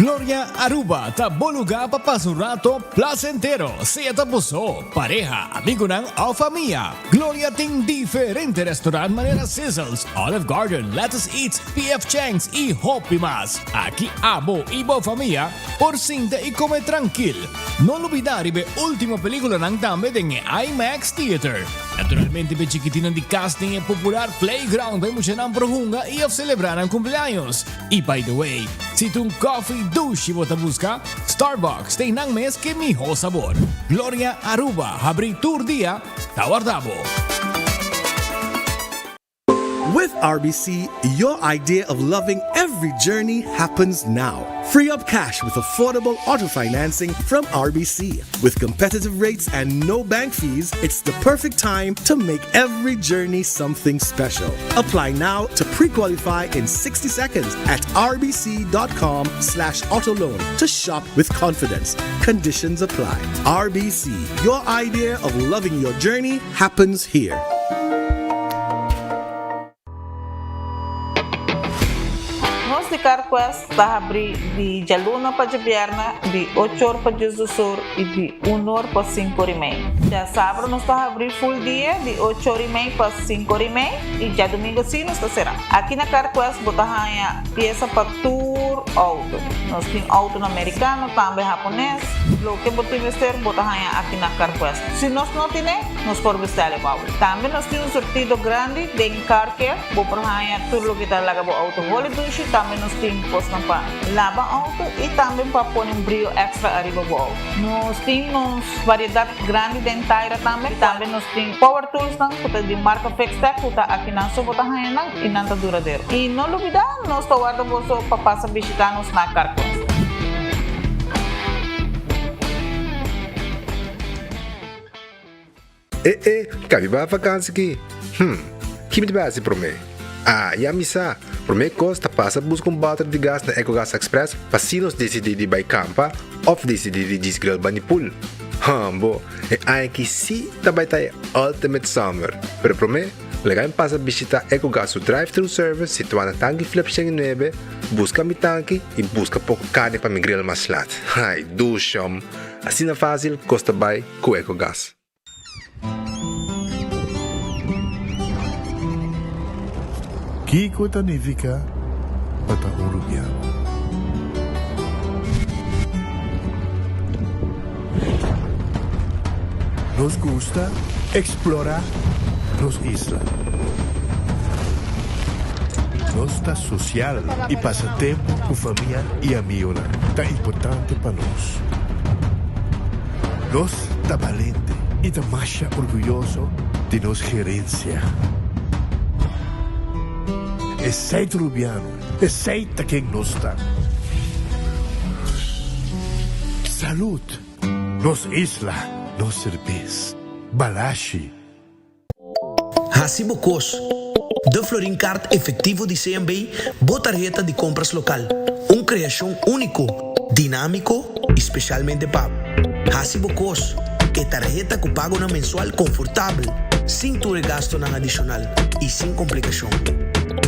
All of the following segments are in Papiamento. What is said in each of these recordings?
Gloria Aruba ta bo lugar pa pasa un rato placentero, sea ta bo so, pareha, amigonan of famia. Gloria tin diferente restaurant manera Sizzles, Olive Garden, Lettuce Eats, PF Chang's y hopi mas. Aki abo y bo famia por sinta y come trankil. No lubida riba e ultimo peliculanan tambe den e IMAX Theater. Naturalmente p'e chikitinnan di cas tin e popular playground pa e muchanan por hunga y of celebra nan cumpleaños. Y by the way, si ta un coffee dushi bo ta busca, Starbucks ta einan mes ke miho sabor. Gloria Aruba habri tur dia ta warda bo. With RBC, your idea of loving every journey happens now. Free up cash with affordable auto financing from RBC. With competitive rates and no bank fees, it's the perfect time to make every journey something special. Apply now to pre-qualify in 60 seconds at rbc.com slash autoloan to shop with confidence. Conditions apply. RBC, your idea of loving your journey happens here. Nos di CarQuest ta habri di djaluna pa djabièrnè di ocho or pa diesdos or i di un or pa sinku or i mei. Djasabra nos ta habri full dia di ocho or i mei pa sinku or i mei i djadumingu si nos ta será. Aki na CarQuest bo ta haña piesa pa tur outo. Nos tin outonan merikano, tambe hapones. Loke bo tin mester bo ta haña aki na CarQuest. Si nos no tine, nos por bestèl e bou. Tambe nos tin un surtido grandi den car care. Bo por haña tur loke ta laga bo outo holi dushi. Tambe nos tin kosnan pa laba outo i tambe pa pone un brio èkstra ariba bo outo. Nos tin nos variedat grandi den taira tambe. Tambe nos tin power toolsnan ku ta di marka Fixtech ku ta akinan so bo ta haña nan i nan ta duradero. I no lubidá, nos ta warda boso pa pasa bishitá nos na Carquest. E e, kabi ba vakansi ki? Hm, ki mi ta bai hasi promé? Ah, ya mi sa! Promé kos ta pasa buska un bòter di gas na Ecogas Express pa si nos disidí di bai kampa òf disidí di djis grill bani pool. Hòmbo, e aña aki sí ta bai ta e ultimate summer! Pero promé, laga mi pasa bishitá Ecogas su drive-thru service situá na Tanki Flip 109, buska mi tanki i buska poko karni pa mi grill mas lat. Ai, dushòm! Asina fásil kos ta bai ku Ecogas. Kiko ta nifiká pa ta un rubiano? Nos gusta eksplorá nos isla. Nos ta sosial i pasa tempu ku famia i amionan ta importante pa nos. Nos ta balente i ta masha orguyoso di nos gerensia. Esei ta Rubiano, esei ta ken nos ta. Salud! Nos isla, nos serbes. Balashi. Hasi bo kos. De Florin Card Efectivo di CMB, bo tarheta di compras local. Un creacion unico, dinamico y specialmente pa bo. Hasi bo kos. E tarheta cu pagonan mensual confortabel, sin tur e gastonan adicional y sin complicacion.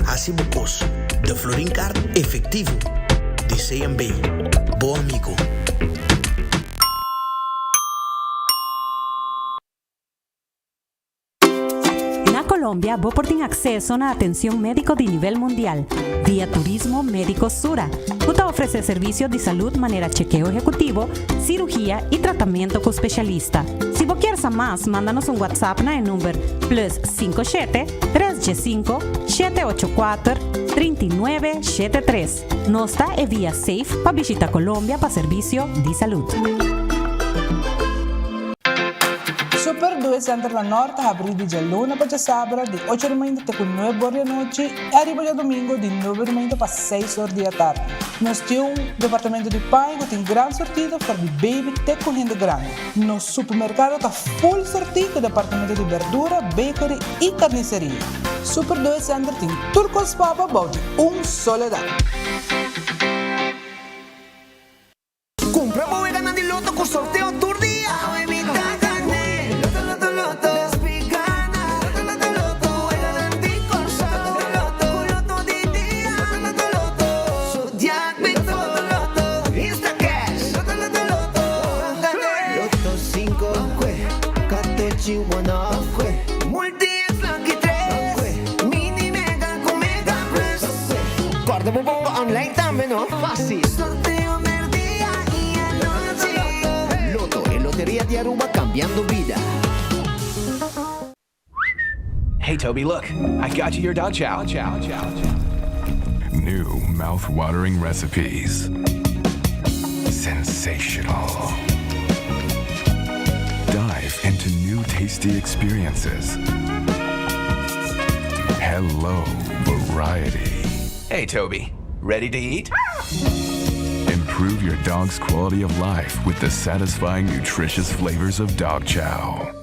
Hasi bo kos. De Florin Card Efectivo di CMB. Bo amigo. Na Colombia bo por tin acceso na atencion medico di nivel mundial via Turismo Medico Sura, cu ta ofrece servicio di salud manera chekeo ehecutivo, cirugia y tratamento cu specialista. Si bo kier sa mas, manda nos un WhatsApp na e number plus 57 315 784 3973. Nos ta e via safe pa bishita Colombia pa servicio di salud. Super Due Center na Nort ta habrí di djaluna pa djasabra di ocho di mainta te ku nuebe or di anochi i ariba djadumingu di nuebe di mainta pa seis or di atardi. Nos tin un departamento di paña ku tin gran sortido for di baby te ku hende grandi. Nos supermerkado ta full sortí ku departamento di berdura, bakery i karniseria. Super Due Center tin tur kos pa bo bou di un solo dak. Cumpra bo weganan di loto cu sorteo tur dia. Awe mi ta gane. Loto loto loto. Despi gana. Loto loto loto. Weganan di Corsou. Loto loto. Cu loto di dia. Loto loto loto. Zodiac Loto loto loto. online tambe, no? Facil. Sorteo merdia y anochi. Lotto, e loteria di Aruba cambiando bida. Hey Toby, look, I got you your dog chow. Chow, chow, chow. New mouth-watering recipes. Sensational. Dive into new tasty experiences. Hello, variety. Hey Toby, ready to eat? Improve your dog's quality of life with the satisfying, nutritious flavors of dog chow.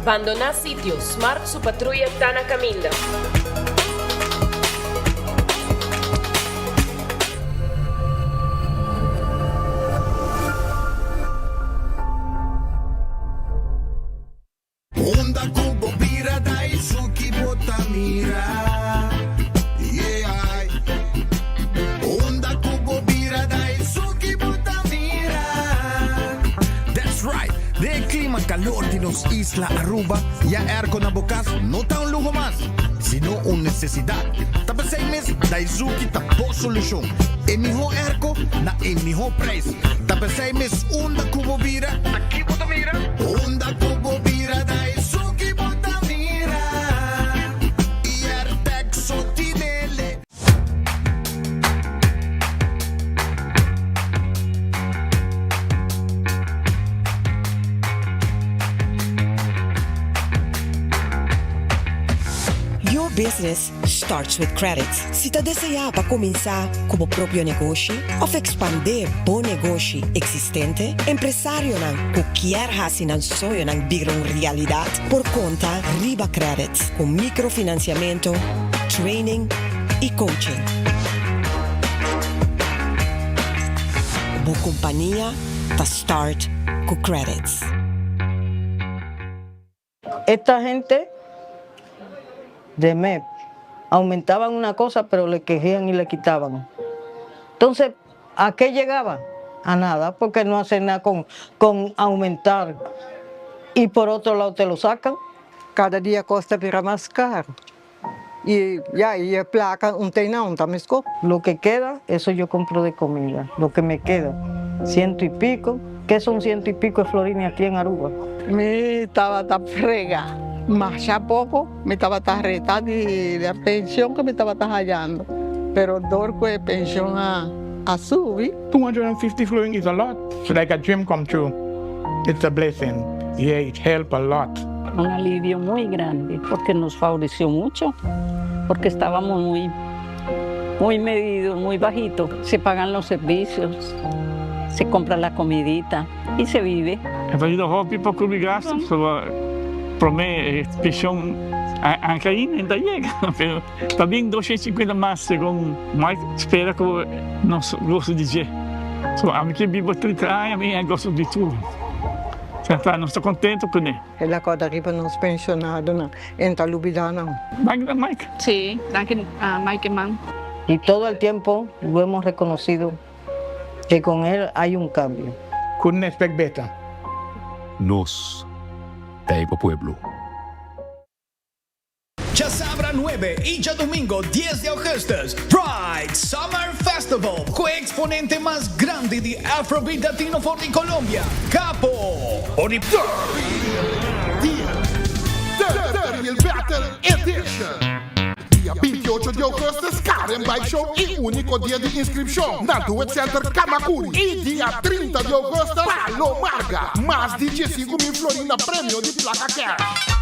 Bandoná sitio, Smart su patruya ta na kaminda. Unda ku bo bira Daisuki bo ta mira Yeah Unda ku bo bira Daisuki bo ta mira. That's right! Den e clima calor di nos isla Aruba, ya airco na bo cas no ta un luho mas, sino un necesidad. Ta p'esey mes Daizuki ta bo solucion. E miho airco na e miho prijs. Ta p'esey mes unda ku bo bira, ta ki bo ta mira? Unda ku bo bira Daisuki bo ta mira. Airtec so tinele. Your business starts with credit. Si ta deseá pa kuminsá ku bo propio negoshi òf ekspandé bo negoshi eksistente, empresarionan ku kier hasi nan soñonan bira un realidat por konta riba credit ku mikrofinansiamentu, training i coaching. Bo kompania ta start ku credits. Esta gente de MEP aumentaban una cosa pero le quejían y le quitaban. Entonces, ¿a qué llegaba? A nada, porque no hacen nada con, con aumentar y por otro lado te lo sacan. Cada dia cos ta bira mas caro y ya y e placa un tey na un ta mesco. Lo que queda, eso yo compro de comida, lo que me queda, ciento y pico, que son ciento y pico de florines aquí en Aruba? Mi tabata frega masha poco, mi tabata reta di e pension cu mi tabata hayando, pero door cu e pension a a subi. 250 florin is a lot, it's like a dream come true, it's a blessing, yeah it help a lot. Un alivio muy grande porque nos favoreció mucho, porque estábamos muy, muy medidos, muy bajito. Se pagan los servicios, se compra la comidita y se vive. E ta yuda hopi pa cubri gasto, pasobra prome e pension a cay ainda ta yega, pero ta bin 250 mas segun Mike spera cu nos gosa di dje. So ami ke biba 30 aña mi a gosa di tur. Ta nos ta contento cune. El a corda riba nos pensionadonan, e ta lubida nan. Danki Mike. Sí, danki Mike man. Y todo el tiempo lo hemos reconocido que con él hay un cambio. Couldn't expect better. Nos ta e pa pueblo. Djasabra nuebe y djadumingo dies di augustus, Pride Summer Festival cu e exponente mas grandi di Afrobeat Latino for di Colombia, Capo. The Real Battle Edition. Dia 28 di augustus Karen Bike Show y unico dia di inscripcion na Do It Center Camacuri y dia 30 di augustus Palo Marga. Mas di 15,000 florin na premio di placa cash.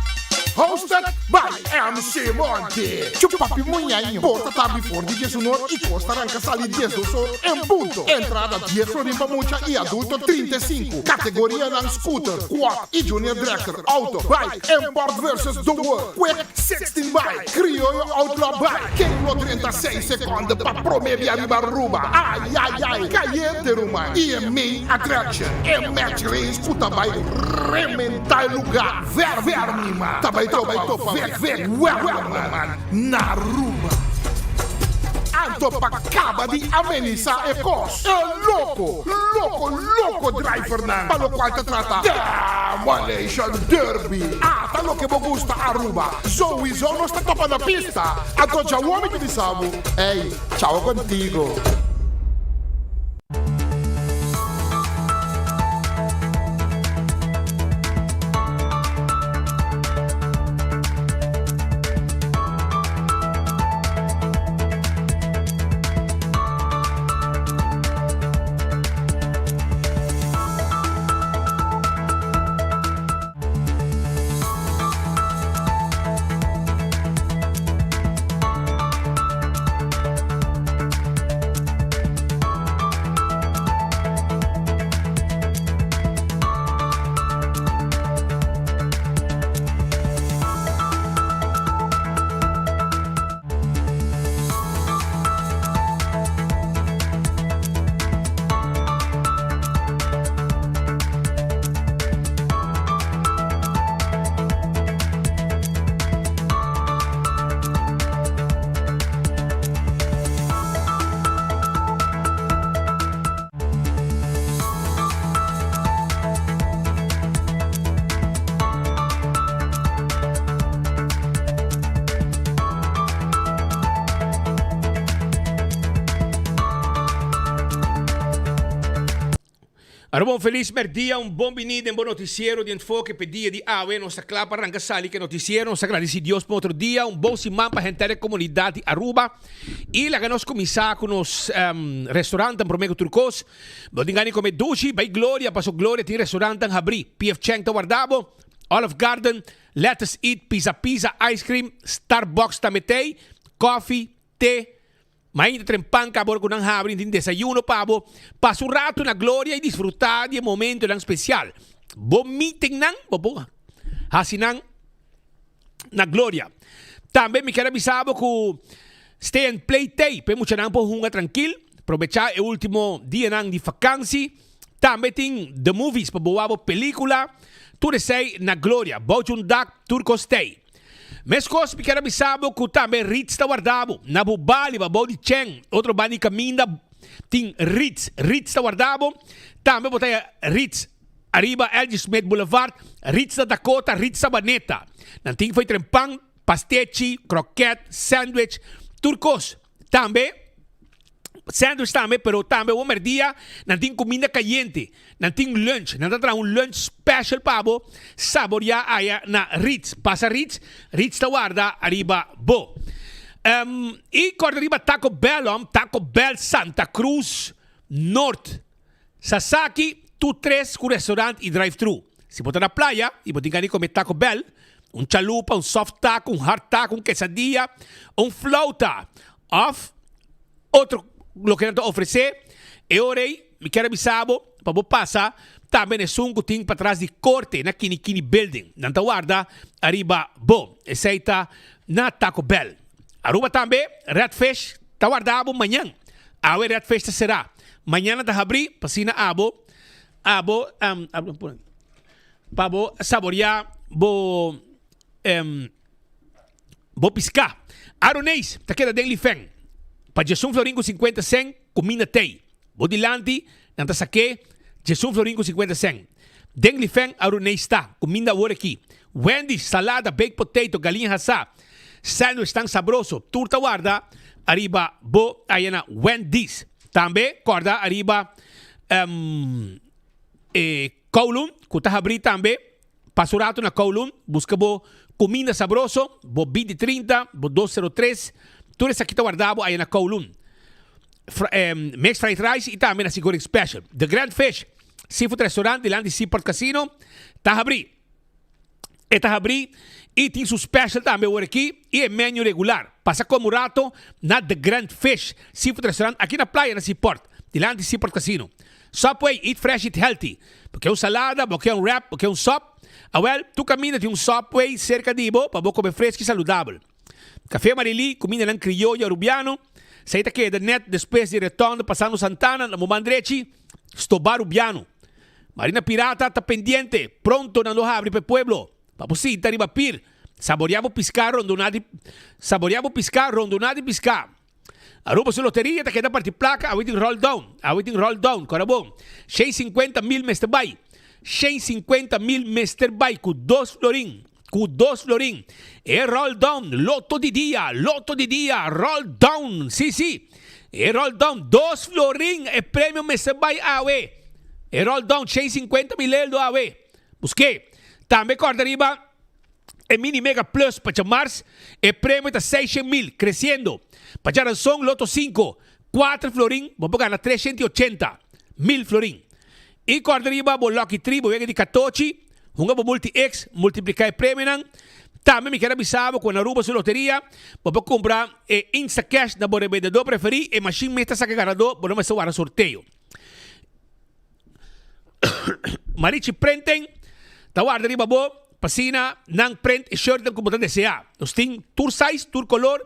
Hosted by MC Monty. Chupapi Muñaño. Porta ta before di 11 or y cos ta ranca sali 12 or en punto. Entrada 10 florin pa mucha y adulto 35. Categorianan scooter, quad y junior dragster, auto, bike, import versus the world. Quick 16 bike, Crioyo Outlaw bike. Ken lo drenta seis seconde pa prome bia riba Aruba? Ay ay ay, cayente ruman. Y e main attraction, e match race cu ta bay rementa e lugar. Ver ver mi man, ta bay topa Vic Vic Werleman na Aruba. Anto pa kaba di amenisá e kos, e loko, loko, loko drivernan pa lokual ta trata Demolition Derby. Ata loke bo gusta Aruba, souiso nos ta topa na pista. Anto djawo mi ta bisa bo, ey, chao contigo. Aruba un felis merdia, un bon bini den bo noticiero di Enfoke p'e dia di awe. Nos ta kla pa ranka sali k'e noticiero. Nos ta gradisi Dios pa otro dia, un bon siman pa henter e komunidat di Aruba. I laga nos kuminsá ku nos restaurantnan promé ku tur kos. Bo tin gana di kome dushi? Bai Gloria, paso Gloria tin restaurantnan habrí. PF Chang ta warda bo, Olive Garden, Lettuce Eat, Pizza Pizza, Ice Cream, Starbucks tambe t'ei, kofi, te. Mainta tren pan kaba ora ku nan habri tin desayuno pa bo. Pasa un ratu na Gloria i disfrutá di e momentonan spesial. Bo meetingnan bo por hasi nan na Gloria. Tambe mi kier a bisa bo ku Stay and Play t'ei pa e muchanan por hunga trankil, probechá e ultimo dianan di fakansi. Tambe tin The Movies pa bo wak bo pelikula. Tur esei na Gloria. Bou djun dak tur kos t'ei. Meskos mi kier a bisa bo ku tambe Ritz ta warda bo. Na bo bali pa bou di Chen, otro banda di kaminda tin Ritz. Ritz ta warda bo. Tambe bo ta haya Ritz ariba LG Smith Boulevard, Ritz na Dakota, Ritz Sabaneta. Nan tin fo'i tren pan, pastechi, kroket, sandwich, tur kos. Tambe sandwich tambe, pero tambe bo merdia nan tin kuminda kayente. Nan tin lunch, nan ta traha un lunch special pa bo saboria aya na Ritz. Pasa Ritz, Ritz ta warda ariba bo. I kòrda riba Taco Bell, Taco Bell Santa Cruz Noord. Sasaki, tur tres ku restaurant i drive-thru. Si bo ta na playa i bo tin gana di kome Taco Bell, un chalupa, un soft taco, un hard taco, un quesadilla, un flauta òf otro loke nan ta ofresé, e ora ei mi kier a bisa bo pa bo pasa tambe na esun ku tin patras di korte na Kini Kini Building. Nan ta warda ariba bo. Esei ta na Taco Bell. Aruba tambe, Red Fish ta warda bo mañan. Awe Red Fish ta será. Mañana ta habrí pa asina abo abo pa bo saboreá bo bo piská. Aroneis ta keda den Lifeng. Pa djesun florin ku sinkuenta sèn kuminda tei. Bo dilanti nan ta sak'é djesun florin ku sinkuenta sèn. Den Lifeng Aroneis ta kuminda awor aki. Wendy's, salada, baked potato, galiña hasá, sandwich tan sabroso. Tur ta warda ariba bo aya na Wendy's. Tambe kòrda ariba e Kowloon ku ta habrí tambe. Pasa un ratu na Kowloon, buska bo kuminda sabroso, bo binti trinta, bo dos sero tres, tur esaki ta warda bo aya na Kowloon. Mixed fried rice i tambe nasi goreng special. The Grand Fish Seafood Restaurant dilanti Seaport Casino ta habrí. E ta habrí i tin su special tambe awor aki i e menu regular. Pasa come un rato na The Grand Fish Seafood Restaurant aki na playa na Seaport, dilanti Seaport Casino. Subway, eat fresh, eat healthy. Bo ke un salada, bo ke un wrap, bo ke un sop? Awel, tur kaminda tin un Subway serka di bo pa bo come fresk i saludabel. Café Marilí, kumindanan krioyo arubiano. Esei ta keda net despues di rotonde pasando Santana na bo man drechi, Stobá Rubiano. Marina Pirata ta pendiente, pronto nan lo habri pa e pueblo, pa bo sinta riba pir, saborea bo piská rondoná di saborea bo piská rondoná di piská. Aruba su loteria ta keda parti placa, awe tin roll down, awe tin roll down, cora bon. 150 mil mester bay, 150 mil mester bay cu dos florin, cu dos florin. E roll down, loto di dia, loto di dia, roll down, si si. E roll down, dos florin e premio mester bay awe. E roll down, 150 mil eldo awe. Buske. Tambe corda riba. E Mini Mega Plus pa djamars, e premio ta seishen mil, creciendo. Pa djaranson Lotto cinco, cuater florin, bo por gana 380 mil florin. Y corda riba bo Lucky Tree, bo wega di catochi, hunga bo Multi X, multiplica e premionan. Tambe mi kier a bisa bo cu na Aruba su loteria, bo por cumpra e Instacash na bo rebendedor preferi, e machine mes ta saca ganador, bo no mester warda sorteo. Marichi Printing ta warda riba bo pa asina nan print e shirtnan ku bo ta deseá. Nos tin tur size, tur kolor,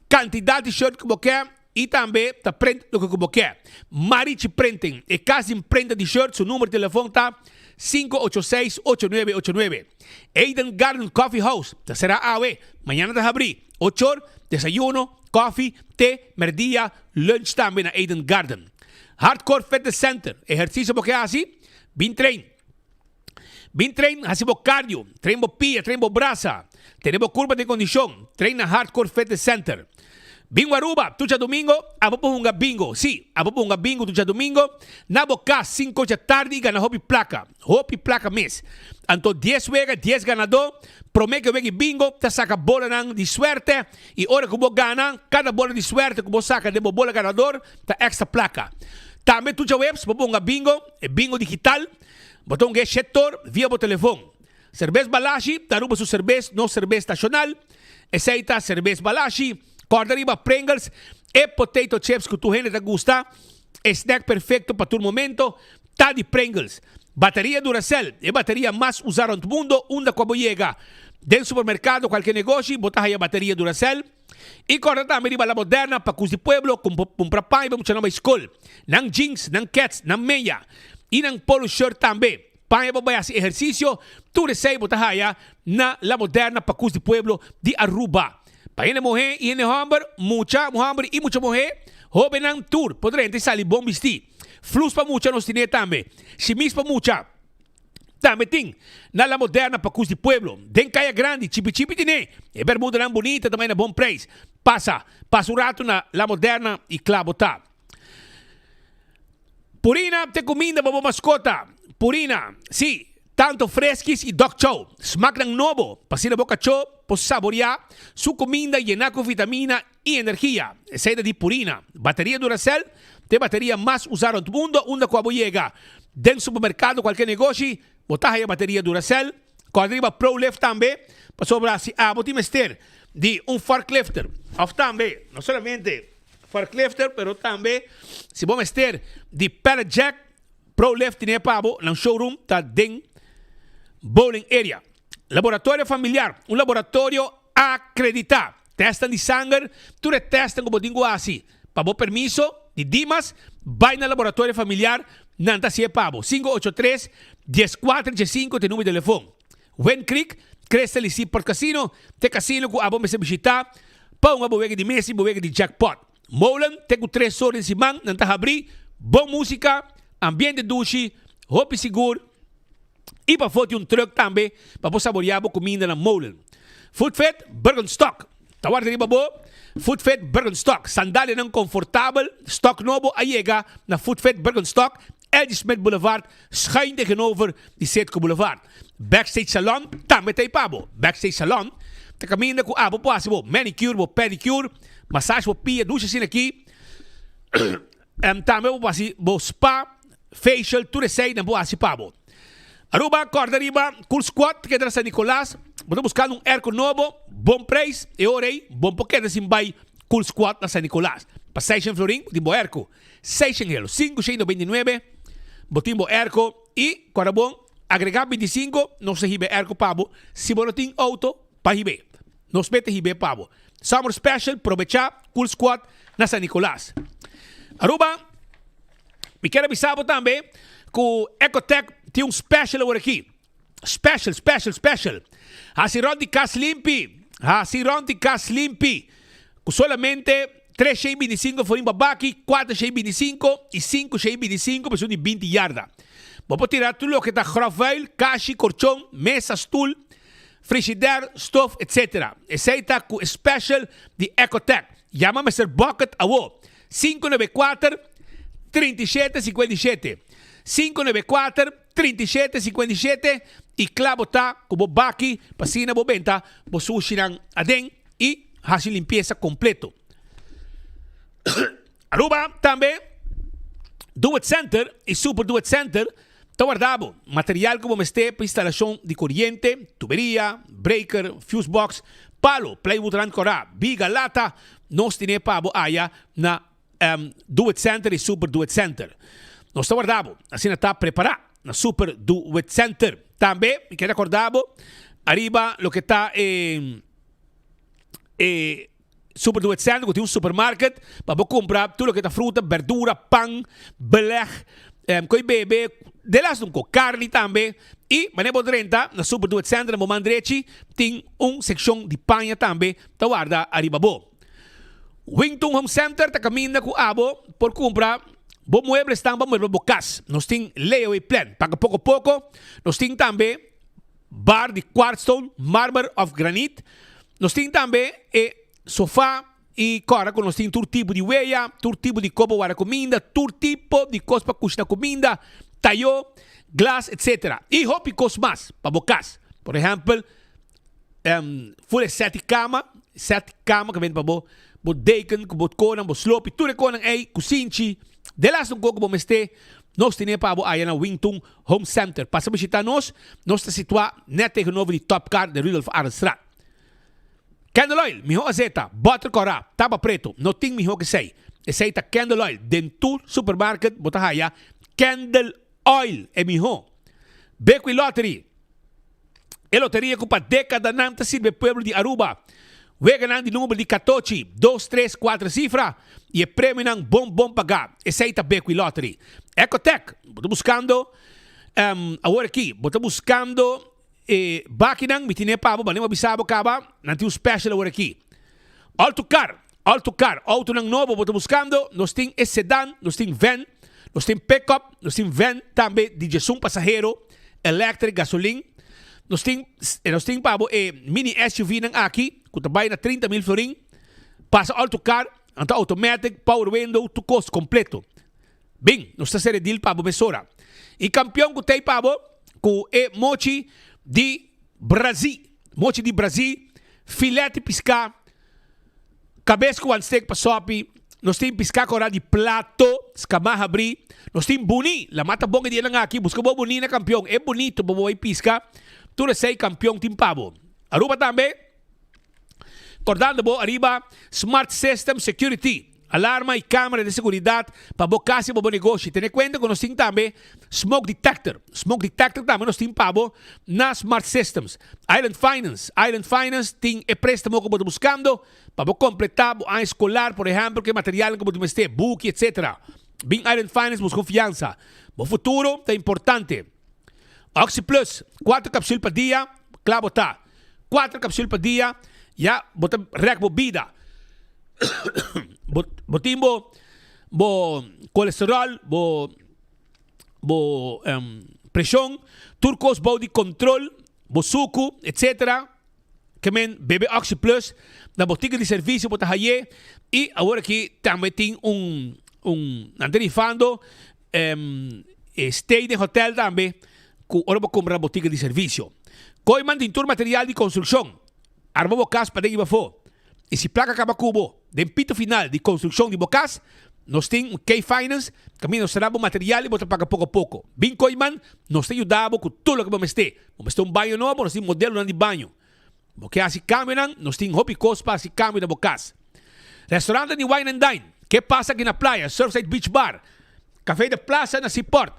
kantidat di shirt ku bo ke i tambe ta print loke ku bo ke. Marichi Printing, e kas di imprenta di shirt, su numero di telefon ta 586 8989. Eden Garden Coffee House ta será awe, mañana ta habrí, ocho or, desayuno, kofi, te, merdia, lunch tambe na Eden Garden. Hardcore Fitness Center, ehercicio bo ke hasi? Bin train. Bin train, hasi bo cardio, train bo pia, train bo brasa, tene bo curpa den condicion, train na Hardcore Fitness Center. Bingo Aruba, tur djadomingo abo por hunga bingo. Si, abo por hunga bingo tur djadomingo na bo cas cinco dja tardi y gana hopi placa. Hopi placa mes. Anto dies wega, dies ganador, prome ke wega y bingo ta saca bolanan di suerte y ora cu bo gana, cada bola di suerte cu bo saca den bo bola ganador ta extra placa. Tambe tur djaweps bo por hunga bingo, e bingo digital, bo ta hunga e shetor via bo telefon. Serbes Balashi ta Aruba su serbes, nos serbes nacional. Esey ta Serbes Balashi. Corda riba Pringles, e potato chips cu tur hende ta gusta. E snack perfecto pa tur momento ta di Pringles. Bateria Duracell, e bateria mas usa rond mundo unda cu abo yega. Den supermercado, cualkier negoshi, bo ta haya bateria Duracell. Y corda tambe riba La Moderna pa cus di pueblo cumpra pan y pa muchanan bay scol. Nan jeans, nan kets, nan meya y nan polo shirt tambe. Paña bo bai hasi ehersisio, tur esei bo ta haya na La Moderna Pacus di Pueblo di Aruba. Pa hende muhé i hende hòmber, mucha hòmber i mucha muhé, hóbennan tur por drenta i sali bon bistí. Flus pa mucha nos tine tambe. Shimis pa mucha tambe tin na La Moderna Pacus di Pueblo. Den Kaya Grandi, Chipi Chipi tine e bermudanan bunita ta bai na bon preis. Pasa, pasa un ratu na La Moderna i kla bo ta. Purina te kuminda pa bo maskota. Purina, sí, tanto Freskis i Dog Chow. Smaknan nobo pa asina bo kachó por saboriá su kuminda yená ku vitamina i energia. Esei ta di Purina. Bateria Duracell ta e bateria mas usá rònt mundo unda ku abo yega. Den supermerkado kualke negoshi bo ta haya bateria Duracell. Kòrda riba ProLift tambe pasobra si abo tin mester di un forklifter òf tambe no solamente Forklifter, pero tambe si bo mester di pallet jack, ProLift tine pa bo, nan showroom ta den Bowling Area. Laboratorio Familiar, un laboratorio acredita. Testnan di sanger, tur e testnan cu bo tin cu haci pa bo permiso di Dimas, bay na Laboratorio Familiar, nan ta haci'e pa bo. 583 1415 ta e numero di telefon. Wind Creek, Crystal y Seaport Casino ta e casino cu abo mester bishita pa hunga bo wega di mesa y bo wega di jackpot. Molen te cu tres or den siman nan ta habri, bon musica, ambiente dushi, hopi sigur y pafo tin un truck tambe pa bo saborea bo cuminda na Molen. Food Fit Bergenstock ta warda riba bo. Food Fit Bergenstock, sandalianan confortabel, stock nobo a yega na Food Fit Bergenstock, Eddie Smith Boulevard, Schuin tegenover di Citgo Boulevard. Backstage Salon tambe ta ei pa bo. Backstage Salon ta kaminda ku abo por hasi bo manicure, bo pedicure, massage bo pia dushi asina aki. Tambe bo por hasi bo spa, facial, tur esei nan por hasi pa bo. Aruba, kòrda riba Cool Squad ta keda na San Nicolas. Bo ta buskando un airco nobo, bon prijs, e ora ei bon por keda sin bai Cool Squad na San Nicolas. Pa seishen florin bo tin bo airco. Seishen helo, sinku shen nobenta i nuebe, bo tin bo airco i kòrda bon, agregá bintisinko, nos ta hiba e airco pa bo, si bo no tin outo pa hib'é, nos mester hib'é pa bo. Summer Special, probechá Cool Squad na San Nicolas. Aruba, mi kier a bisa bo tambe ku Ecotec tin un special awor aki. Special, special, special. Hasi rònt di kas limpi, hasi rònt di kas limpi ku solamente. 325 florin pa baki, 425 i 525 pa esun di 20 yarda. Bo por tira tur loke ta grofvuil, kashi, korchon, mesa, stul, frishider, stof, etc. Esei ta ku e special di Ecotec. Yama Mister Bucket awo, 594 37 57, 594 37 57, i kla bo ta ku bo baki pa asina bo benta bo sushinan aden i hasi limpiesa kompleto. Aruba tambe Do It Center i Super Do It Center ta warda bo material ku bo mester pa instalashon di koriente, tuberia, breaker, fuse box, palo, plywood rand kòrá, biga, lata, nos tene pa bo aya na Do It Center i Super Do It Center. Nos ta warda bo, asina ta prepará na Super Do It Center. Tambe mi kier rekòrda bo ariba loke ta e e Super Do It Center ku tin un supermarket pa bo kumpra tur loke ta fruta, berdura, pan, beleg, koi bebe, delas un ko karni tambe. I manera bo drenta na Super Do It Center na bo man drechi tin un sekshon di paña tambe ta warda ariba bo. Wington Home Center ta kaminda ku abo por kumpra bo mueblesnan pa muebla bo kas. Nos tin layaway plan, paga poko poko. Nos tin tambe bar di quartzstone, marmer of granit. Nos tin tambe e sofa y cora cu nos tin tur tipo di weya, tur tipo di copa warda cuminda, tur tipo di cos pa cushna cuminda, tayo, glas etc. Y hopi cos mas pa bo cas. Por ehempel, full e set di cama, set di cama cu bini pa bo, bo deken cu bo conan, bo slopi, tur e conan ey, cusinchi, de laatste un co cu bo mester, nos tene pa bo aya na Wingtun Home Center. Pasa bishita nos, nos ta situá net tegenover di Top Car den Rudolf Arendstraat. Candle Oil, mihó azeta, butter kòrá, taba preto, no tin mihó ku esei. Esei ta Candle Oil. Den tur supermarket bo ta haya Candle Oil, e mihó. Bequi Lottery, e loteria ku pa dékadanan ta sirbi e pueblo di Aruba. Weganan di number di katochi, dos, tres, kuater sifra i e premionan bon bon pagá. Esei ta Bequi Lottery. Ecotec, bo ta buskando awor aki, bo ta buskando e bakinan, mi tine pa bo, bane bo a bisa bo kaba, nan tin un special awor aki. Alto Car, Alto Car, autonan nobo bo ta buskando, nos tin e sedan, nos tin van, nos tin pickup, nos tin van tambe di djesun pasahero, electric, gasolin. Nos tin, nos tin pa bo e mini SUV nan aki, ku ta bai na 30 mil florin. Pasa Alto Car, nan ta automatic, power window, tur kos kompleto. Bin, nos ta sere deal pa bo mesora. E kampion ku tei pa bo ku e mochi di Brazi, mochi di Brazi, filet di piská, kabes ku wan stek pa sopi, nos tin piská kora di plato, skamá habrí, nos tin buni, la mata bon e dianan aki, buska bo buni na kampion, e bunito bo bo bai piska, tur esei kampion tin pa bo. Aruba tambe, kordando bo ariba Smart System Security. Alarma y camera di seguridad pa bo casa y pa bo negoshi. Tene cuenta cu nos tin tambe smoke detector. Smoke detector tambe nos tin pa bo na Smart Systems. Island Finance. Island Finance tin e prestamo cu bo ta buscando pa bo completa bo aña escolar, por ehempel cu e materialnan cu bo tin mester, buki, etc. Bin Island Finance busca un fiansa. Bo futuro ta importante. OxyPlus, cuatro capsul pa dia, cla bo ta. Cuatro capsul pa dia, ya bo ta rek bo bida. Bo bo tin bo bo colesterol, bo bo presion, tur cos bou di control, bo sucu, etc. Ke men bebe OxyPlus na botica di servicio bo ta haye y awor aki tambe tin un un nan ta rifando stay den hotel tambe cu ora bo cumpra na botica di servicio. Kooiman tin tur material di construccion. Arma bo cas paden y bafo. Y si placa caba cu bo den pito final di construccion di bo cas, nos tin un K-Finance caminda nos ta da bo material y bo ta paga poco poco. Bin Kooiman, nos ta yuda bo cu tur loke bo mester. Bo mester un baño nobo, nos tin modelonan di baño. Bo ke haci cambionan, nos tin hopi cos pa haci cambio na bo cas. Restaurante di Wine and Dine, Ke Pasa Aki na Playa, Surfside Beach Bar, Café de Plaza na Seaport.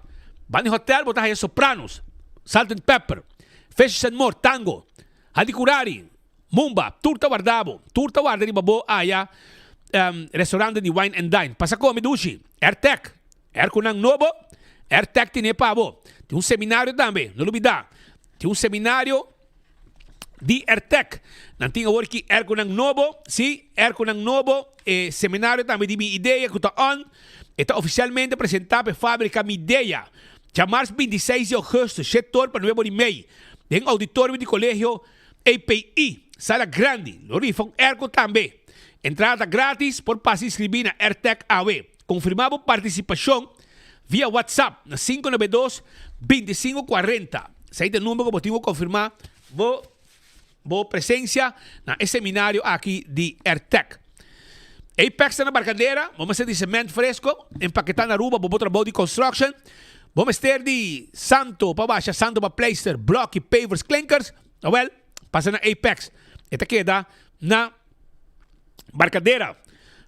Banda di hotel bo ta haya Sopranos, Salt and Pepper, Fishes and More, Tango, Hadicurari, Mumba, tur ta warda bo. Tur ta warda riba bo aya restaurante di Wine and Dine. Pasa come dushi. Airtec, airconan nobo, Airtec tene pa bo. Tin un seminario tambe, no lubida. Tin un seminario. Di Airtec. Nan tin awor ki airconan nobo, si, airconan nobo, e seminario tambe di Mi Idea cu ta on, e ta oficialmente presenta p'e fabrica Mi Idea, djamars 26 di augustus, shet or pa nuebe or y mei, den auditorio di Colegio API, sala grandi. Lo rifa un airco tambe. Entrada ta gratis, por pasa inscribi na Airtec awe. Confirma bo participacion via WhatsApp na 592 25 40. Esey ta e number cu bo tin cu confirma bo bo presencia na e seminario aki di Airtec. Apex ta na Barcadera, bo mester di cement fresco, empaketa na Aruba bo bo trabou di construction, bo mester di santo pa basha, santo pa pleister, bloki, pavers, klinkers, awel, pasa na Apex. E ta keda na Barcadera.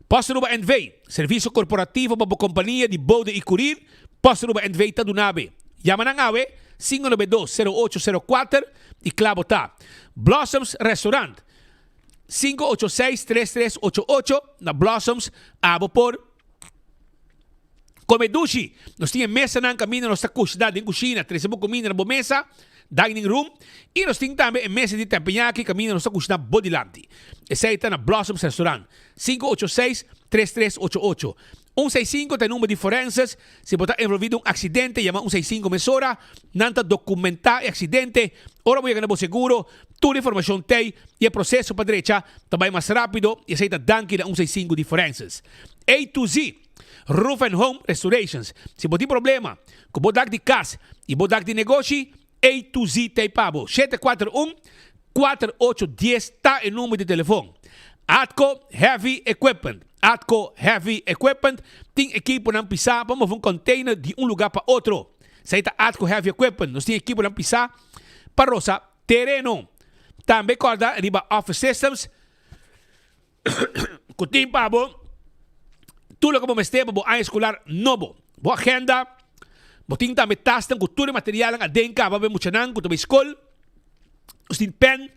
Post Aruba NV, servicio corporativo pa bo compania di bode y curir, Post Aruba NV ta duna be. Yama nan awe, 592 0804 y cla bo ta. Blossoms Restaurant, 586 3388 na Blossoms abo por come dushi. Nos tin e mesanan caminda nos ta cushina den cushina, trece bo comida na bo mesa, dining room, y nos tin tambe e mesa di teppanyaki caminda nos ta cushina bo dilanti. Esey ta na Blossoms Restaurant, 586 3388. 165 ta e number di forenses, si bo ta envolvi den un accidente yama 165 mesora, nan ta documenta e accidente, ora bo yega na bo seguro tur informacion t'ey y e proceso pa drecha ta bay mas rapido y esey ta danki na 165 di forenses. A to Z Roof and Home Restorations, si bo tin problema cu bo dak di cas y bo dak di negoshi, A to Z t'ey pa bo. 741 4810 ta e number di telefon. Atco Heavy Equipment Atco Heavy Equipment tin ekiponan pisá pa move un container di un lugá pa otro. Esei ta Atco Heavy Equipment. Nos tin ekiponan pisá pa rosa tereno. Tambe kòrda riba Office Systems ku tin pa bo tur loke bo mester pa bo aña eskolar nobo. Bo agenda, bo tin tambe tasnan ku tur e materialnan aden kaba pa e muchanan ku ta bai skol. Nos tin pen,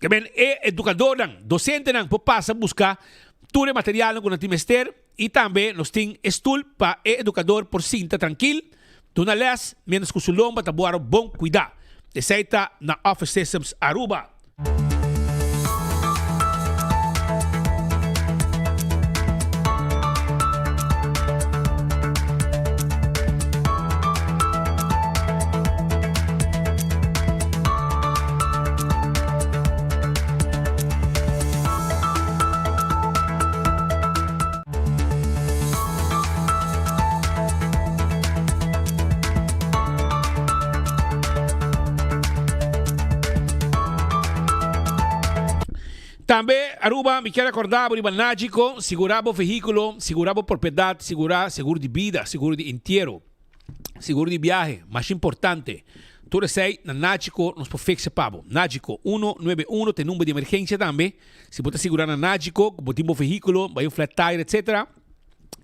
tamen e edukadornan, dosentenan por pasa buska tur e materialnan ku nan tin mester i tambe nos tin e stul pa e edukador por sinta trankil duna les mientras ku su lomba ta wòrdu bon kuidá. Esei ta na Office Systems Aruba. Tambe, Aruba, mi kier acorda bo riba Nagico, sigura bo vehiculo, sigura bo propiedad, sigura seguro di bida, seguro di entiero, seguro di biahe, mas importante, tur esey na Nagico nos por fixe pa bo. Nagico, uno nuebe uno ta e number di emergencia tambe. Si bo ta sigura na Nagico ku bo tin bo vehíkulo, bai un flat tire etc.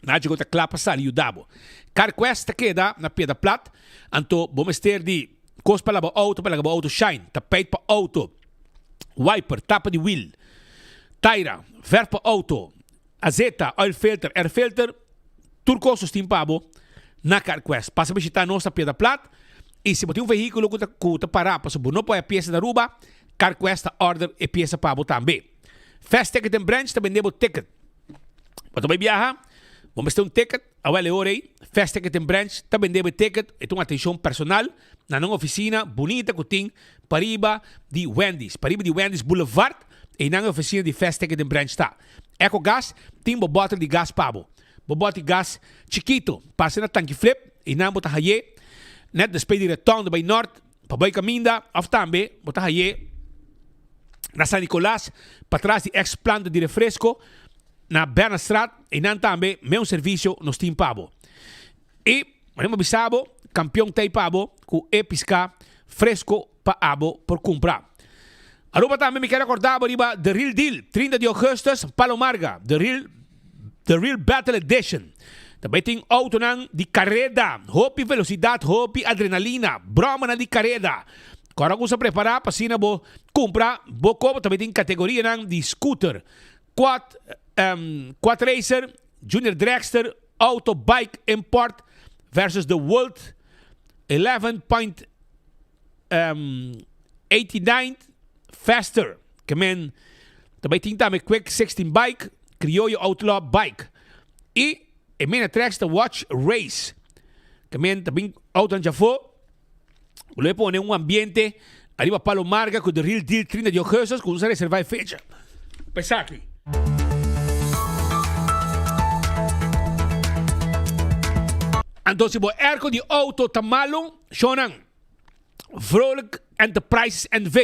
Nagico ta kla pa sali yuda bo. CarQuest ta keda na Piedra Plat, anto bo mester di kos pa laba outo pa laga bo outo shine, tapijt pa outo, wiper, tapa di wiel, taira, verf pa outo, azeta, oil filter, air filter, tur kos nos tin pa bo na CarQuest. Pasa bishita nos na Piedra Plat y si bo tin un vehíkulo ku ta ku ta para pasobra bo no por haya piesa na Aruba, CarQuest ta order e piesa pa bo tambe. Fast Ticket and Branch ta bende bo ticket. Bo ta bai biaha, bo mester un ticket, awel e ora ei, Fast Ticket and Branch ta bende bo e ticket, e ta un atencion personal na nan oficina bunita cu tin pariba di Wendy's, pariba di Wendy's Boulevard, einan e oficina di Fast Ticket and Branch ta. Ecogas tin bo bottle di gas pa bo. Bo bottle di gas chikito, pasa na Tanki Flip, einan bo ta haye net despues di retonde bai nort, Pa bai kaminda of tambe bo ta haye na San Nicolas patras di ex planta di refresco na Bernardstraat einan tambe meun servicio nos tin pa bo. Y manera mi a bisa bo Campeon ta ei pa bo cu e pisca fresco pa abo por cumpra. Aruba tambe mi kier acorda bo riba The Real Deal 30 di augustus Palo Marga The Real The Real Battle Edition. Ta bai tin autonan di kareda, hopi velosidad, hopi adrenalina, bromanan di kareda. Kòrda ku sa prepará pa asina bo kumpra bo kobo. Ta bai tin kategorianan di scooter, quad, quad racer, junior dragster, auto, bike, import versus the world 11 point. 89 Faster. Ke men ta bai tin tambe Quick 16 Bike, Criollo Outlaw Bike. I e main attraction ta Watch Race. Ke men ta bin autonan djafó. Ku lo e pone un ambiente ariba Palo Marga ku The Real Deal 30 di augustus ku nos a reserva e fecha pa esaki. Anto si bo airco di auto ta malo, shownan Vrolijk Enterprises NV.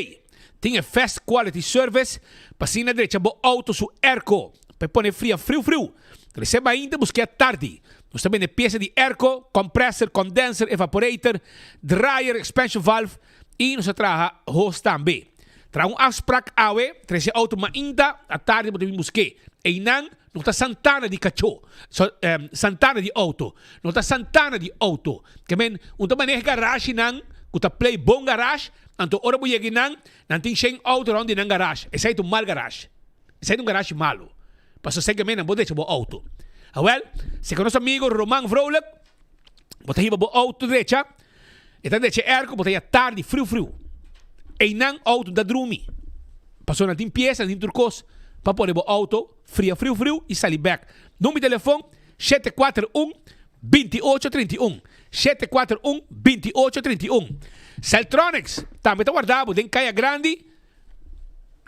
Tin e Fast Quality Service pa asina drecha bo auto su airco pa e pone fria friu friu. Trece mainta busca tardi. Nos ta bende pieza di airco, compressor, condenser, evaporator, dryer, expansion valve y nos ta traha hos tambe. Traha un afspraak awe, trece auto mainta, atardi bo ta bin busque. Eynan no ta santana di cacho, so, santana di auto. No ta santana di auto. Ke men, un ta maneha garashinan cu ta play bon garage, anto ora bo yega eynan, nan tin shen auto rond di nan garage. Esey ta un mal garage. Esey ta un garashi malo. Pasobra esey ke men nan bo drecha bo auto. Awel, si cu nos amigo Roman Vrolijk, bo ta hiba bo auto drecha, e ta drecha e airco, bo ta ya tardi, friu friu. Eynan auto no ta drumi. Pasobra nan tin pieza, nan tin tur cos pa pone bo auto fria friu friu y sali bek. Number di telefon, 741 28 31, 741 28 31. Celtronics tambe ta warda bo den Caya Grandi,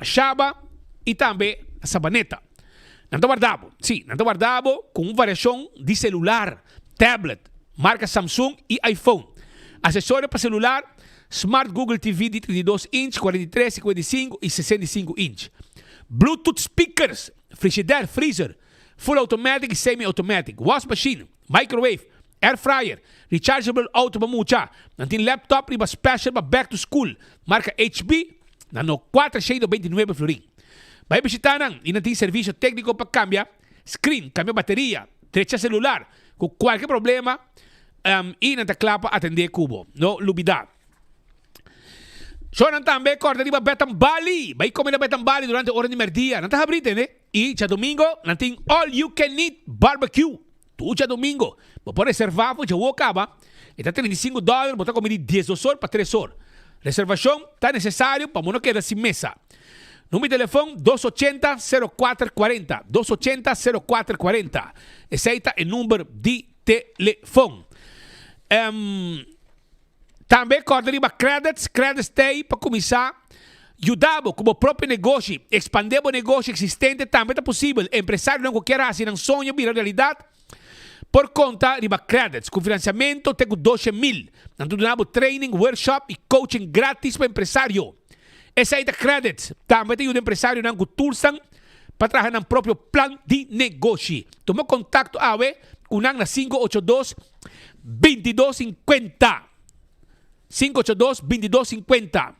Shaba y tambe Sabaneta. Nan ta warda bo, si, nan ta warda bo cu un variacion di celular, tablet, marca Samsung y iPhone. Accesorio pa celular, Smart Google TV di 32 inch, 43, 55 y 65 inch. Bluetooth speakers, frigidaire, freezer, full automatic y semi automatic, wash machine, microwave, air fryer, rechargeable auto pa mucha. Nan tin laptop riba special pa back to school, marca HP, na no 429 florin. Bai bishita nan y nan tin servicio tecnico pa cambia screen, cambia bateria, drecha celular cu cualkier problema y nan ta cla pa atende cu bo. No lubida. Shownan tambe corda riba Betan Bali. Bai come na Betan Bali durante ora di merdia. Nan ta habri tende. Y djadomingo nan tin all you can eat barbecue. Tur djadomingo. Bo por reserva for djawo caba. E ta 35 dollar. Bo ta come di diesdos or pa tres or. Reservacion ta necesario pa bo no keda sin mesa. Number di telefon dos ochenta sero kuater kuarenta. Dos ochenta sero kuater kuarenta. Esey ta e number di telefon. Tambe kòrda riba credits, credits t'ei pa kuminsá yuda bo ku bo propio negoshi. Ekspandé bo negoshi eksistente tambe ta posibel. Empresarionan ku kier hasi nan soño bira realidat por konta riba credits ku finansiamentu te ku 12,000. Nan ta duna bo training, workshop i coaching gratis pa empresario. Esei ta credits. Tambe ta yuda empresarionan ku toolsnan pa traha nan propio plan di negoshi. Tuma kontakto awe ku nan na 582 2250. 582 2250.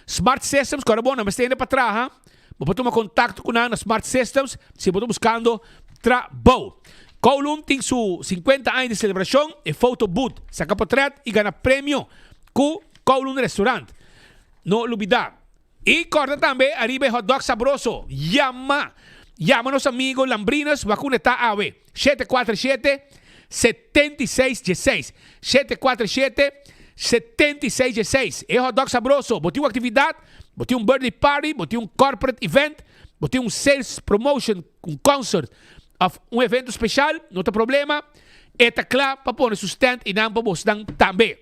Smart Systems, ku ora bo nan mester hende pa traha, bo por tuma kontakto ku nan na Smart Systems si bo ta buskando trabou. Kowloon tin su 50 aña di selebrashon, e photo booth, saka potret i gana premio ku Kowloon Restaurant. No lubida. I kòrda tambe ariba e hotdog sabroso. Yama! Yama nos amigo Lambrinas wakuna ta awe. 747 76 16. 747 76 16. E hotdog sabroso. Bo tin un aktividat, bo tin un birthday party, bo tin un corporate event, bo tin un sales promotion, un concert òf un evento speshal, no ta problema. E ta kla pa pone su stand i nan pa bosnan tambe.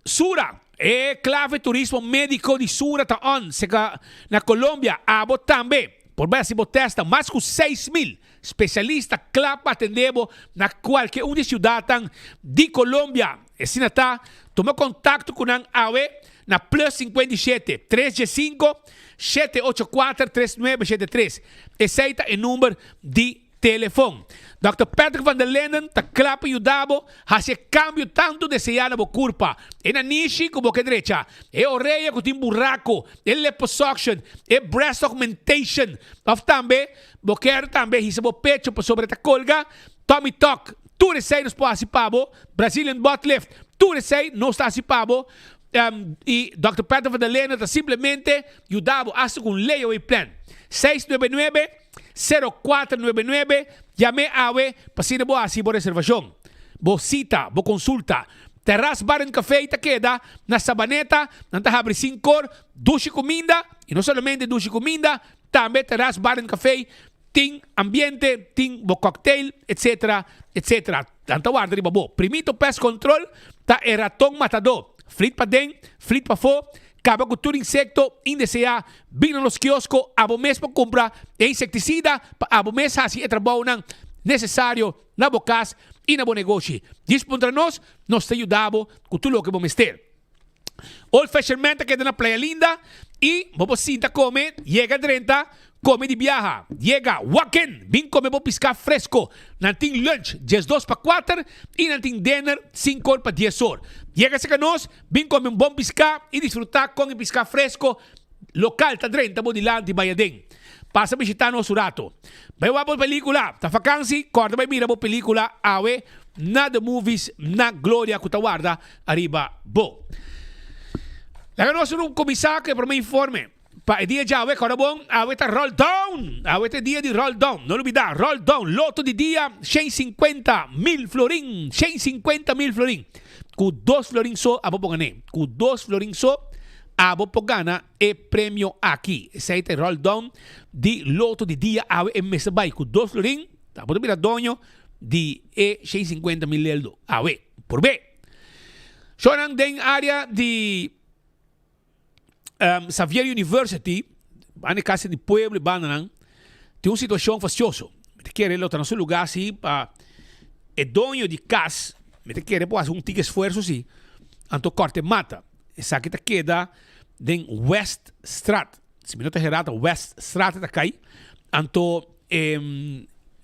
Sura. E clave turismo medico di Sura ta on seka na Colombia. Abo tambe por bai haci bo test na mas cu 6000 specialista cla pa atende bo na cualke un di ciudadnan di Colombia. Esina ta, tuma contacto cu nan awe na plus 57 315 784 3973. Esey ta e number di Telefon. Dòkter Patrick van der Linden ta kla pa yuda bo hasi e kambio tantu deseá na bo kurpa. E nanishi ku bo ke drecha, e orea ku tin buraku, e liposuction, e breast augmentation òf tambe bo kier tambe hisa bo pecho pasobra e ta kolga, tummy tuck, tur esei nos por hasi pa bo, Brazilian butt lift, tur esei nos ta hasi pa bo i Dòkter Patrick van der Linden ta simplemente yuda bo hasta ku un layaway plan. 699. 0499, Yam'é awe pa asina bo hasi bo reservashon, bo sita, bo konsulta. Terras Bar and Café ta keda na Sabaneta, nan ta habri sinkor, dushi kuminda, i no solamente dushi kuminda, tambe Terras Bar and Café tin ambiente, tin bo cocktail, etc. Etc. Nan ta warda riba bo. Primito Pest Control ta e raton matadó. Flit paden, flit pafó, kaba ku tur insekto indeseá. Bin na nos kiosko abo mes pa kumpra e insektisida pa abo mes hasi e trabounan nesesario na bo kas i na bo negoshi. Djis puntra nos, nos ta yuda bo ku tur loke bo mester. Old Fisherman ta keda na Playa Linda i bo por sinta kome, yega drenta, kome di biaha. Yega, walk-in, bin kome bo piská fresko. Nan tin lunch diesdos pa kuater i nan tin dinner sinkor pa dies or. Yega serka nos, bin kome un bon piská i disfrutá kon e piská fresko lokal ta drenta bo dilanti bai aden. Pasa bishitá nos un rato. Bai wak bo pelíkula. Ta fakansi? Kòrda bai mira bo pelíkula awe na The Movies na Gloria ku ta warda ariba bo. Laga nos ru kuminsá ku e promé informe pa e dia djawe. Kòrda bon, awe ta roll down! Awe ta e dia di roll down. No lubidá, roll down, loto di dia, 150,000 florin, 150,000 florin. Ku dos florin so abo por gané. Ku dos florin so abo por gana e premio aki. Esei ta e roll down di loto di dia awe e mester bai ku dos florin, abo ta bira doño di e 150,000 leldo awe. Purbé! Shownan den area di Xavier University, banda e casa di pueblo y bandanan, tin un situacion fastioso. Mi ta kere lo ta na su lugar si pa e doño di cas, mi ta kere por haci un tiki esfuerzo si, anto corta e mata. Esaki ta keda den Weststraat. Si mi no ta hera ta Weststraat ta cay. Anto e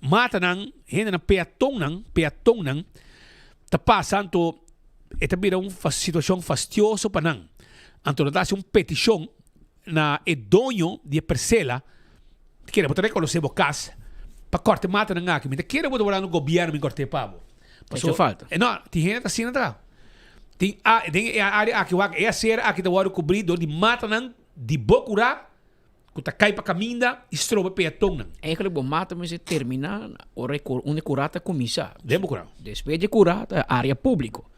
matanan, hendenan, peatonnan, peatonnan ta pasa anto e ta bira un situacion fastioso pa nan. Anto nan ta haci un peticion na e doño di e percela, kere bo ta reconoce bo cas pa corta e matanan aki. Mi ta kere bo ta wordando gobierno bin corte pa bo. Hecho falta. No, tin hende ta asina ta. Tin a, den e area aki wak e acera aki ta wordo cubri door di matanan di bo cura ku ta kai pa kaminda i stroba peatonnan. Eigenlijk bo mata mester termina ora e unda e kura ta kuminsá. Den bo kura. Despues di e kura ta área públiko.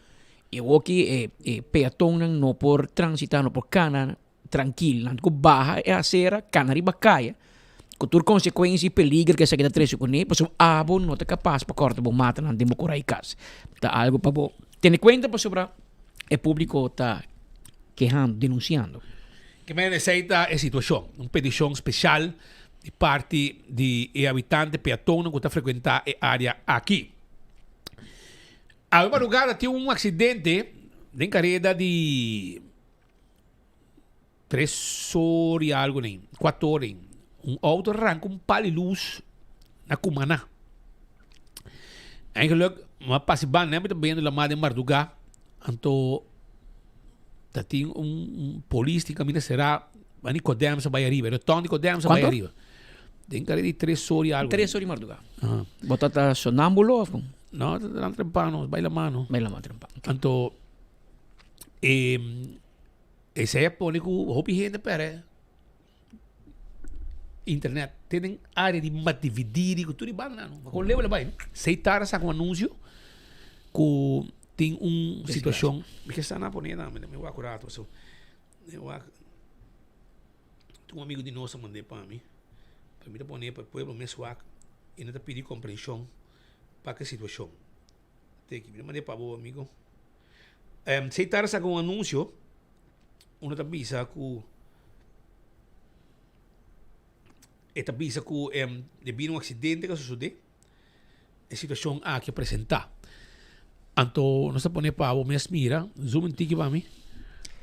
I awoki e e peatonnan no por transitá, no por kana trankil. Nan ku baha e asera, kana riba kaya, ku tur konsekuensia i peliger ku esaki ta trese kuné, pasobra abo no ta kapas pa kòrta bo matanan den bo kura i kas. Ta algu pa bo tene kuenta pasobra e públiko ta kehando, denunsiando. Ke manera esei ta e situashon. Un petishon spesial di parti di e habitante peatonnan ku ta frekuentá e área aki. Awe madrugada tin un aksidente den kareda di tres or i algu den, kuater or den. Un outo a ranka un pal di lus na Cumaná. Eigenlijk, mi a pasa e banda, mi ta bendo lamá den mardugá, anto Ta tin un polis tin caminda cera bani Codemsa bay ariba. E rotonda di Codemsa bay ariba. Den kare di tres or y algo. Tres or di marduga. Bo ta ta sonambulo of con? No, ta ta trempano, bay la mano. Bay la mano trempano. Anto e esey a pone cu hopi hende pere internet. Te den area di Matividiri cu tur di banda nan. Con leu la bay. Sey tarde saca un anuncio cu tin un situacion. Mi ke sta na pone nan, mi wak un rato so. Mi wak tin un amigo di nos a mande pa mi. Pero mi ta pone pa e pueblo mes wak y nan ta pidi comprension pa ke situacion. Teki, mi ta mande pa bo amigo. Sey tarde saca un anuncio. Uno ta bisa ku e ta bisa ku debido a un aksidente ku a sosodé e situashon aki a presentá. Anto nos ta pone pa bo mes mira, zoom un tiki pa mi.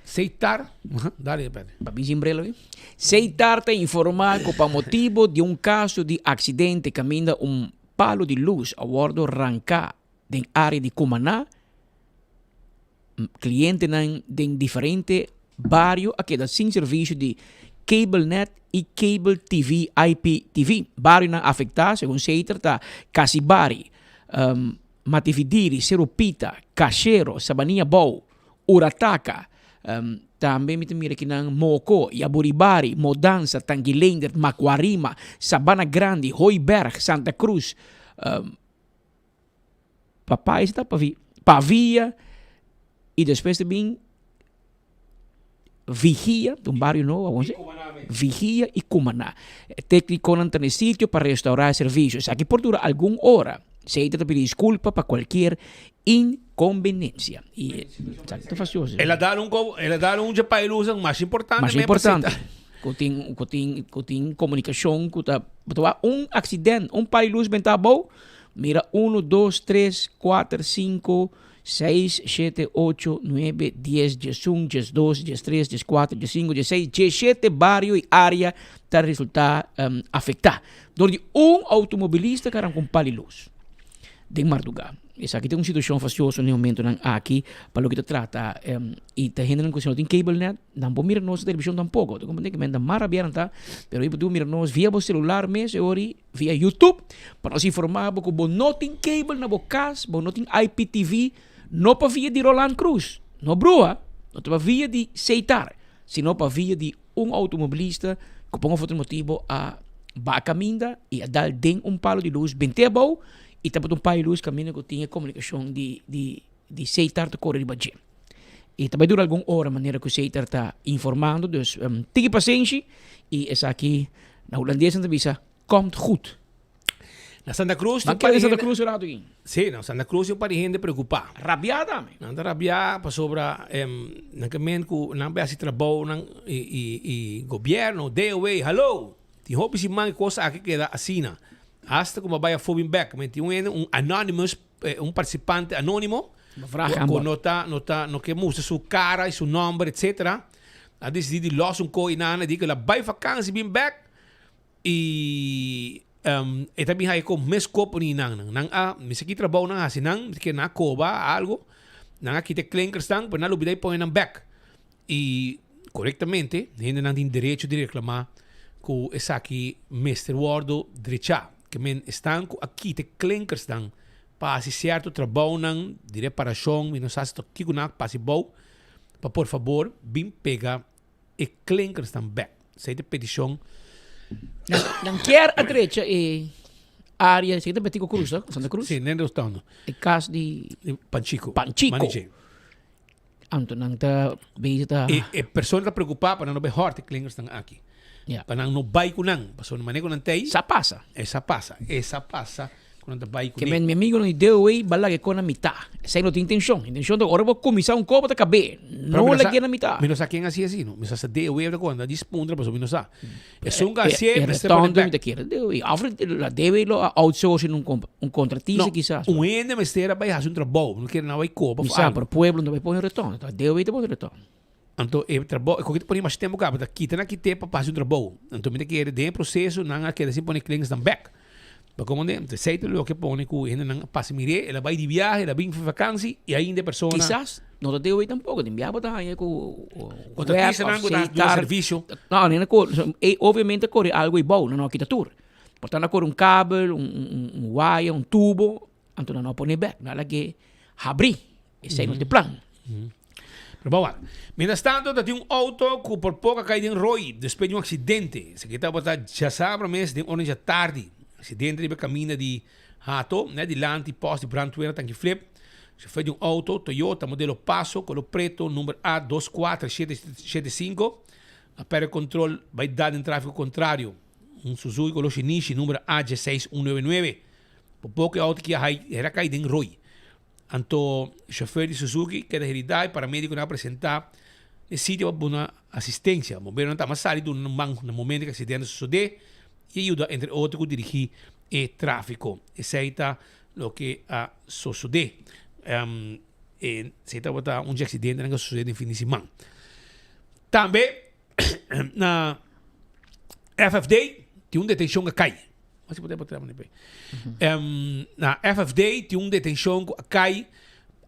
Seitar, dale Pete. Pa mi sin bril awe. Seitar ta informá ku pa motibo di un kaso di aksidente kaminda un palo di lus a wòrdu ranká den área di Cumaná, Clientenan den diferente bario a keda sin servicio di cablenet y cable TV IPTV. Barionan afecta, segun Seiter, ta Casibari, Matividiri, Cerro Pita, Cachero, Sabanilla Bou, Urataca, tambe mi ta mira kinan Moco, Yaburibari, Modanza, Tanguileender, Macuarima, Sabana Grandi, Hooiberg, Santa Cruz, Papais ta pavi, pavia. Y despues ta bin Vigia, un bario nobo, awor si. Vigia y Cumaná. Tecniconan ta na e sitio pa restaura e servicio. Esaki por dura algun ora. Seita ta pidi disculpa pa cualkier inconveniencia. Y esaki ta fastioso. El a dal un co, el a dal un dje pailusan mas importante. Mas importante. Cu tin, cu tin, cu tin comunicacion cu ta, bo ta wak un accident, un pailus benta abou, mira uno, dos, tres, cuater, cinco, Seis, shete, ocho, nuebe, dies, diesun, diesdos, diestres, dieskuater, diesinku, diesseis, diesshete bario i área ta resultá afektá dor di un outomobilista ku a ranka un pal di lus den mardugá. Esaki ta un situashon fastioso na e momentonan aki pa loke ta trata i ta hendenan ku si no tin cable net nan por mira nos na televishon tampoko. Ta komprende ku men ta mas rabiá nan ta pero bo por mira nos via bo selular mes e ora ei. Via YouTube pa nos informa bo ku bo no tin cable na bo kas, bo no tin IPTV, no pa via di Roland Cruz, no brua, no ta pa via di Seitar, sino pa via di un automobilista ku pa un of otro motibo a baha kaminda i a dal den un palo di lus bent'é abou i tabata un palo di lus kaminda ku tin e komunikashon di di di Seitar ta kore riba dje. I ta bai dura algun ora manera ku Seitar ta informando, dus tiki pasenshi i esaki Na hulandes nan ta bisa komt goed. Na Santa Cruz tin un par di hende. Santa Cruz rato aki. Sí, na Santa Cruz tin un par di hende preocupá. Rabiá tambe. Nan ta rabiá pasobra nan ke men ku nan bai hasi trabounan i gobierno, DOW, hallo! Tin hopi siman e kos aki keda asina. Hasta ku bo a bai afó bin bèk. Men tin un hende, un anonymous, un participante anónimo ku no ta, no ta, no ke mustra su kara i su nòmber etcetera. A disidí di lòs un ko i nan a di ku el a bai fakansi bin bèk i e ta bin haña ku mes kopo ni nan. Nan a mester ki trabou nan a hasi nan, mester ke nan a koba algu, nan a kita e klinkersnan pero nan a lubidá i pone nan bèk. I korektamente hendenan tin derecho di reklamá ku esaki mester wòrdu drechá. Ke men esnan ku a kita e klinkersnan pa hasi sierto trabounan di reparashon, mi no sa si ta kiko nan a pasa bou. Pa por fabor bin pega e klinkersnan bek. Esei ta e petishon. Nan kier a drecha e area, esei ta Betico Cruz, no? Santa Cruz? Si, nen Rostondo. E kas di Panchico. Panchico. Maniche. Anto nan ta bezig ta. E e persona ta preocupa pa nan no bay hort e klinkersnan aki. Ja. Pa nan no bay cu nan. Pasobra manera cu nan ta ey. Sa pasa. E sa pasa. E sa pasa. Ku nan ta bai kuné. Ke men mi amigonan di DOA ba laga e ko na mitá. Esei no tin intenshon. Intenshon ta ora bo kuminsá un ko bo ta kab'é. No lag'é na mitá. Mi no sa ken hasi así no. Mi sa sa DOA ta konta. Djis puntra pasobra mi no sa. Esun ku hasié E mester pone retorno mi bèk. ta kere DOA. Òf la DOA lo a outsource un un kontratista kisas. No, un hende mester a bai hasi un trabou. Mi no kere nan a bai koba Mi òf sa, algu. pero pueblo no ta bai pone retorno. Ta DOA ta pone retorno. Anto e trabou, e koki ta pone masha tempu kaba, ta kita nan kit'é pa hasi un trabou. Anto mi ta kere den e proseso nan a keda sin pone klinkers nan bèk. Pa komo den, esei ta loke pone ku hendenan a pasa mir'é, el a bai di viahe, el a bin for vakansi i ainda e persona. Kisas no ta deo ei tampoko, den biaha bo ta haña ku Kontratistanan ku ta duna servisio. No, nan a kore, ei obviamente a kore algu ei bou, nan no a kita tur. Por ta nan a kore un kabel, un waya, un tubo, anto nan no a pone bèk, nan a lag'é habrí. Esei no ta e plan. Pero bo wak. Mientras tanto ta tin un auto cu por poco a cay den rooi despues di un accidente. Esaki tabata djasabra mes den ora djatardi. Accidente riba e caminda di Hato, net dilanti post di brandweer na Tanki Flip. Chofer di un auto Toyota modelo Paso color preto number A dos cuatro shete shete cinco a perde control bay dal den trafico contrario. Un Suzuki color shinishi number A dieseis un nuebe nuebe. Por poco e auto ki a hay era cay den rooi. Anto chofer di Suzuki keda heridá i paramedikonan a presentá n'e sitio pa duna asistensia. Bomberonan tamba sali duna un man na momento ku e aksidente a sosodé i a yuda entre otro ku dirigí e tráfiko. Esei ta loke a sosodé. Esei tabata un dje aksidentenan ku a sosodé den fin di siman. Tambe na FFD tin un detenshon ku a kai. Mas si por traha pe. Na FFD tin un detenshon ku a kai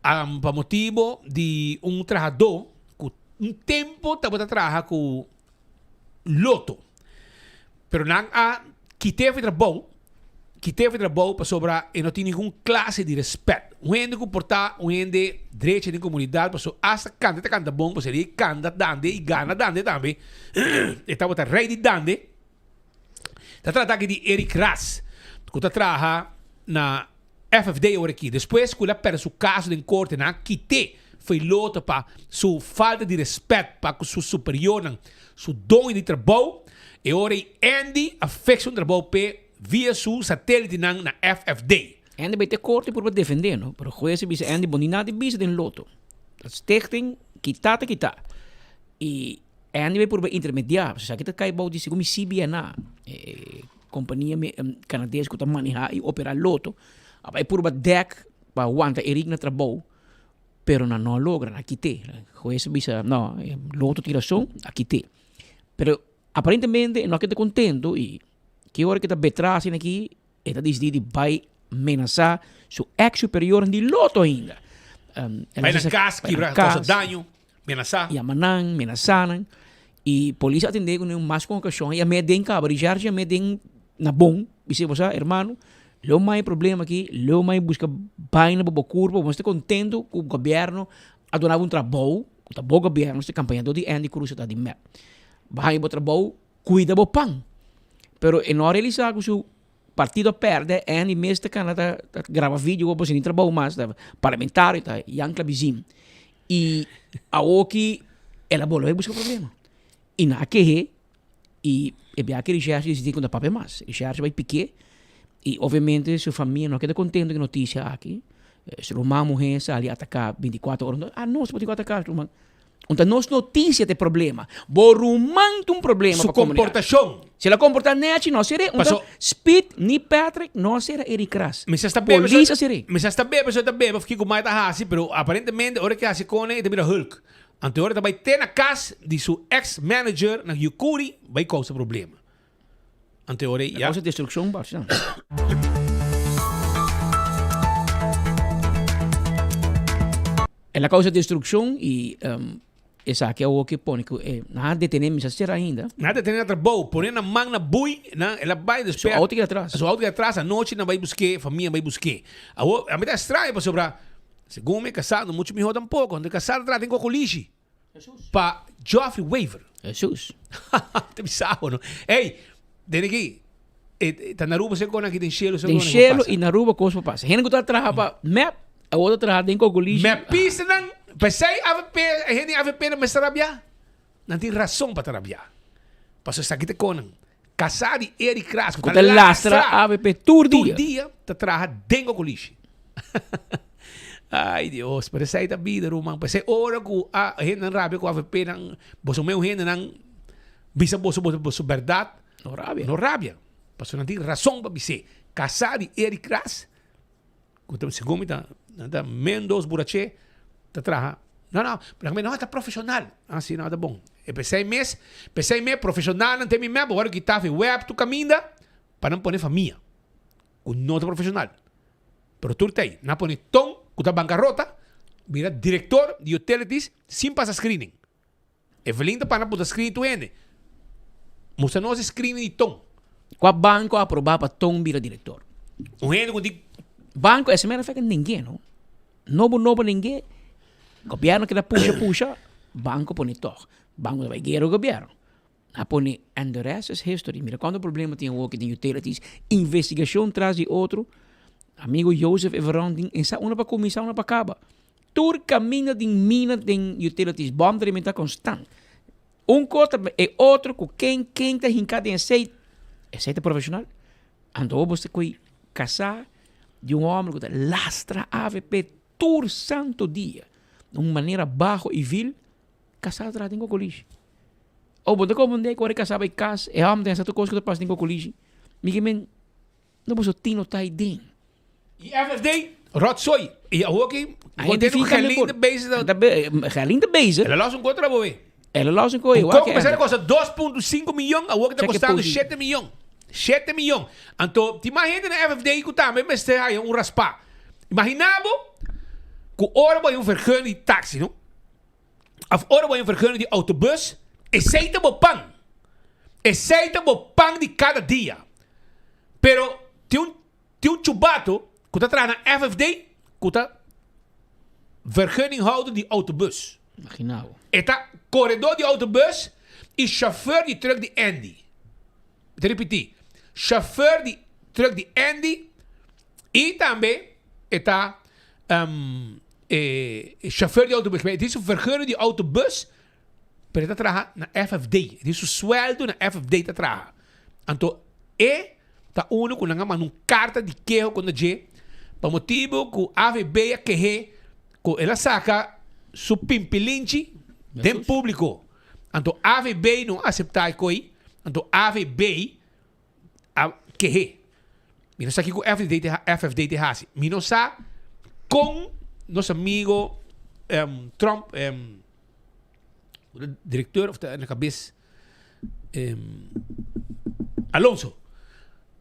pa motibo di un trahadó ku un tempo tabata traha ku Lotto. Pero nan a kit'é for di trabou, kit'é for di trabou pasobra e no tin ningun klase di respèt. Un hende ku por ta un hende drechi den komunidat pasobra asta kanta e ta kanta bon pasobra e kanta dande i gana dande tambe. E tabata rei di dande. Ta trata aki di Eric Ras, ku ta traha na FFD awor aki. Despues ku el a pèrdè su kaso den korte, nan a kit'é. Foi Lotto pa su falta di respet pa cu su superiornan, su doño di trabou. E ora ei Andy a fixa un trabou p'e via su satelitenan na FFD. Andy bay te corte por pa defende no, pero huez a bisa Andy bo ni nada di bisa den Lotto. Ta stichting kita ta kita. Y Andy bay purba intermedia, pasobra esaki ta cay bou di segun mi CBNA, e compania Canades cu ta maneha y opera Lotto, a bay purba dek pa wanta Eric na trabou. Pero nan no a logra, nan a kit'é. Hues a bisa, no, Lotto tin rason, a kit'é. Pero aparentemente e no a keda contento y ki ora ke ta betra asina aki, e ta disidi di bai menasa su ex superiornan di Lotto ainda. Bai na cas, kibra, causa daño, menasa. Yama nan, menasa nan. Y polis a atende cu nan mas cu un ocasion y a mete den caba, Richard a mete den na bon, bisa bo sa, hermano, lo mai problema aki, lo mai busca baina pa bo curpa, bo mester contento cu gobierno a duna bo un trabou, cu ta bo gobierno, este campañador di Andy Cruz ta di mep. Bo haña bo trabou, cuida bo pan. Pero e no a realisa cu su partido a perde, Andy mes ta cana ta graba video bo sin trabou mas, ta parlamentario, ta Jan Klabizin. Y awoki el a bolbe busca problema. Y nan a kehe y e biaha ki Richard disidí ku no ta papia mas. Richard bai piké y obviamente su famia no a keda kontento ku e notisia aki. Su ruman muhé sali ataká bintikuater ora. Ah nos por tin ku ataká su ruman. Un ta nos notisia ta e problema. Bo ruman ta un problema Su pa komunidat. komportashon. Si el a komportá nèchi no a ser'é. Un ta Paso. Speed ni Patrick no a sera Eric Ras. Mi sa sta bebe Polis a ser'é. Mi sa sta bebe so e ta bebe of kiko mai ta hasi pero aparentemente ora ke hasi kone e ta bira Hulk. Anto e ora ta bai te na kas di su ex manager na Yukuri bai kousa problema. Anto e ora ei Ta ya. kousa destrukshon basta. El a kousa destrukshon i esaki awor ke pone ku e nan a detené mi sa sera ainda. Nan a detené na trabou, pone nan man na bui, nan el a bai Su despues. auto keda atras. Su auto keda atras, anochi nan bai busk'é, famia bai busk'é. Awor a mi ta extraño pasobra segun mi e kasá no mucho mihó tampoko, anto e kasá ta traha den kokolishi pa Geoffrey Wever. Hesus. Ta bisa bo no. Ey, den aki ta na Aruba segun aki den shelu Den shelu i na Aruba kos por pasa. Hende ku ta traha pa mep, awor ta traha den kokolishi. Mepistanan, p'esei avp, e hende di avp nan mester rabia. Nan tin rason pa ta rabia. Pasobra esaki ta kon nan. Kasá di Eric Ras ku ta lastra avp tur dia. Tur dia ta traha den kokolishi. Ay Dios, pero esei ta bida ruman. P'esei ora ku a hendenan rabia ku avp nan, boso meu hendenan bisa boso boso bèrdat. No rabia. No rabia. Pasobra nan tin rason pa bis'é. Kasá di Eric Ras, ku ta segun mi ta nan ta mendos buraché, ta traha. No, no, pero nan no, ta profeshonal. Ah, si, no, ta bon. E p'esei mes, p'esei mes profeshonalnan te mi mep, bo wòrdu kitá fi wèp tur kaminda pa nan pone famia ku no ta profeshonal. Pero tur ta ei. Nan a pone Ton, ku ta bankarota, bira direktor di utilities sin pasa screening. Evelyn ta pana puta screen tu hende. Mustra nos e screen di Ton. Kua banko a aproba pa Ton bira direktor? Un hende ku di. Banko as a matter of fact ningué no. Nobo nobo ningué. Gobierno keda pusha pusha, banko pone tog. Banko ta bai guera ku gobierno. A pone and the rest is history. Mira cuanto problema tin awoki den utilities, investigacion tras di otro. Amigo Joseph Everon tin esa una pa cuminsa una pa caba. Tur caminda tin mina den utilities, bom ta rementa constant. Un cos ta e otro cu ken ken ta hinca den esey, esey ta profesional. Anto bo ta coy casa di un homber cu ta lastra avp tur santo dia, na un manera baho y vil, casa ta traha den cocolishi. Oh, bo ta comprende cu ora e casa bay cas, e homber ta hasa tur cos cu ta pasa den cocolishi. Mi ke men, no boso tin no ta ahi den. Y FFD, rotzooi. Y awoki, contento cu Gerlin ta bezig. Gerlin ta bezig. El a los un contra bo, eh. El a los un contra. Un coco pensar costa 2.5 miljoen, awoki ta costando 7 miljoen. 7 miljoen. Anto, tin mas hende na FFD cu tambe mester haya un raspa. Imagina bo, cu ora bo haya un vergunning di taxi, no? Of ora bo haña un vergunning di autobus, esei ta bo pan. Esei ta bo pan di kada dia. Pero tin un tin un chubato ku ta traha na FFD ku ta vergunninghouder di autobus. Imagina bo. E ta koredó di autobus i chauffeur di truck di Andy. Mi ta ripití, chauffeur di truck di Andy i tambe e ta. E chauffeur di autobus, e tin su vergunning di autobus, pero e ta traha na FFD. E tin su sueldo na FFD ta traha. Anto e ta uno ku nan a manda un karta di keho kontra dje pa motibu ku AVB a kehe ku el a saka su pimpilinchi den públiko. Anto AVB no a aseptá e koi, anto AVB a kehe. Mi no sa kiko FFD ta FFD ta hasi. Mi no sa kon nos amigo um, Trump, um, directeur of ta na kabes um, Alonso.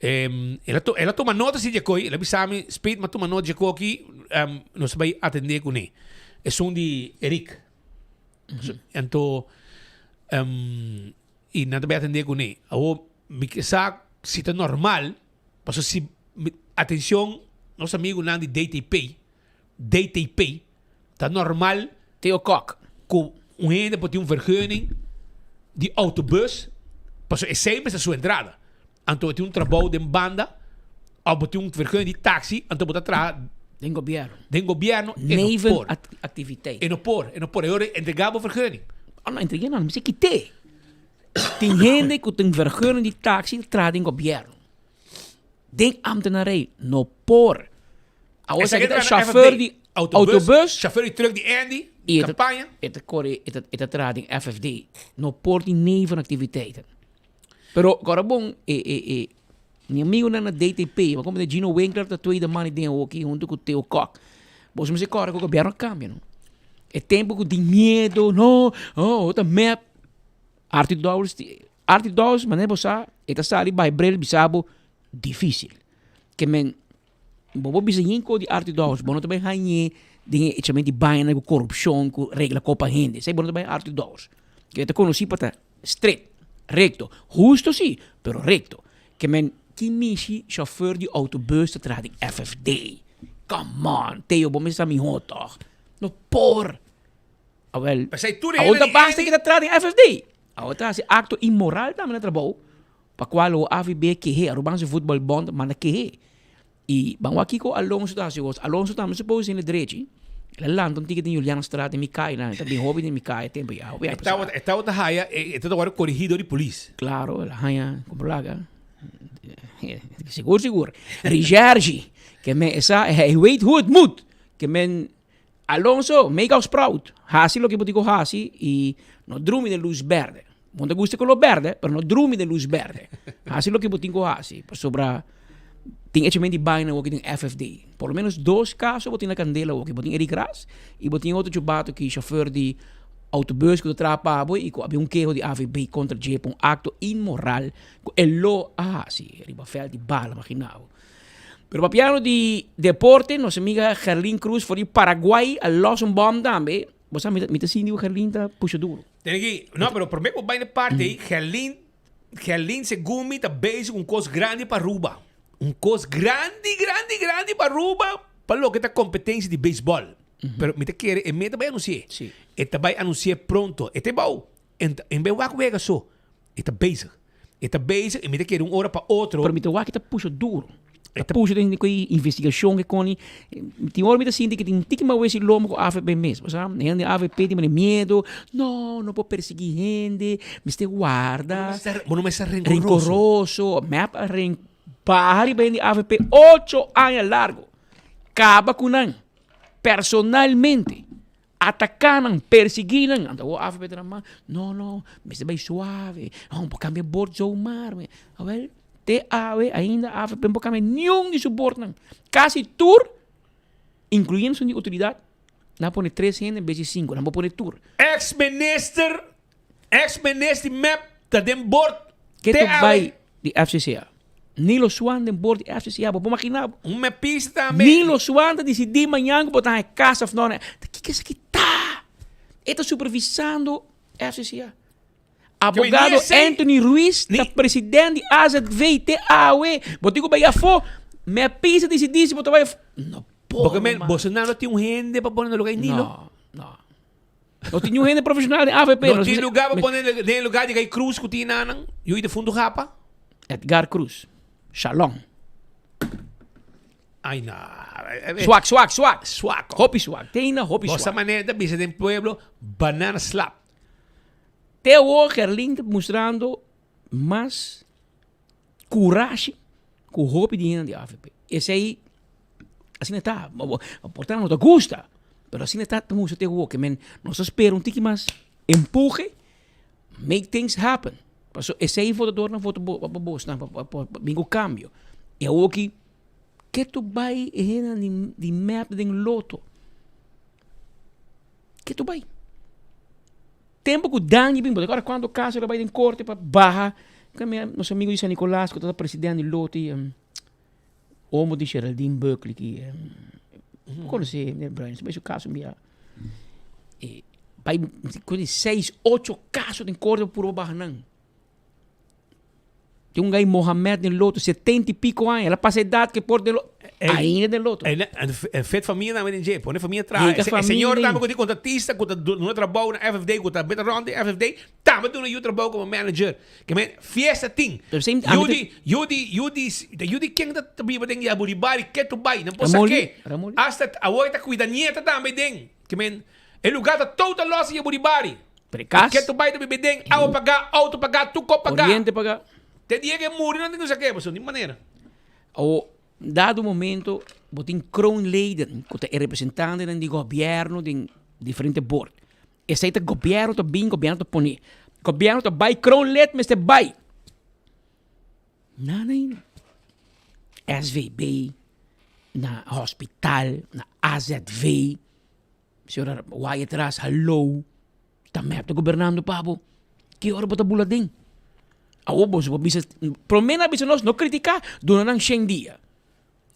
Um, el a, to, el a toma nota si dje el a bisa mi, Speed, ma toma nota dje koki, um, nos bai atende kuné. Esun di Eric. Mm -hmm. Anto, um, i nan ta bai atendé kuné. Awor mi ke sa si ta normal, pasobra si atencion nos amigunan di DTP, DTP, ta normal Theo Kok. ku un hende por tin un vergunning di autobus, pasobra esei mester su entrada. Anto bo tin un trabou den banda of bo tin un vergunning di taxi, anto bo ta traha Den gobierno. Den gobierno e no por. Nevenactiviteit. E no por, e no por. E ora entrega bo vergunning. Oh no, entrega no, mester kite. Tin hende ku tin vergunning di taxi ta traha den gobierno. Den ambtenarij, no por. Awor Esaki esaki ta ta na chauffeur FFD. di Autobus, autobus. chauffeur di truck di Andy, I e ta, campaña. e ta kore, e ta, e ta traha den FFD. No por tin nevenactiviteiten. Pero kòrda bon, e, e, e, mi amigunan na DTP, mi komprende Gino Winkler ta tweede man den hoki huntu ku Theo Kok. Boso mester kòrda ku gobièrnu a kambia no. E tempu ku tin miedo, no, oh, ta mep. Arthur Dowers, Arthur Dowers, manera bo sa, e ta sali bai bril bisa bo difísil. Ke men, Bo por bisa yin ko di Arthur Dowers, bo no ta bai hañ'é den e echamento di bañanan ku korupshon, ku regla kopa hende. Esei bo no ta bai Arthur Dowers. Ke e ta konosí pa ta stret, rekto. Husto si, pero rekto. Ke men ki mishi shòfèr di outobùs ta traha den FFD? Come on, Theo, bo mester sa mihó tòg. No por! Awel, P'esei tur awor hende ta di basta Andy ke ta traha den FFD. Awor ta hasi akto inmoral tambe na trabou. Pa cual lo AVB kehe, Arubaanse Voetbal Bond manda kehe. Y ban wak kico Alonso ta haci awor. Alonso tambe supose hende drechi. El a lanta un tiki den Julianastraat den mi caya nan. E ta bin hopi den mi caya tempo ya. Hopi E tabata, e tabata haya, e tabata worde corigi door di polis. Claro, el a haya como laga. Sigur, sigur. Recherche. Ke men esa, hij weet hoe het moet. Ke men Alonso, make us proud. Hasi loke bo tin ku hasi i no drumi den lus berde. Bo no ta gusta e kolor berde, pero no drumi den lus berde. Hasi loke bo tin ku hasi, pasobra tin echamente di baina awoki den FFD. Por lo menos dos kaso bo tin na kandela awoki. Bo tin Eric Ras i bo tin otro chubato ki shofèr di autobus ku ta traha pa bo i ku abia un keho di AVB kontra dje pa un akto inmoral ku e lo a hasi riba vèlt di bala, magina bo. Pero papiando di deporte, nos amiga Gerlin Cruz for di Paraguay a los un bom tambe. Bo sa, mi ta, mi ta sinti ku Gerlin ta pusha duro. Tene ki, no, pero prome ku bai na parte ei, Gerlin, Gerlin segun mi ta bezig un kos grandi pa Aruba. Un kos grandi, grandi, grandi pa Aruba pa loke ta kompetensia di beisbòl. Pero mi ta kere e me ta bai anunsi'é. E ta bai anunsi'é pronto. E ta e bou. En, en bai wak wega so. E ta bezig. E ta bezig y mi ta kere un ora pa otro. Pero mi ta wak e ta pusha duro. E ta pusha den ku e investigashon ke koni. Tin ora mi ta sinti ke tin tiki mas wesi lomo ku avp mes. Bo sa, hende di avp tin mane miedo. No, no por persegui hende. Mester warda. Bo no mester rencoroso. Rencoroso. Mep a ren baha riba hende di avp ocho aña largo. Kaba ku nan. Personalmente. Ataká nan, persiguí nan. Anto awor AVP ta nan, no, no, mester bai suave, no por kambia bord zomaar. Awel, te awe ainda AVP no por kambia niun di su bordnan. Kasi tur, inkluyendo esun di outoridat, nan a pone tres hende en bes di sinku, nan por pone tur. Ex minister, ex minister di mep ta den bord Ke te tu awe. bai di FCCA? Nilo Swan den bord di FCCA, bo por magina bo? Un mepista tambe. Nilo Swan ta disidí mañan ku bo ta haña kas òf no. Ta kiko esaki ta? E ta supervisando FCCA. Abogado Anthony Ruiz ta president di AZV te awe. Bo tin ku bai afó. Mepista disidí si bo ta bai afó. No por, Porque men, man. Bolsonaro tin un hende pa pone na lugar di Nilo. No, no. No tin niun hende profesional den AVP. No tin lugar pa pone den lugar di Guy Cruz ku tin nanan. Yu di fundo gapa. Edgar Cruz. Shalom. Ay no. Swak, swak, swak. Swak. Hopi swak. Teina hopi swak. Bosa manera ta bisa den pueblo, banana slap. Te awor Gerlin ta mustrando mas curashi cu hopi di hende di avp. Esey asina ta. Por ta no ta gusta, pero asina ta ta mustra te awor. Ke men nos ta spera un tiki mas empuje, make things happen. Paso esey votadornan vota pa bosnan pa bin cu cambio. Y awor ki ke tu bay e hendenan di mep den loto? Ke tu bay? Tempo cu Dani bin, bo ta acorda cuanto caso el a bay den corte pa baha nos amigo di San Nicolas cu tabata president di loto y omo di Geraldine Buckley ki bo conoce meneer Bruin, su bay su caso un bia y bay seis ocho caso den corte pa purba baha nan. Tin un gai Mohamed den loto, setenta y pico aña. El a pasa edad que por den loto. Ainda den loto. En, en fet familia namen den dje. Pone familia traha. E señor tambe ku tin kontratista ku ta duna trabou na FFD, ku ta beta rond den FFD, tambe duna yu trabou komo manager. Ke men, fiesta tin. Yu di, yu di, yu di, yu di ken ta biba den Yaburibari, ketu bai, nan por sak'é. Hasta awor e ta kuida nieta tambe den. Ke men, e lugar ta total los den Yaburibari. Prekas. Ketu bai ta bibi den awa pagá, auto pagá, tur kos pagá. Koriente pagá. Te dia ke muri no tin ku sak'é pasobra di manera. Awor, dado momento bo tin kroonleden ku ta e representantenan di gobièrnu den diferente bord. Esei ta gobièrnu ta bin, gobièrnu ta pone. Gobièrnu ta bai, kroonlid mester bai. Nada ainda. SVB, na hospital, na AZV. Señora wai atras, hallo, ta mep ta gobernando pa bo. Ki ora bo ta bula den? Awor boso por bisa, prome nan a bisa nos no critica, duna nan shen dia.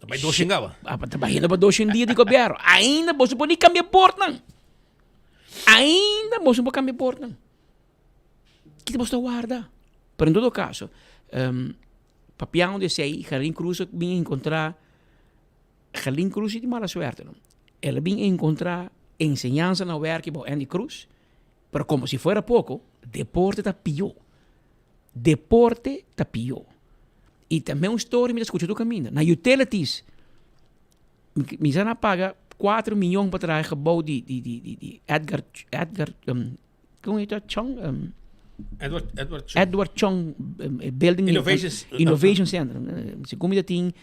Ta bai dos shen gaba. Ta bayendo pa dos shen dia di gobierno. Ainda boso por ni cambia bordnan. Ainda boso por cambia bordnan. Kiko boso ta warda? Pero en todo caso, papiando di esey, Gerlin Cruz a bin encontra. Gerlin Cruz si tin mala suerte no. El a bin encontra enseñansa na werki bao Andy Cruz, pero como si fuera poco, deporte ta pio. Deporte ta pio. Y ta mes un story mi ta scucha tur caminda. Na utilities, mi sa na paga cuatro miyon pa traha e gebouw di di di di Edgar Edgar Con heet dat? Chong? Um, Edward, Edward Chong. Edward Chong um, Building Innovation, Innovation Center. Segun mi dat tin,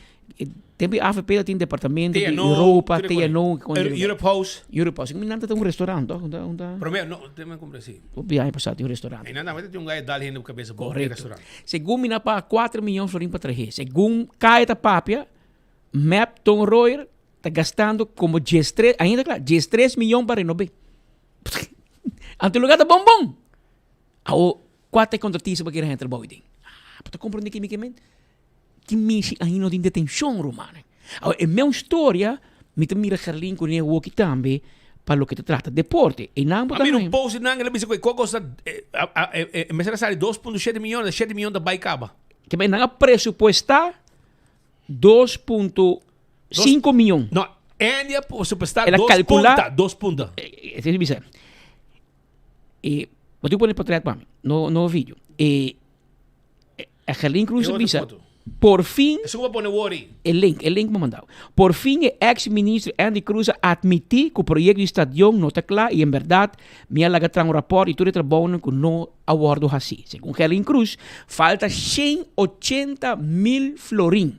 tempo di AFP dat tin departamento di Europa, TNO. Europe House. Europe House. Mi nanta un restaurant, toch? Unda, unda. Prome, no, te me compre si. Hopi aña pasado tin un restaurant. En nanda, tin un gai dal hende op cabeza bo restaurant. Segun mi na pa 4 miljoen florin pa trahe. Segun Kaya ta papia, Mep Ton Royer ta gastando como 13, ainda kla, 13 miljoen pa renobe. Anto lugar ta bon bon. Awo kua ta e kontratista pa kere haña trabou den? Ah, bo ta komprende ke mi ke men? Ki mishi ainda no tin detenshon, rumannan. Awo e meun storia mi ta mira Gerlin ku Newoki tambe pa loke ta trata deporte. Einan bo A ta mira un haña. post di nan, el a bisa ku e koko sa e mester a sali 2.7 miyon, 7 miyon ta bai kaba. Ke men nan a presupuestá 2.5 miyon. No, Andy a presupuestá El a dos calcula- punta, dos punta. Esei ta bisa. E, bo tin ku pone portret pa mi, no, no video. E, e Gerlin Cruz E a otro bisa, foto. por fin, Esun ku bo pone wori. e link, e link bo mandao. Por fin e ex ministro Andy Cruz a admiti ku proyecto di stadion no ta kla i en berdad mi a laga traha un raport di tur e trabounan ku no a wordo haci. Segun Gerlin Cruz, falta 180 mil florin.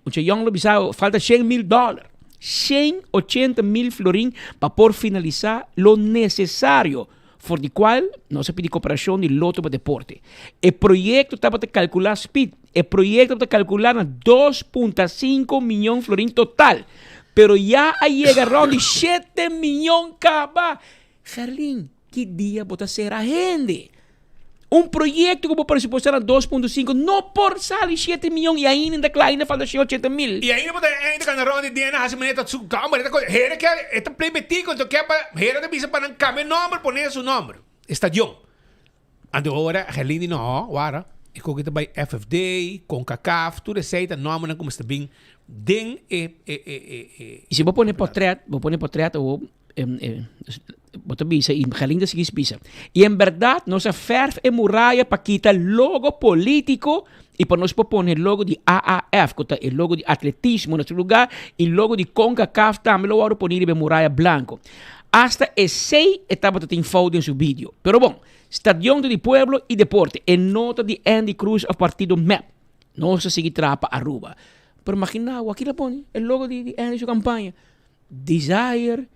Mucha yong lo bisa falta 100 mil dollar. 180 mil florin pa por finalisa lo necesario for di cual nos a pidi cooperacion di Lotto pa Deporte. E proyecto tabata calcula speed. E proyecto tabata calcula na 2.5 miyon florin total. Pero ya a yega rond di 7 miyon caba. Gerlin, ki dia bo ta sera hende? Un proyecto cu bo presupuesta na 2.5 no por sali 7 miyon y ainda ta cla, ainda falta 180 mil. Y ainda bo ta ainda cana rond di DNA haci manera ta su homber e ta coge hende ke e ta play betico enton ke pa hende ta bisa pa nan cambia nomber pone su nomber estadion. Anto ora Gerlin di no wara e coge ta bay FFD, Concacaf tur esey ta nombernan cu mester bin den e e e e. Y si bo pone potret, bo pone potret awo Bo ta bisa y Gerlin ta sigui bisa. Y en berdad nos a verf e muraya pa kita logo politico Y pa nos por pone logo di AAF, cu ta e logo di atletismo na su lugar, y logo di Concacaf tambe lo worde poni riba e muraya blanco. Hasta esey e tabata tin fout den su video. Pero bon, stadion ta di pueblo y deporte, e no ta di Andy Cruz of partido mep. Nos ta sigui traha pa Aruba. Pero magina bo, aki ta pone e logo di Andy su campaña. Desire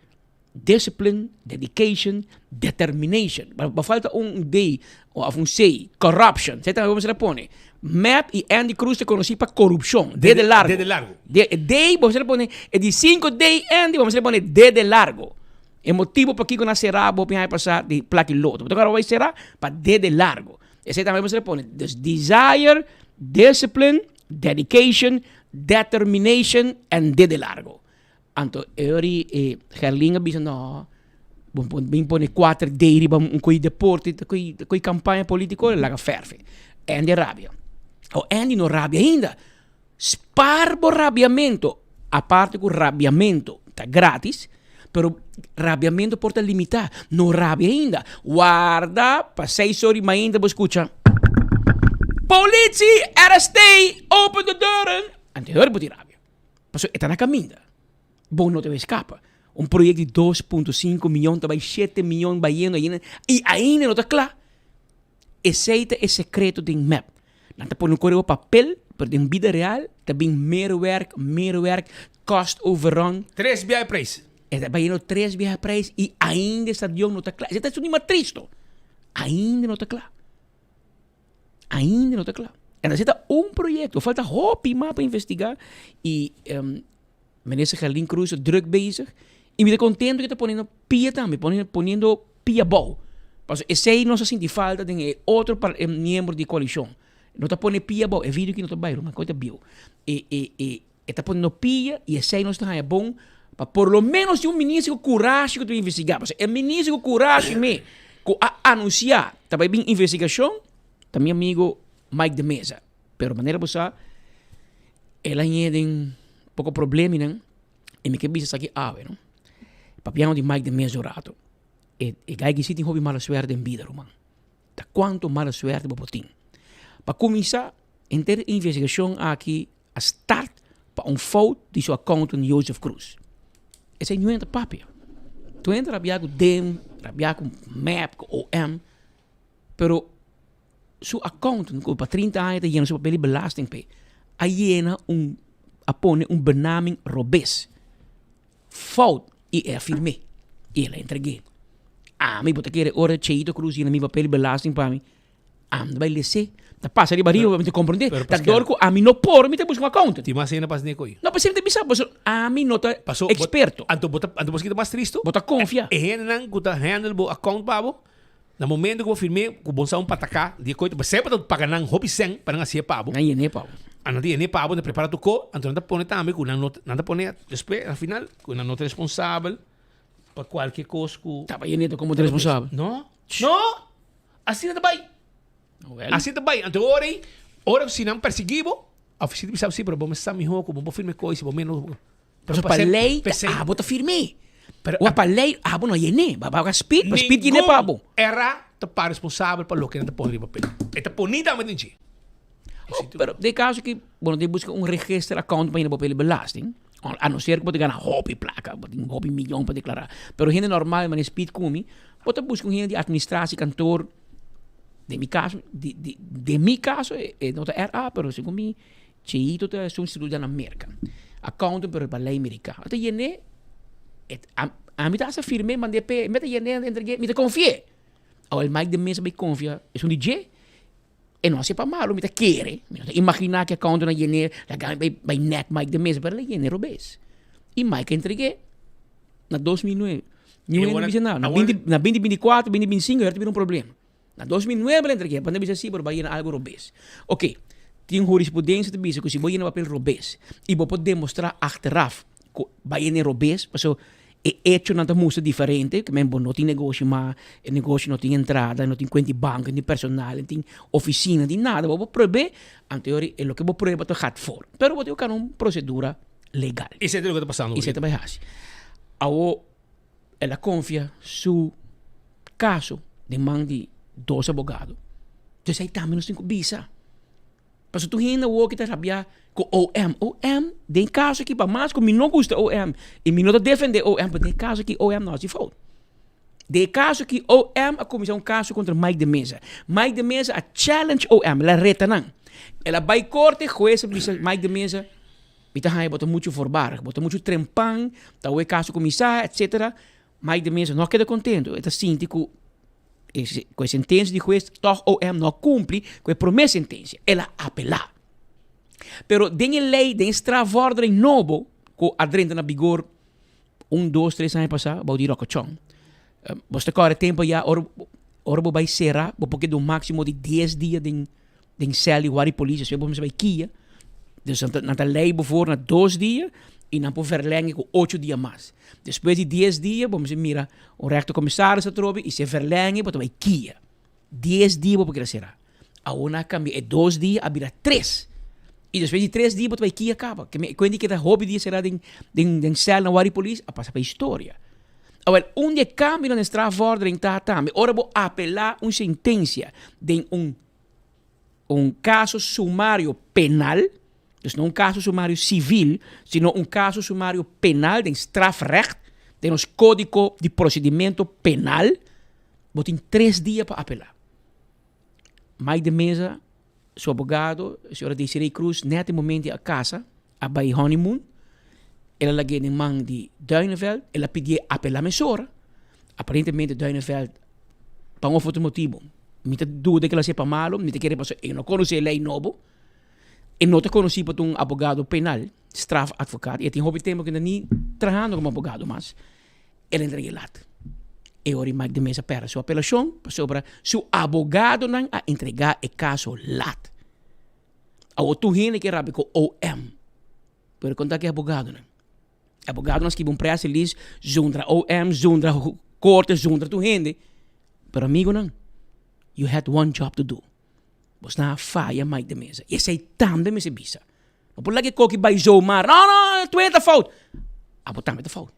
Discipline, dedication, determination. Ba falta un D of un C. Corruption. Esei tambe bo mester a pone. Mep y Andy Cruz ta conoci pa corrupcion. D de largo. D de largo. D, D bo mester a pone. E di cinco D Andy bo mester a pone D de largo. E motibo pakico nan cera bo hopi aña pasa di plaki loto. Bo ta acorda bo bay cera pa D de largo. Esei tambe bo mester a pone. Dus desire, discipline, dedication, determination en D de largo. Anto e ora e Gerlin a bisa no, bo por bin pone kuater D riba un koe deporte, ta koe ta koe kampaña politiko laga ferfe. Andy a rabia. O Andy no rabia ainda. Spar bo rabiamento. Aparte ku rabiamento ta gratis, pero rabiamento por ta limitá. No rabia ainda. Warda pa seis ora di mainta bo skucha, Politie! RST! Open de deuren! Anto e ora bo tin rabia. Pasobra e ta na kaminda. Bo no ta bay skapa. Un proyekto di dos punto sinku miyon ta bay shete miyon bayendo ayina i ainda no ta kla. Esei ta e sekreto den mep. Nan ta pone un koriba papel, pero den bida real ta bin meer werk, meer werk, cost overrun. Tres biaha e prijs. E ta bayendo tres biaha e prijs i ainda e stadion no ta kla. Esei ta esun di mas tristo. Ainda no ta kla. Ainda no ta kla. En así ta un proyecto. Falta hopi mas pa investiga. Y um, minister Gerlin Cruz druk bezig. Y mi ta contento que ta poniendo pia tambe. Poniendo, poniendo pia bou. Paso esey nos a sinti falta den e otro par, e miembro di coalicion. No ta pone pia bou. E video ki no ta bay, ruman. Koe ta bieu. E, e, e, e ta poniendo pia y esey nos ta haya bon pa por lo menos tin un minister cu curashi cu ta bin investiga. Pasobra e minister cu curashi me cu a anuncia ta bay bin investigacion ta mi amigo Mike de Meza. Pero manera bo sa el a ñe den poco probleminan y mi ke bisa esaki awe no. Papiando di Mike de Meza un rato. E e guy aki si tin hopi mala suerte den bida ruman. Ta cuanto mala suerte bo por tin. Pa cuminsa henter e investigacion aki a start pa un fout di su accountant Joseph Cruz. Esei nu enta papia. Tu enta rabia cu dem, rabia cu mep, cu OM, pero su accountant cu pa 30 aña ta yena su papel di belasting p'e, a yena un, a pone un benaming robes. Fout y e a firm'é y el a entregu'é. Ami bo ta kere ora Cheito Cruz yena mi papel di belasting pa mi, Ami ta bai les'é. Ta pasa riba riba, mi ta komprondé. Ta dor ku ami no por, mi ta buska un accountant. Tin mas hende pas neko ei. No, pasobra mi ta bisa bo, ami no ta eksperto. Anto bo ta, anto bo ta mas tristu? Bo ta konfia. E hendenan ku ta handle bo account pa bo, na momento ku bo firm'é, ku bo sa un pataká di e koito, bo semper ta paga nan hopi sèn pa nan hasié pa bo. Nan yen'é pa bo. A nan ta yen'é pa bo, nan ta prepara tur ko, anto nan ta pone tambe ku nan no, nan ta pone despues, al final, ku nan no ta responsabel pa kualke kos ku. Ta pa yen'é ta komo ta responsabel? No, no! Asina ta bai. Asina ta bai. Anto ora ei, ora si nan persiguí bo, of si ta bisa bo si, pero bo mester sa mihó ku bo por firma e kos, si bo menos. Pero pa lei ta abo ta firm'é. Ora pa lei abo no yen'é. Ba ba speed, pa speed yen'é pa abo. Ningun era ta para responsabel pa loke nan ta pone riba papel. E ta poní tambe den dje. Oh, pero den kaso ki bo no tin buska un register account pa yena papel di belasting, a no ser ku bo ta gana hopi plaka, bo tin hopi miyon pa deklará. Pero hende normal manera speed ku mi, bo ta buska un hende di administratie kantoor, den mi kaso, di di den mi kaso e no ta RA, pero segun mi Cheito ta esun studia na Merka. Accountant pero pa lei merikano. A ta yen'é, ami ta hasta firm'é mand'é p'e, mi ta yen'é entreg'é, mi ta konfi'é. Awor Mike de Meza bai konfia esun di dje. E no hasi pa malo, mi ta kere, mi no ta imaginá ki accountant a yen'é, laga mi bai bai nèk Mike de Meza, pero el a yen'é robes. I Mike a entreg'é na 2009. Niun hende bisa nada. Na binti na binti binti kuater, binti binti sinku, ya ta bira un problema. Na 2009 el a entreg'é, pa nan bisa si, pero bo a yena algu robes. Oké, tin hurisprudensia ta bisa ku si bo yena papel robes i bo por demostrá achteraf ku bo a yen'é robes, pasobra E echonan ta mustra diferente, ke men bo no tin negoshi mas, e negoshi no tin entrada, no tin kuenta di banko, no tin personal, no tin ofisina, no tin nada. Bo por prueb'é, anto yori e loke bo prueba ta gaat voor. Pero bo tin ku kana un prosedura legal. Esei ta loke ta pasando Esei ta bai hasi. Awo el a konfia su kaso den man di dos abogado. Entonces ei tambe nos tin ku bisa. Pasobra tur hende awor ki ta rabia ku OM. OM den kaso aki pa mas ku mi no gusta OM i mi no ta defende OM pero den e kaso aki OM no hasi fout. Den e kaso aki OM a kuminsá un kaso kontra Mike de Meza. Mike de Meza a challenge OM, el a reta nan. El a bai korte, hues a bisa Mike de Meza, mi ta haña bo ta muchu voorbarig, bo ta muchu trempan, ta awor e kaso kuminsá, etcetera. Mike de Meza no a keda contento, e ta sinti cu cu e sentencia di huez toch OM no a cumpli cu e prome sentencia, el a apela. Pero den e ley, den e strafvordering nobo cu a drenta na bigor un, dos, tres aña pasa bao di Rocco Chong, bo ta core tempo ya ora ora bo bay cera bo por keda un maximo di dies dia den den cel di guardia polis despues bo mester bay kia, dus nan ta ley bo voor na dos dia y nan por verlengen cu ocho dia mas. Despues di dies dia bo mester mira un rechter commissaris atrobe y si e verlengen bo ta bay kia. Dies dia bo por keda cera. Awor nan a cambia e dos dia a bira tres y despues di tres dia bo ta bay kia caba. Ke men di keda hopi dia cera den den cel na guardia polis a pasa pa historia. Awel un di e cambionan den strafvordering ta tambe ora bo apela un sentencia den un un caso sumario penal, dus no un caso sumario civil, sino un caso sumario penal den strafrecht, den nos codigo di procedimento penal, bo tin tres dia pa apela. Mike de Meza, su abogado, señora Desiree Cruz, net e momento a casa, a bay honeymoon, el a lag'é den man di Duineveld, el a pidié apela mesora, aparentemente Duineveld pa un of otro motibo, mi ta duda ku el a hasié pa malo, mi ta kere pasobra e no konosé e lei nobo, e no ta konosí pa ta un abogado penal, strafadvocaat, i e tin hopi tempu ku e no ta ni trahando komo abogado mas, el a entreg'é lat. E ora Mike de Meza pèrdè su apelashon pasobra su abogadonan a entregá e kaso lat. Awor tur hende ke rabia ku OM, pero konta ku e abogadonan. E abogadonan skibi un press release zundra OM, zundra korte, zundra tur hende. Pero amigonan, you had one job to do. Bosnan a faya Mike de Meza. Y esey tambe mester bisa. No por laga e koki bay zomaar, no, no, tur hende ta fout. Abo tambe ta fout.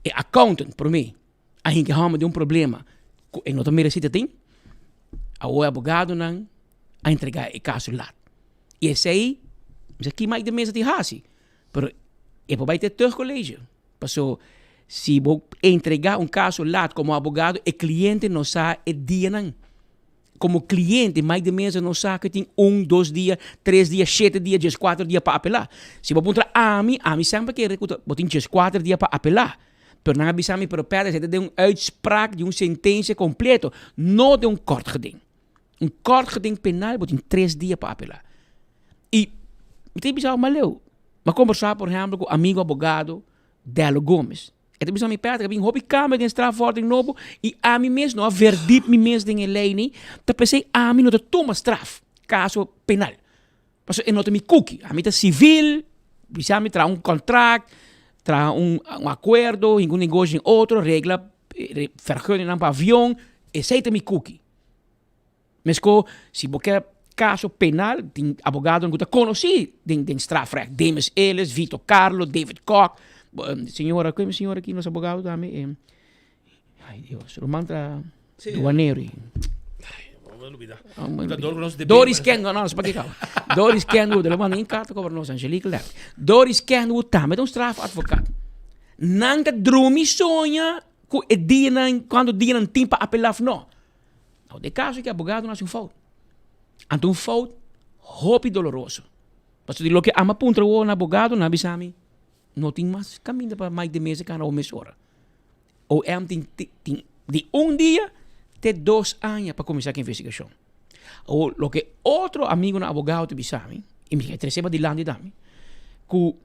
E accountant prome a hinka e homber den un problema cu e no ta mereci ta tin. Awor e abogadonan a entrega e caso laat. Y esey, mi sa ki Mike de Meza tin haci, pero e por bay te tuchtcollege. Paso si bo entrega un caso laat como abogado, e cliente no sa e dianan. Como cliente, Mike de Meza no sa cu e tin un, dos dia, tres dia, shete dia, diescuater dia pa apela. Si bo puntra ami, ami semper kere cu bo tin diescuater dia pa apela. Pero nan a bisa mi, pero Pedro, esey ta den un uitspraak di un sentencia completo, no den un kort geding. Un kort geding penal bo tin tres dia pa apela. Y mi ta bisa bo maleu. Mi a combersa por ehempel cu amigo abogado Dello Gomez. E ta bisa mi, Patrick, a bin hopi cambio den strafvordering nobo y ami mes no a verdiep mi mes den e ley ni. Ta pesey ami no ta tuma straf, caso penal. Pasobra e no ta mi kuki. Ami ta civil, bisa mi traha un contract, traha un acuerdo, hinka un negoshi den otro, regla vergunningnan pa avion, esey ta mi kuki. Mesco si bo ke caso penal, tin abogadonan cu ta conoci den den strafrecht, Demis Ellis, Vito Carlo, David Kok, señora, cu e señora aki nos abogado tambe, ay Dios, ruman ta duanero. Doris Kenwood, no, no, pa kiko. Doris Kenwood, lo manda un carta cobra nos, Angelique Left. Doris Kenwood tambe ta un strafadvocaat. Nan ta drumi soña cu e dianan, cuanto dianan tin pa apela of no. Nou, den caso ki abogado no haci un fout. Anto un fout hopi doloroso. Pasobra di loke ama puntra awor na abogado, nan a bisa mi, no tin mas caminda pa Mike de Meza cana awor mesora. OM tin tin di un dia te dos aña pa cuminsa cu investigacion. Awor, loke otro amigonan abogado ta bisa mi, y mi ke trece padilanti tambe, cu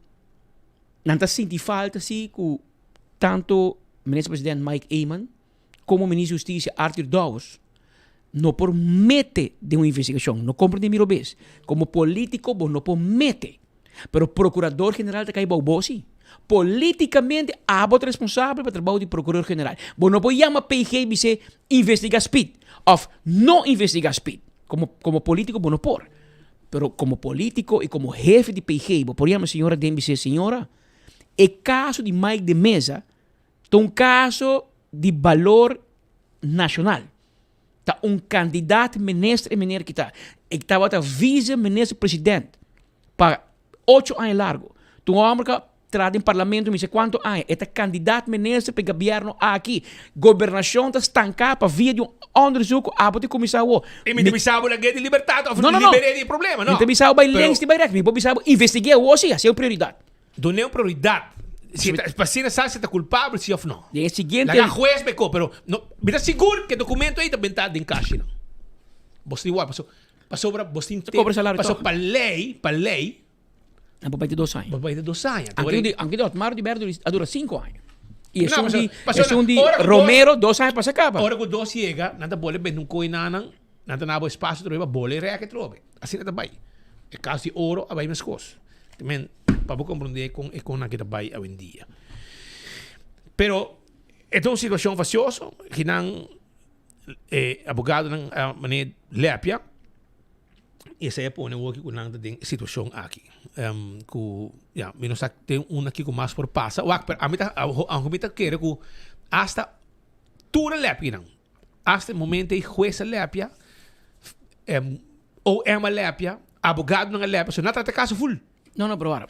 nan ta sinti falta si cu tanto Minister President Mike Eman Como Ministro di Husticia Arthur Dowers no por mete den un investigacion, no comprende mi robes, como politico bo no por mete, pero Procurador General ta cay bao bo si. Politicamente abo ta responsabel pa trabao di Procurador General. Bo no por yama PG y bis'e investiga Speed of no investiga Speed. Como como politico bo no por. Pero como politico y como hefe di PG bo por yama señora den bis'e señora e caso di Mike de Meza Ta un kaso di balor nashonal. Ta un kandidaat minister e meneer ki ta. E tabata vice minister president pa ocho aña largo. Ta un homber ku a traha den parlamento mi sa kuantu aña. E ta kandidaat minister pa e gobierno aki. Gobernashon ta stanká pa via di un onderzoek ku abo ta kuminsá awor. I mi ta bisa bo lag'é di libertat òf No, no, no. liber'é di e problema, no. Mi ta bisa bo bai Pero links di bai rechts. Mi por bisa bo investig'é awor si, hasié un prioridat. Dun'é un prioridat. Si ta, pa asina sa si ta kulpabel si òf no. Den e siguiente. Laga hues be ko, pero no, mi ta sigur ku e dokumento ei ta bentá den kashinan. Bo tin wak, paso, pasobra bo tin Ta kobra salario paso tòg. pa lei, pa lei. Nan por bai te dos aña. Bo bai te dos aña. Anke di, anke di Otmar Oduber a dura sinku aña. I No, esun paso, di, paso esun di ora ku dos, Romero dos aña pasa kaba. ora ku dos yega, nan ta bole bende un koi na nan, nan ta nabo espasio trobe pa bole rèk atrobe. Asina ta bai. E kas di oro a bai meskos. Te men, pa bo komprondé kon e konnan aki ta bai awendia. Pero e ta un situashon fasioso, kinan e abogadonan a manera lepia i esei a pone woki ku nan ta den e situashon aki. Ku ya, mi no sa den unda kiko mas por pasa. Wak, pero ami ta, aunke mi ta kere ku asta tur e lepianan, Hasta e momento ei hues a lepia, OM a lepia, abogadonan a lepia, so nan trata e caso full. No, no, pero wara,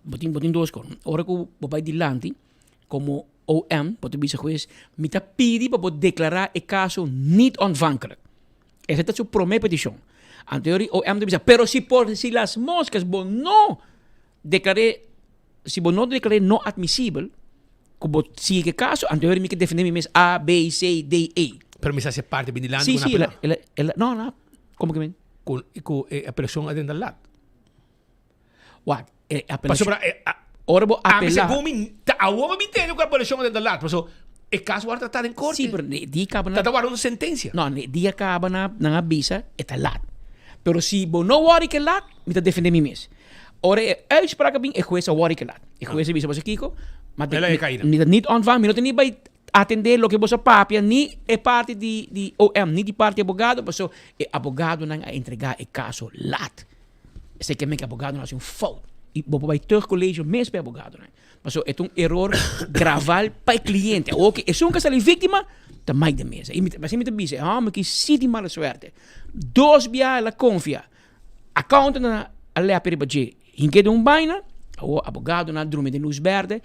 bo tin, bo tin dos cos. Ora cu bo bay dilanti como OM, bo ta bisa hues, mi ta pidi pa bo declara e caso niet ontvankelijk. Esa ta su prome peticion. Anto e OM ta bisa, pero si por si las moscas bo no declar'e, si bo no declar'e no admisibel, ku bo sigui ke kaso, anto mi ke defende mi mes A, B, C, D, E. Pero mi sa si e parti bini dilanti Sí, ku sí, nan el a, el a, el a, no, no, komo ke men? Ku, ku e apelashon a drenta lat. Wak, e apelashon, Pasobra e, a, ora bo ami apelá. segun mi, ta awor mi tende ku e apelashon a drenta lat, paso e kaso wòrdu tratá den korte. Sí, pero e dia kaba na. Ta ta wòrdu un sentensia. No, e dia kaba na, nan a bisa e ta lat. Pero si bo no wòri ke lat, mi ta defende mi mes. Ora e uitspraak a bin, e hues a wòri ke lat. E hues a bisa boso kiko, ma El a e kaida. mi ta niet ontvang, mi no ta ni bai atendé loke boso a papia, ni e parti di di OM, ni di parti abogado, paso e abogadonan a entregá e kaso lat. Esei ke men ke abogadonan a hasi un fout. I bo por bai terugcollege mes pa e abogadonan. Paso e ta un eror graval pa e kliente. Awor ke esun ke a sali víktima ta Mike de Meza. I mi ta, asina mi ta bisa, e hòmber ki si tin mala suerte. Dos biaha el a konfia. Accountant a a lepi riba dje, hink'é den un baina, awor abogadonan a drumi den luz berde,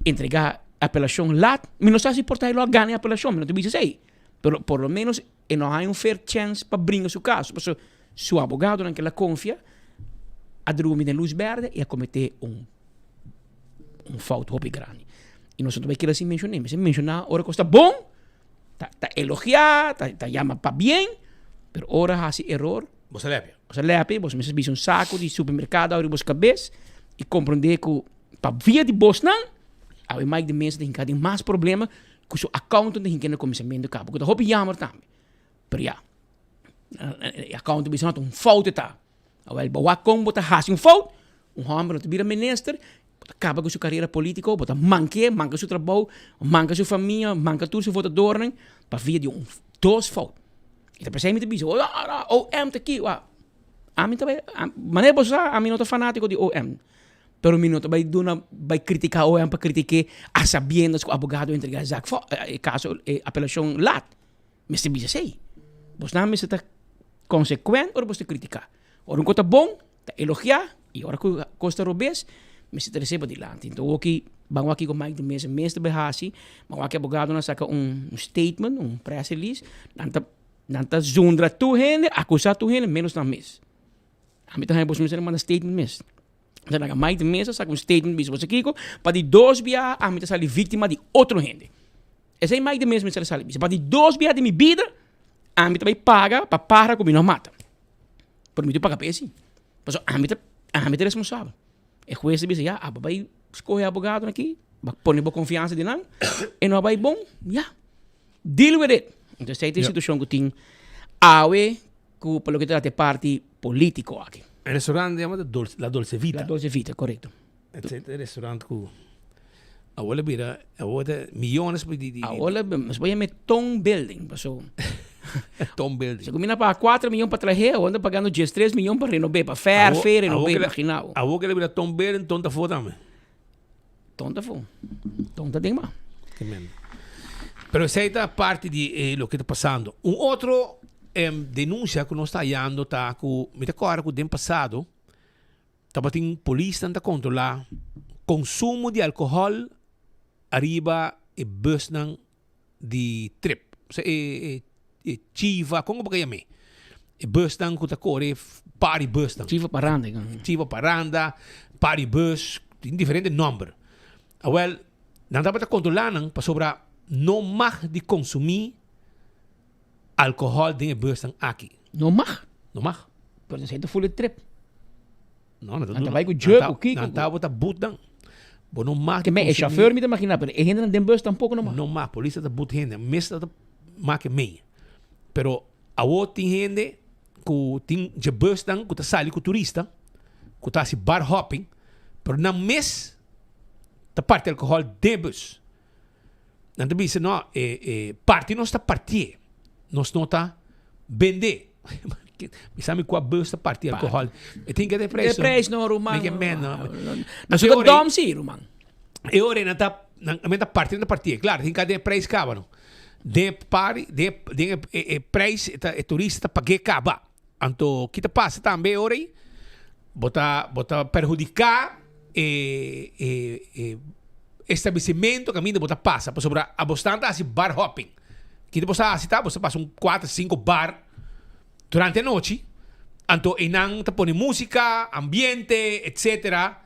entregá apelashon lat. Mi no sa si por ta e lo a gana e apelashon, mi no ta bisa esei. Pero por lo menos e no haña un fair chance pa bringa su kaso, pasobra su abogadonan ke el a konfia a drumi den luz berde i a kometé un un fout hopi grandi. I nos no ta bai keda sin menshoné, mester menshoná ora kos ta bon, Ta ta elogiá, ta ta yama pabien, pero ora hasi eror. Bo sa lepia. Bo sa lepia, bo mester bisa un saku di supermerkado awe riba bos kabes i komprondé ku pa via di bosnan awe Mike de Meza ta hinká den mas problema ku su accountant ta hinká na kuminsamentu kaba, ku ta hopi yamer tambe. Pero ya, e accountant bisa no ta un fout e ta. Awel, bo wak kon bo ta hasi un fout, un hòmber no ta bira minister, bo ta kaba ku su karera polítiko, bo ta mank'é, manka su trabou, manka su famia, manka tur su votadornan, pa via di un dos fout. I ta p'esei mi ta bisa, OM ta ki, wak, ami ta bai, manera bo sa, ami no ta fanátiko di OM, pero mi no ta bai duna, bai kritiká OM pa kritik'é a sabiendas ku abogado a entregá e zak fo, e kaso, e apelashon lat. Mester bisa esei. Bosnan mester ta konsekuent ora bos ta kritiká. Ora un kos ta bon, ta elogiá, i ora ku kos ta robes, mester trese padilanti. Enton oki ban wak kiko Mike de Meza mes ta bai hasi, ban wak e abogadonan saka un statement, un press release, nan ta nan ta zundra tur hende, akusá tur hende menos nan mes. Ami ta haña bos mester a manda statement mes. Enton laga Mike de Meza saka un statement bisa bo sa kiko, pa di dos biaha ami ta sali víktima di otro hende. Esei Mike de Meza mester a sali bisa, pa di dos biaha di mi bida, ami ta bai paga pa para ku mi no a mata. Pero mi tin paga pa esei. Pasobra ami ta, ami ta responsabel. E hues a bisa, ya, abo bai skohe abogadonan aki, bo a pone bo konfiansa den nan, e no a bai bon, ya, deal with it. Entonces esei ta e situashon ku tin awe ku pa loke ta trata e parti politiko aki. E restaurant yama La Dolce Vita. La Dolce Vita, korekto. Esei ta e restaurant ku awor a bira, awor ta miyones di, di. Awor a, nos por yama e Ton Building, paso. Ton Building. Si ku mi na paga kuater miyon pa trahe, awor nan ta pagando diestres miyon pa renob'é, pa fèrf'é, renob'é, imagina bo. Awor ku el a bira Ton Building, Ton ta afó tambe. Ton ta afó. Ton ta den ma. Tremendo. Pero esei ta parti di e loke ta pasando. Un otro denuncia ku nos ta hayando ta ku mi ta kòrda ku den pasado tabatin polisnan ta kontrolá konsumo di alkohòl ariba e busnan di trip. Osea e e chiva, kon ku bo ka yam'é? E busnan ku ta kore party busnan. Chiva paranda. Chiva paranda, party bus, tin diferente nòmber. Awel, nan tabata kontrolá nan pasobra no mag di konsumí alkohòl den e busnan aki. No mag? No mag. Pero esei ta full e trip. No, nan ta Nan ta bai ku jug, ku kiko. Nan tabata but nan. Bo no mag di Ke men, e konsumí. chauffeur mi ta imaginá, pero e hendenan den bus tampoko no mag. No mag, polis ta but hende. Mes ta make mei. Pero awor tin hende ku tin dje busnan ku ta sali ku turista, ku ta hasi bar hopping, pero nan mes ta parti alkohòl den bus. Nan ta bisa, no, e, e parti nos ta partié, nos no ta bendé. Mi sa mi kua bus ta parti alkohòl. E tin ke ta e preis. E preis no, ruman. Mi ke men, no. Na su ta dòm si, ruman. E ora nan ta, nan ta parti, nan ta partié. Klaro, tin ka den e preis kaba, no. Den e pari, den e, den e, e preis, e turista ta pag'é kaba. Anto, ki ta pasa tambe e ora ei? Bo ta, bo ta perhudiká e, e, e establesimentu kaminda bo ta pasa, pasobra abosnan ta hasi bar hopping. Kiko bo sa hasi ta? Bo sa pasa un kuater, sinku bar durante anochi, anto einan ta pone músika, ambiente, etcétera.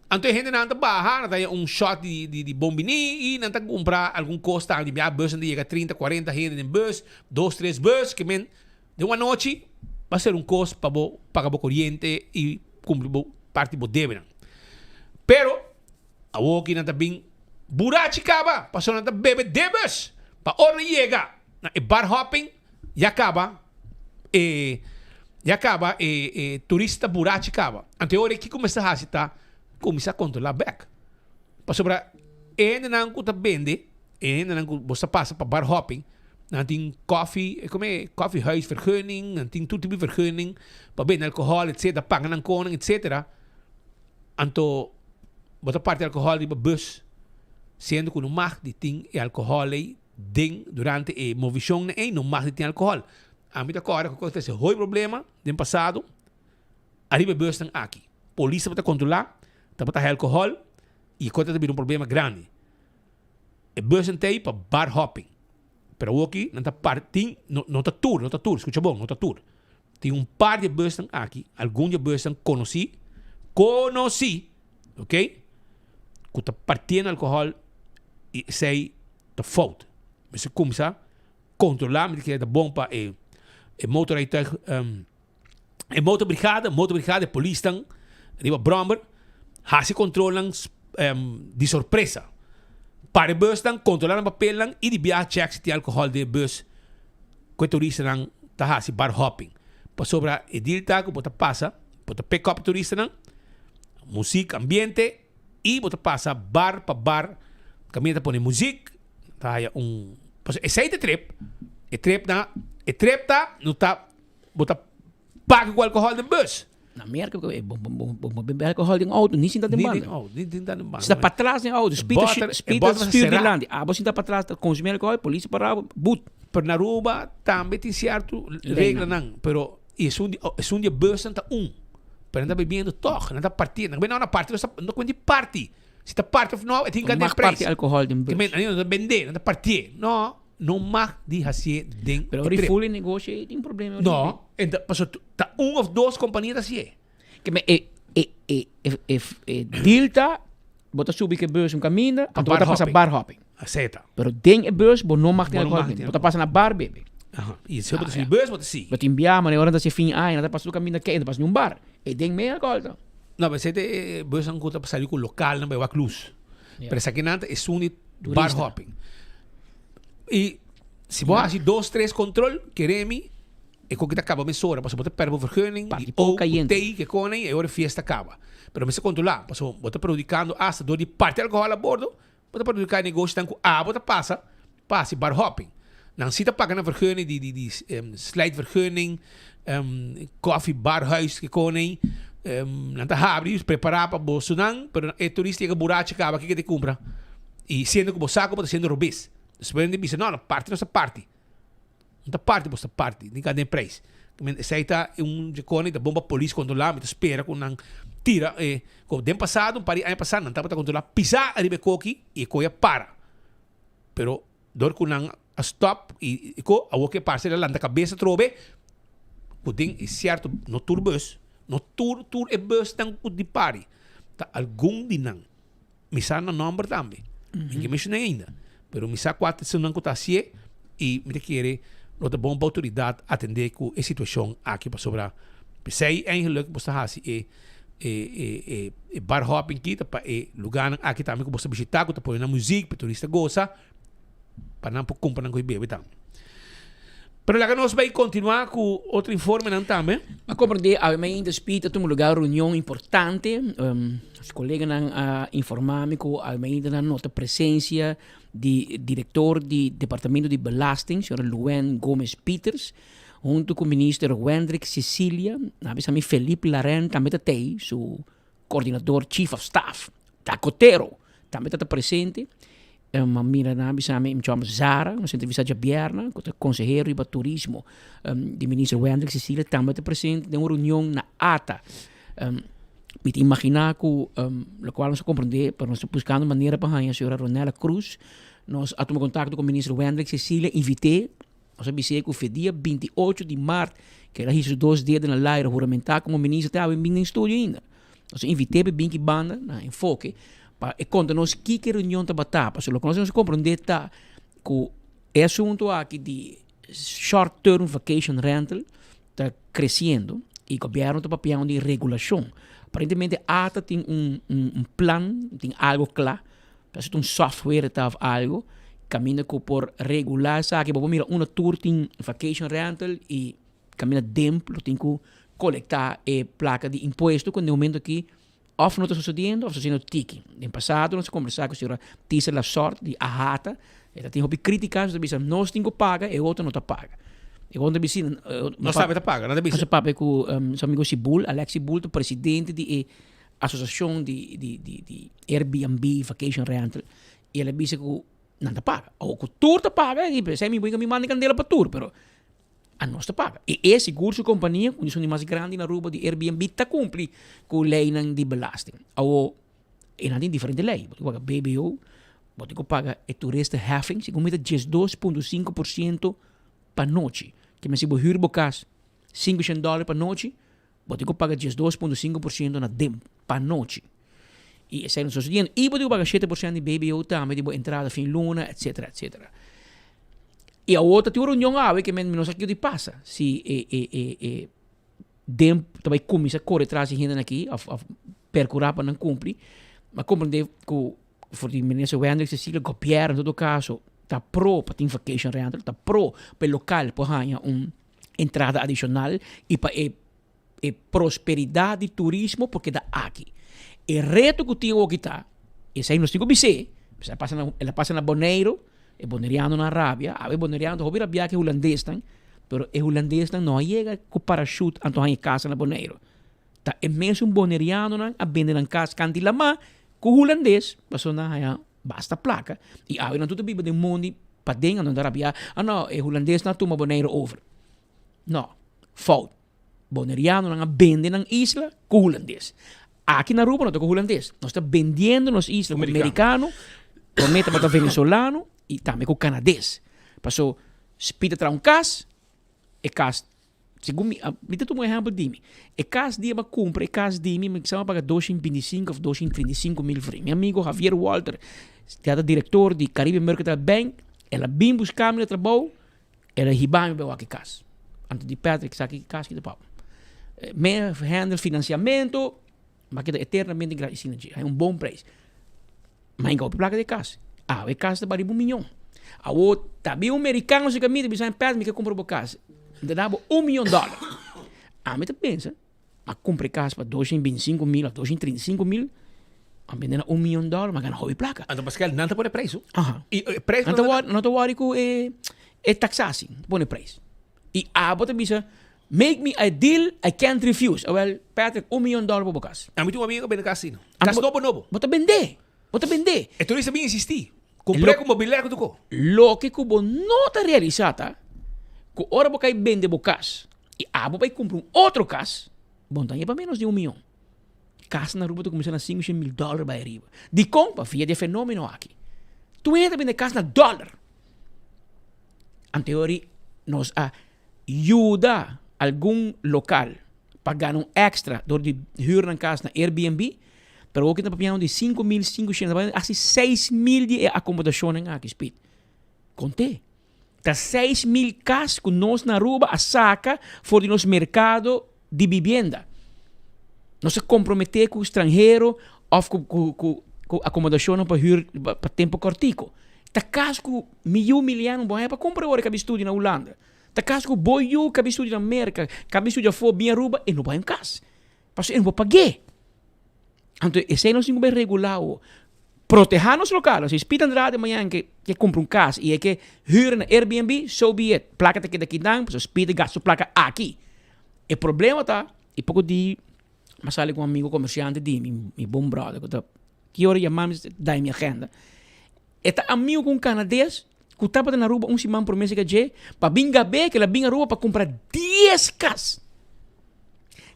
Anto e hendenan ta baha, nan ta haña un shot di, di, di bon biní i nan ta kumpra algun kos tambe. Di bia bus nan ta yega trinta, kuarenta hende den bus, dos, tres bus, ke men Den un anochi ba ser un kos pa bo paga bo koriente i kumpli bo parti bo debenan. Pero awoki nan ta bin burachi kaba pasobra nan ta bebe debes pa ora nan yega na e bar hopping ya kaba e ya kaba e e turista burachi kaba. Anto e ora kiko mester hasi ta kuminsá kontrolá bek pasobra e hendenan ku ta bende E hendenan ku bo sa pasa pa bar hopping, nan tin koffie, e kome koffiehuisvergunning, nan tin tur tipo di vergunning pa bende alkohòl etsetera, paga nan konan etsetera. Anto bo ta parti alkohòl riba bus, siendo ku no mag di tin e alkohòl ei den durante e movishonnan ei no mag di tin alkohòl. Ami ta kòrda ku kos ta hasi hopi problema den pasado ariba e busnan aki. Polis tabata kontrolá, tabata haña alkohòl i e kos ta bira un problema grandi. E bussen ta ei pa bar hopping. Pero awoki nan ta par tin no no ta tur no ta tur skucha bon no ta tur. Tin un par di e busnan aki algun di e busnan konosí konosí ok ku ta partiendo alkohòl i esei ta fout. Mester kumsa kontrolá mi ta kere ta bon pa e e motorrijtuig e motorbrigada motorbrigada e polisnan riba brommer hasi kontrolnan di sorpresa para e busnan kontrola nan papelnan i di biaha chèk si tin alkohòl den e bus ku e turistanan ta hasi bar hopping pasobra e deal ta ku bo ta pasa bo ta pick up e turistanan muzik ambiente i bo ta pasa bar pa bar kaminda ta pone muzik ta haya un pasobra esei ta e trip e trip na e trip ta no ta Bo ta paga ku alkohòl den bus. Na Merka bo bo bebe alkohòl den outo ni sinta den banda. Ni den outo, ni sinta den banda. Sinta patras den outo, spita spita stuur dilanti. Abo sinta patras ta konsumí alkohòl, polis ta para bo, but. Pero na Aruba tambe tin sierto reglanan, pero esun di esun di e busnan ta un. Pero nan ta bebiendo tòg, nan ta parti, nan no parti, no ta kuenta di parti. Si ta parti òf no, e tin kende prijs. No mag parti alkohòl den bus. Nan ta bende, nan ta partié. No. No mag di hacié den Pero e ori trip. full e negoshi ei tin problema ori. No, en ta, paso ta un of dos compania ta hacié. Ke me e e e e e e deal ta bo ta subi ke bus un kaminda, Pa anto bo ta bar pasa hopping. bar hopping. Aseta. Pero den e bus bo no mag tin Bo no alcohol mag bebe. tin Bo ta pasa na bar bebe. Aha. I si bo ta Ah, subi ja. bus bo ta sigui. Bo tin bia manera ora nan ta haci fin aña nan ta pasa tur kaminda ke nan ta pasa den un bar. E den me alcohol ta. No, pero esei ta e busnan ku ta sali ku lokalnan bai wak lus. Ja. Pero esakinan ta esun di bar Turista. hopping. I si bo hasi dos, tres control, kere mi, e koki ta kaba mesora, pasobra bo ta perde bo vergunning, Parti di poko O, kayente. T, ke kone, i ora e fiesta kaba. Pero mester kontrolá, pasobra bo ta perhudikando asta dor di parti alkohòl a bordo, bo ta perhudiká e negoshonan ku abo ta pasa pa hasi bar hopping. Nan si ta paga nan vergunning di di di slijtvergunning, koffie bar huis, ke kone, nan ta habri, prepará pa bosonan, pero e turista yega burachi kaba, kiko e ta kumpra? I siendo ku bo sa ku bo ta siendo robes. Despues nan bisa, no, no, parti nos ta parti. No ta parti bos ta parti, ni ka den prijs. Men esei ta un dje kone ta bon pa polis kontrolá, mi ta spera ku nan tira e ko den pasado un par di aña pasá nan tabata kontrolá pisá ariba e koki i e koi a para. Pero dor ku nan a stòp i e ko awor ke parse el a lanta kabes atrobe ku den e sierto no tur bus, no tur tur e busnan ku di pari ta algun di nan. Mi sa nan nòmber tambe. Mi ke menshoná ainda. Pero mi sa kua ta esunnan ku ta hasié i mi ta kere lo ta bon pa outoridat atendé ku e situashon aki pasobra p'esei eigenlik bo ta hasi e e e e e bar hopping ki ta pa e lugánan aki tambe ku bo ta bishitá ku ta pone nan muzik pa e turista gosa pa nan por kumpra nan ku e bebe tambe. Pero laga nos bai kontinuá ku otro informenan tambe. A komprendé awe mainta Speed a tuma lugar un reunion importante. Nos koleganan a informá mi ku awe mainta nan nota presensia di direktor di Departamento di Belasting, señora Luen Gomez Pieters, huntu ku Minister Wendrick Cecilia. Nan a bisa mi Felipe Laren tambe ta tei, su Coordinador Chief of Staff, Dakotero, tambe ta ta presente. Ma mira nan a bisa mi, mi chama Zara, nos a entrevista djabièrnè, ku ta konsehero riba turismo di Minister Wendrick Cecilia tambe ta presente den un reunion na ata. Mi ta imaginá ku lokual nos a komprendé, pero nos ta buskando manera pa haña señora Ronella Cruz. Nos a tuma kontakto ku Minister Wendrick Cecilia, invit'é. Nos a bis'é ku fe dia 28 di mart ku el a hisa su dos dedo na laira huramentá komo minister te awe bin den studio ainda. Nos a invit'é pa e bin ki banda na Enfoke pa e konta nos kiko e reunion tabata. Pasobra loke nos a komprondé ta ku e asuntu aki di short term vacation rental ta kresiendo i gobièrnu ta papiando di regulashon. Aparentemente ata tin un un plan, tin algo kla. Ta si ta un software ta of algo caminda cu por regula esaki. Bo por mira unda tur tin vacation rental y caminda demp lo tin cu colecta e placa di impuesto cu den momento aki of no ta sucediendo of ta sucediendo tiki. Den pasado nos a conversa cu señora Tisa Lasort di AHATA, e ta tin hopi critica, su ta bisa nos tin cu paga e otro no ta paga. E otro ta bisa Nos tambe ta paga, nan ta bisa. Nos a papia cu su amigo Sibul, Alex Sibul ta presidente di e asosiashon di di di di Airbnb vacation rental y el a bisa cu nan ta paga. Awo cu tur ta paga y p'esei mi mi manda candela pa tur pero anos ta paga. Y e sigur su compania cu esun di mas grandi na Aruba di Airbnb ta cumpli cu leynan di belasting. Awo e nan tin diferente ley. Bo tin cu paga BBO, bo tin cu paga e toeristenheffing segun mi ta 12.5% pa nochi. Kimen si bo huur bo cas 500 dollar pa nochi Bo tin ku paga 12.5% na dem pa nochi. I esei no sosodiendo. I bo tin ku paga 7% di BBO tambe di bo entrada fin luna, etcetera, etcetera. I awor ta tin un reunion awe ke men mi no sa kiko di pasa. Si e e e e dem ta bai kuminsá kore tras di hendenan aki òf òf perkurá pa nan kumpli. Mi a komprendé ku for di minister Wendrick Cecilia gobièrnu en todo kaso ta pro pa tin vacation rental, ta pro pa e lokal por haña un entrada adishonal i pa e e prosperidat di turismo por keda aki. E reto ku tin awoki ta, esei nos tin ku bis'é, pasobra el a pasa na el a pasa na Boneiru, e bonerianonan a rabia, awe e boneriano ta hopi rabiá ku e hulandesnan, pero e hulandesnan no a yega ku parashut anto haña kasa na Boneiru. Ta e mesun bonerianonan a bende nan kas kanti lamá ku hulandes pasobra nan haña basta plaka i awe nan tur ta biba den mondi paden anto nan ta rabia, ah no e hulandesnan a tuma Boneiru over. No, fout. Bonerianonan a bende nan isla ku hulandes. Aki na Aruba no ta ku hulandes. Nos ta bendiendo nos isla ku merikano, promé tabata venezolano i tambe ku kanades. Paso Speed a traha un kas, e kas Segun mi, mi ta tuma un ehèmpel di mi. E kas di a kumpra e kas di mi, mi sa a paga 225 òf 235 mil florin. Mi amigo Javier Walter, ya ta direktor di Caribe Mercantile Bank, el a bin buska mi na trabou, el a hiba mi bai wak e kas. Anto di Patrick, sa ki kas ki ta papa. Mi a handle finansiamentu, mi a keda eternamente gradisido na dje. Hay un bon prijs. Ma e hopi plaka di e kas. Awe e kas ta bali un miyon. Awor ta bin un merikano si kaminda bisa mi, Pat, mi ke kumpra bo kas. Mi ta da bo un miyon dòler. Ami ta pensa, a kumpra e kas pa 225 mil òf 235 mil, a bende na un miyon dòler, mi a gana hopi plaka. Anto paske nan ta pone preis. Aha. I e preis Nan ta wòri, nan ta wòri ku e e taksasi, ta pone preis. I abo ta bisa, make me a deal I can't refuse. Awel, Patrick, un miyon dòler pa bo kas. Ami tin un amigo ku a bende kas asina. Kas nobo nobo. Bo ta bendé. Bo ta bendé. E turista bin insistí. Compré ku mobiliario ku tuko. Loke ku bo no ta realisá ta ku ora bo kai bende bo kas i abo bai kumpra un otro kas, bo no ta haña pa ménos di un mion. Kas na Aruba ta kuminsá na sinku shen mil dòler bai ariba. Dikon? Pa via di e fenómeno aki. Tur hende ta bende kas na dòler. Anteori nos a yuda algun lokal pa gana un èkstra dor di hür nan kas na Airbnb, pero awor ki ta papiando di 5500, ta papiando hasi 6000 di e akomodashonnan aki, Speed. Kont'é. Ta 6000 kas ku nos na Aruba a saka for di nos merkado di bibienda. Nos a komprometé ku stranhero òf ku ku ku ku akomodashonnan pa hür pa tempu kòrtiku. Ta kas ku mi yu Miliano bo haña pa kumpra ora e kabi studia na Hulanda. Ta kas ku bo yu kabi studia na Merka, kabi studia afó bin Aruba, e no bai un kas. Pasobra e no por pag'é. Anto esei nos tin ku bai regulá awo. Protehá nos lokal. Si Speed Andrade mañan ke ke kumpra un kas i e ke hür na Airbnb, so be it. Plaka ta keda kinan, pasobra Speed a gasta su plaka aki. E problema ta, i poko di mi a sali ku un amigo komersiante di mi, mi bon brother ku ta ki ora yama mi dai mi agenda. E ta amigo ku un kanades ku tabata na Aruba un siman promé seka dje pa bin gab'é ku el a bin Aruba pa kumpra dies kas.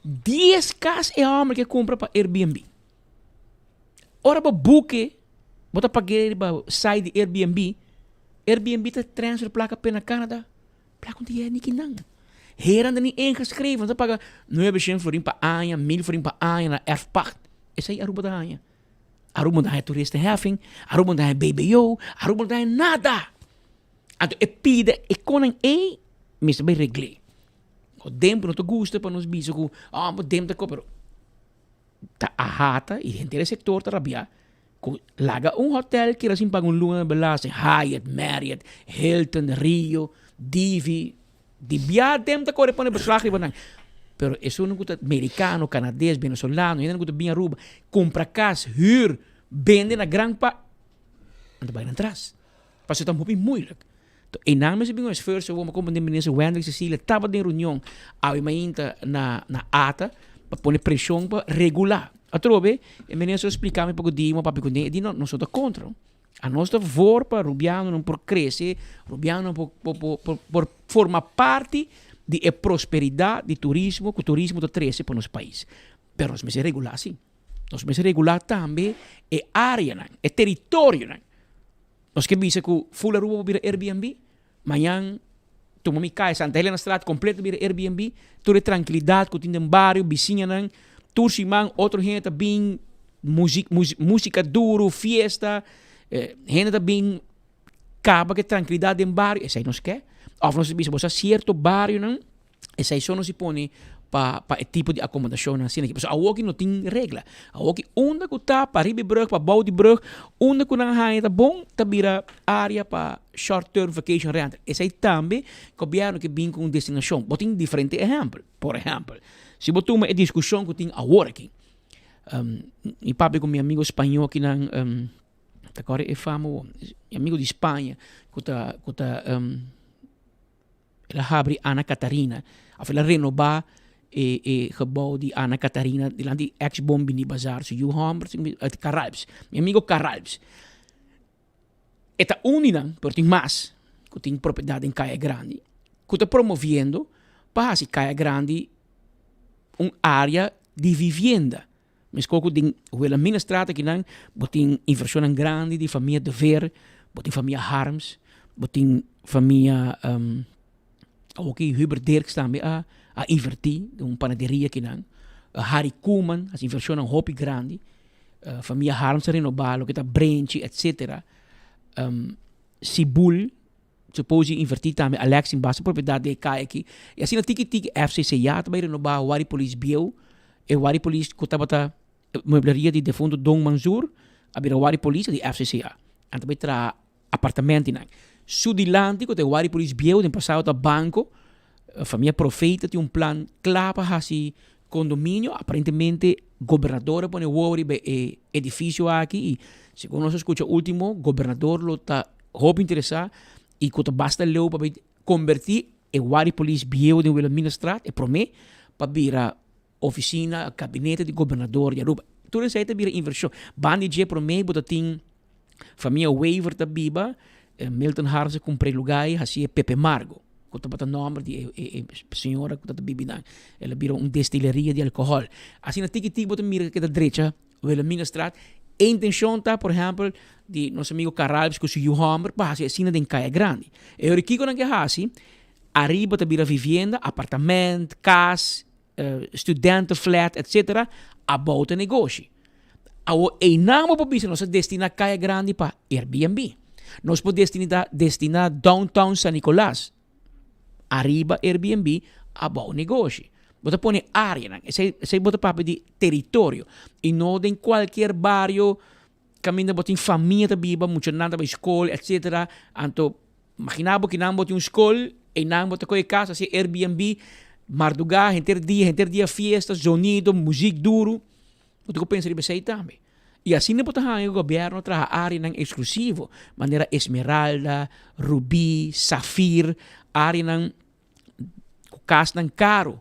Dies kas e hòmber ke kumpra pa Airbnb. Ora bo buke, bo ta pag'é riba site di Airbnb, Airbnb ta transfer plaka p'e na Canada. Plaka un dia ni kinan. Heran ta ni ingeschreven. Nan ta paga nuebe shen florin pa aña, mil florin pa aña na erfpacht. Esei Aruba ta haña. Aruba no ta haña toeristenheffing, Aruba no ta haña BBO, Aruba no ta haña nada. Anto e pida e konan ei mester bai regl'é. Ku dempu no ta gusta pa nos bisa ku oh dempu ta ko pero ta ahata i henter e sektor ta rabiá Ku laga un hotel keda sin paga un luna na belasting, Hyatt, Marriott, Hilton, Rio, Divi, di bia dem ta kore pone beslag riba nan. Pero esunnan ku ta merikano, kanades, venezolano, hendenan ku ta bin Aruba, kumpra kas, hür, bende na gran pa, nan ta bai nan tras. Pasobra ta hopi moeilijk. To einan mester bin un esfuerso awor, mi a komprende minister Wendrick Cecilia tabata den reunion awe mainta na na ata pa pone preshon pa regulá. Atrobe e minister a splika mi poko di mi a papia kuné e di no nos no ta kontra. Anos ta voor pa rubianonan por krese, rubianonan por por por por forma parti di e prosperidat di turismo ku turismo ta trese pa nos pais. Pero nos mester regulá si. Nos mester regulá tambe e áreanan, e teritorionan. Nos ke bisa ku ful Aruba por bira Airbnb? Mañan tuma mi kai Santa Helena Straat kompleto bira Airbnb. Tur e trankilidat ku tin den bario, bisiñanan, tur siman otro hende ta bin, muzik musika duru, fiesta, hende ta bin kaba ku e trankilidat den bario, esei nos ke. Òf nos ta bisa bo sa sierto barionan. Esei so nos si pone pa pa e tipo di akomodashonnan asina aki. Pasobra awoki no tin regla. Awoki unda ku ta pa riba e brug, pa bou di brug, unda ku nan haña ta bon, ta bira área pa short term vacation rental. Esei tambe gobièrnu ke bin ku un destinashon. Bo tin diferente ehèmpel. Por ehèmpel, si bo tuma e diskushon ku tin awor aki, mi papia ku mi amigo spañó akinan, ta kòrda e fama awor, mi amigo di Spaña ku ta ku ta. El a habri Anna Catharina, of el a renobá e e gebou di Anna Catharina dilanti di ex Bon Bini Bazaar. Su yu hòmber, Caralps, mi amigo Caralps. E ta un di nan, pero tin mas ku tin propiedat den Kaya Grandi, ku ta promoviendo pa hasi Kaya Grandi un área di vivienda. Meskos ku den Wilhelminastraat akinan bo tin invershonnan grandi di famia De Veer, bo tin famia Harms, bo tin famia awoki Hubert Dirks tambe a a invertí den un panaderia akinan. Harry Koeman hasi invershonnan hopi grandi. Famia Harms a renobá loke ta Brenchi etcetera. Sibul. Suppose di inverti tambe Alex tin basta propiedad den e kaya aki y asina tiki tiki FCCA ta bay renoba Wari Police bieu e Wari Police cu tabata muebleria di defunto Don Manzoor a bira Wari Police di FCCA nan ta bay traha apartamentonan su dilanti cu ta e Wari Police bieu den pasado ta banco famia Profeta tin un plan cla pa haci condominio aparentemente gobernador a pone wowo riba e edificio aki y segun nos a scucha ultimo gobernador lo ta Hopi interesá i ku ta basta leu pa bai kombertí e Wari Polis bieu den Wilhelminastraat, e promé, pa bira ofisina, kabinete di gobernador di Aruba. Tur esei ta bira invershon. Banda di dje promé bo ta tin Famia Wever ta biba, Milton Harms a cumpra e lugar y haci e Pepe Margo, cu tabata nomber di e, e, e señora cu ta bibi nan. El a bira un destileria di alcohol. Asina tiki tiki bo ta mira cu ta drecha Wilhelminastraat. E intencion ta, por ehempel, di nos amigo Caralps cu su yu homber pa haci asina den Caya Grandi. E ora kico nan ke haci, ariba ta bira vivienda, apartament, cas, studentenflat, etc. Abou ta negoshi. Awor einan bo por bisa nos a destina Kaya Grandi pa Airbnb. Nos por destina destina downtown San Nicolas ariba Airbnb, abou negoshi. Bo ta pone areanan, esei esei bo ta papia di teritorio y no den cualkier bario caminda bo tin famia ta biba, muchanan ta bay school etc. Anto Imagina bo kinan bo tin un skol, einan bo ta kohe kas hasi Airbnb, mardugá henter dia, henter dia fiesta, zonido, muzik duru. Bo tin ku pensa riba esei tambe. I asina bo ta haña ku gobièrnu a traha áreanan eksklusivo, manera Esmeralda, Rubí, Safir, áreanan ku kasnan karu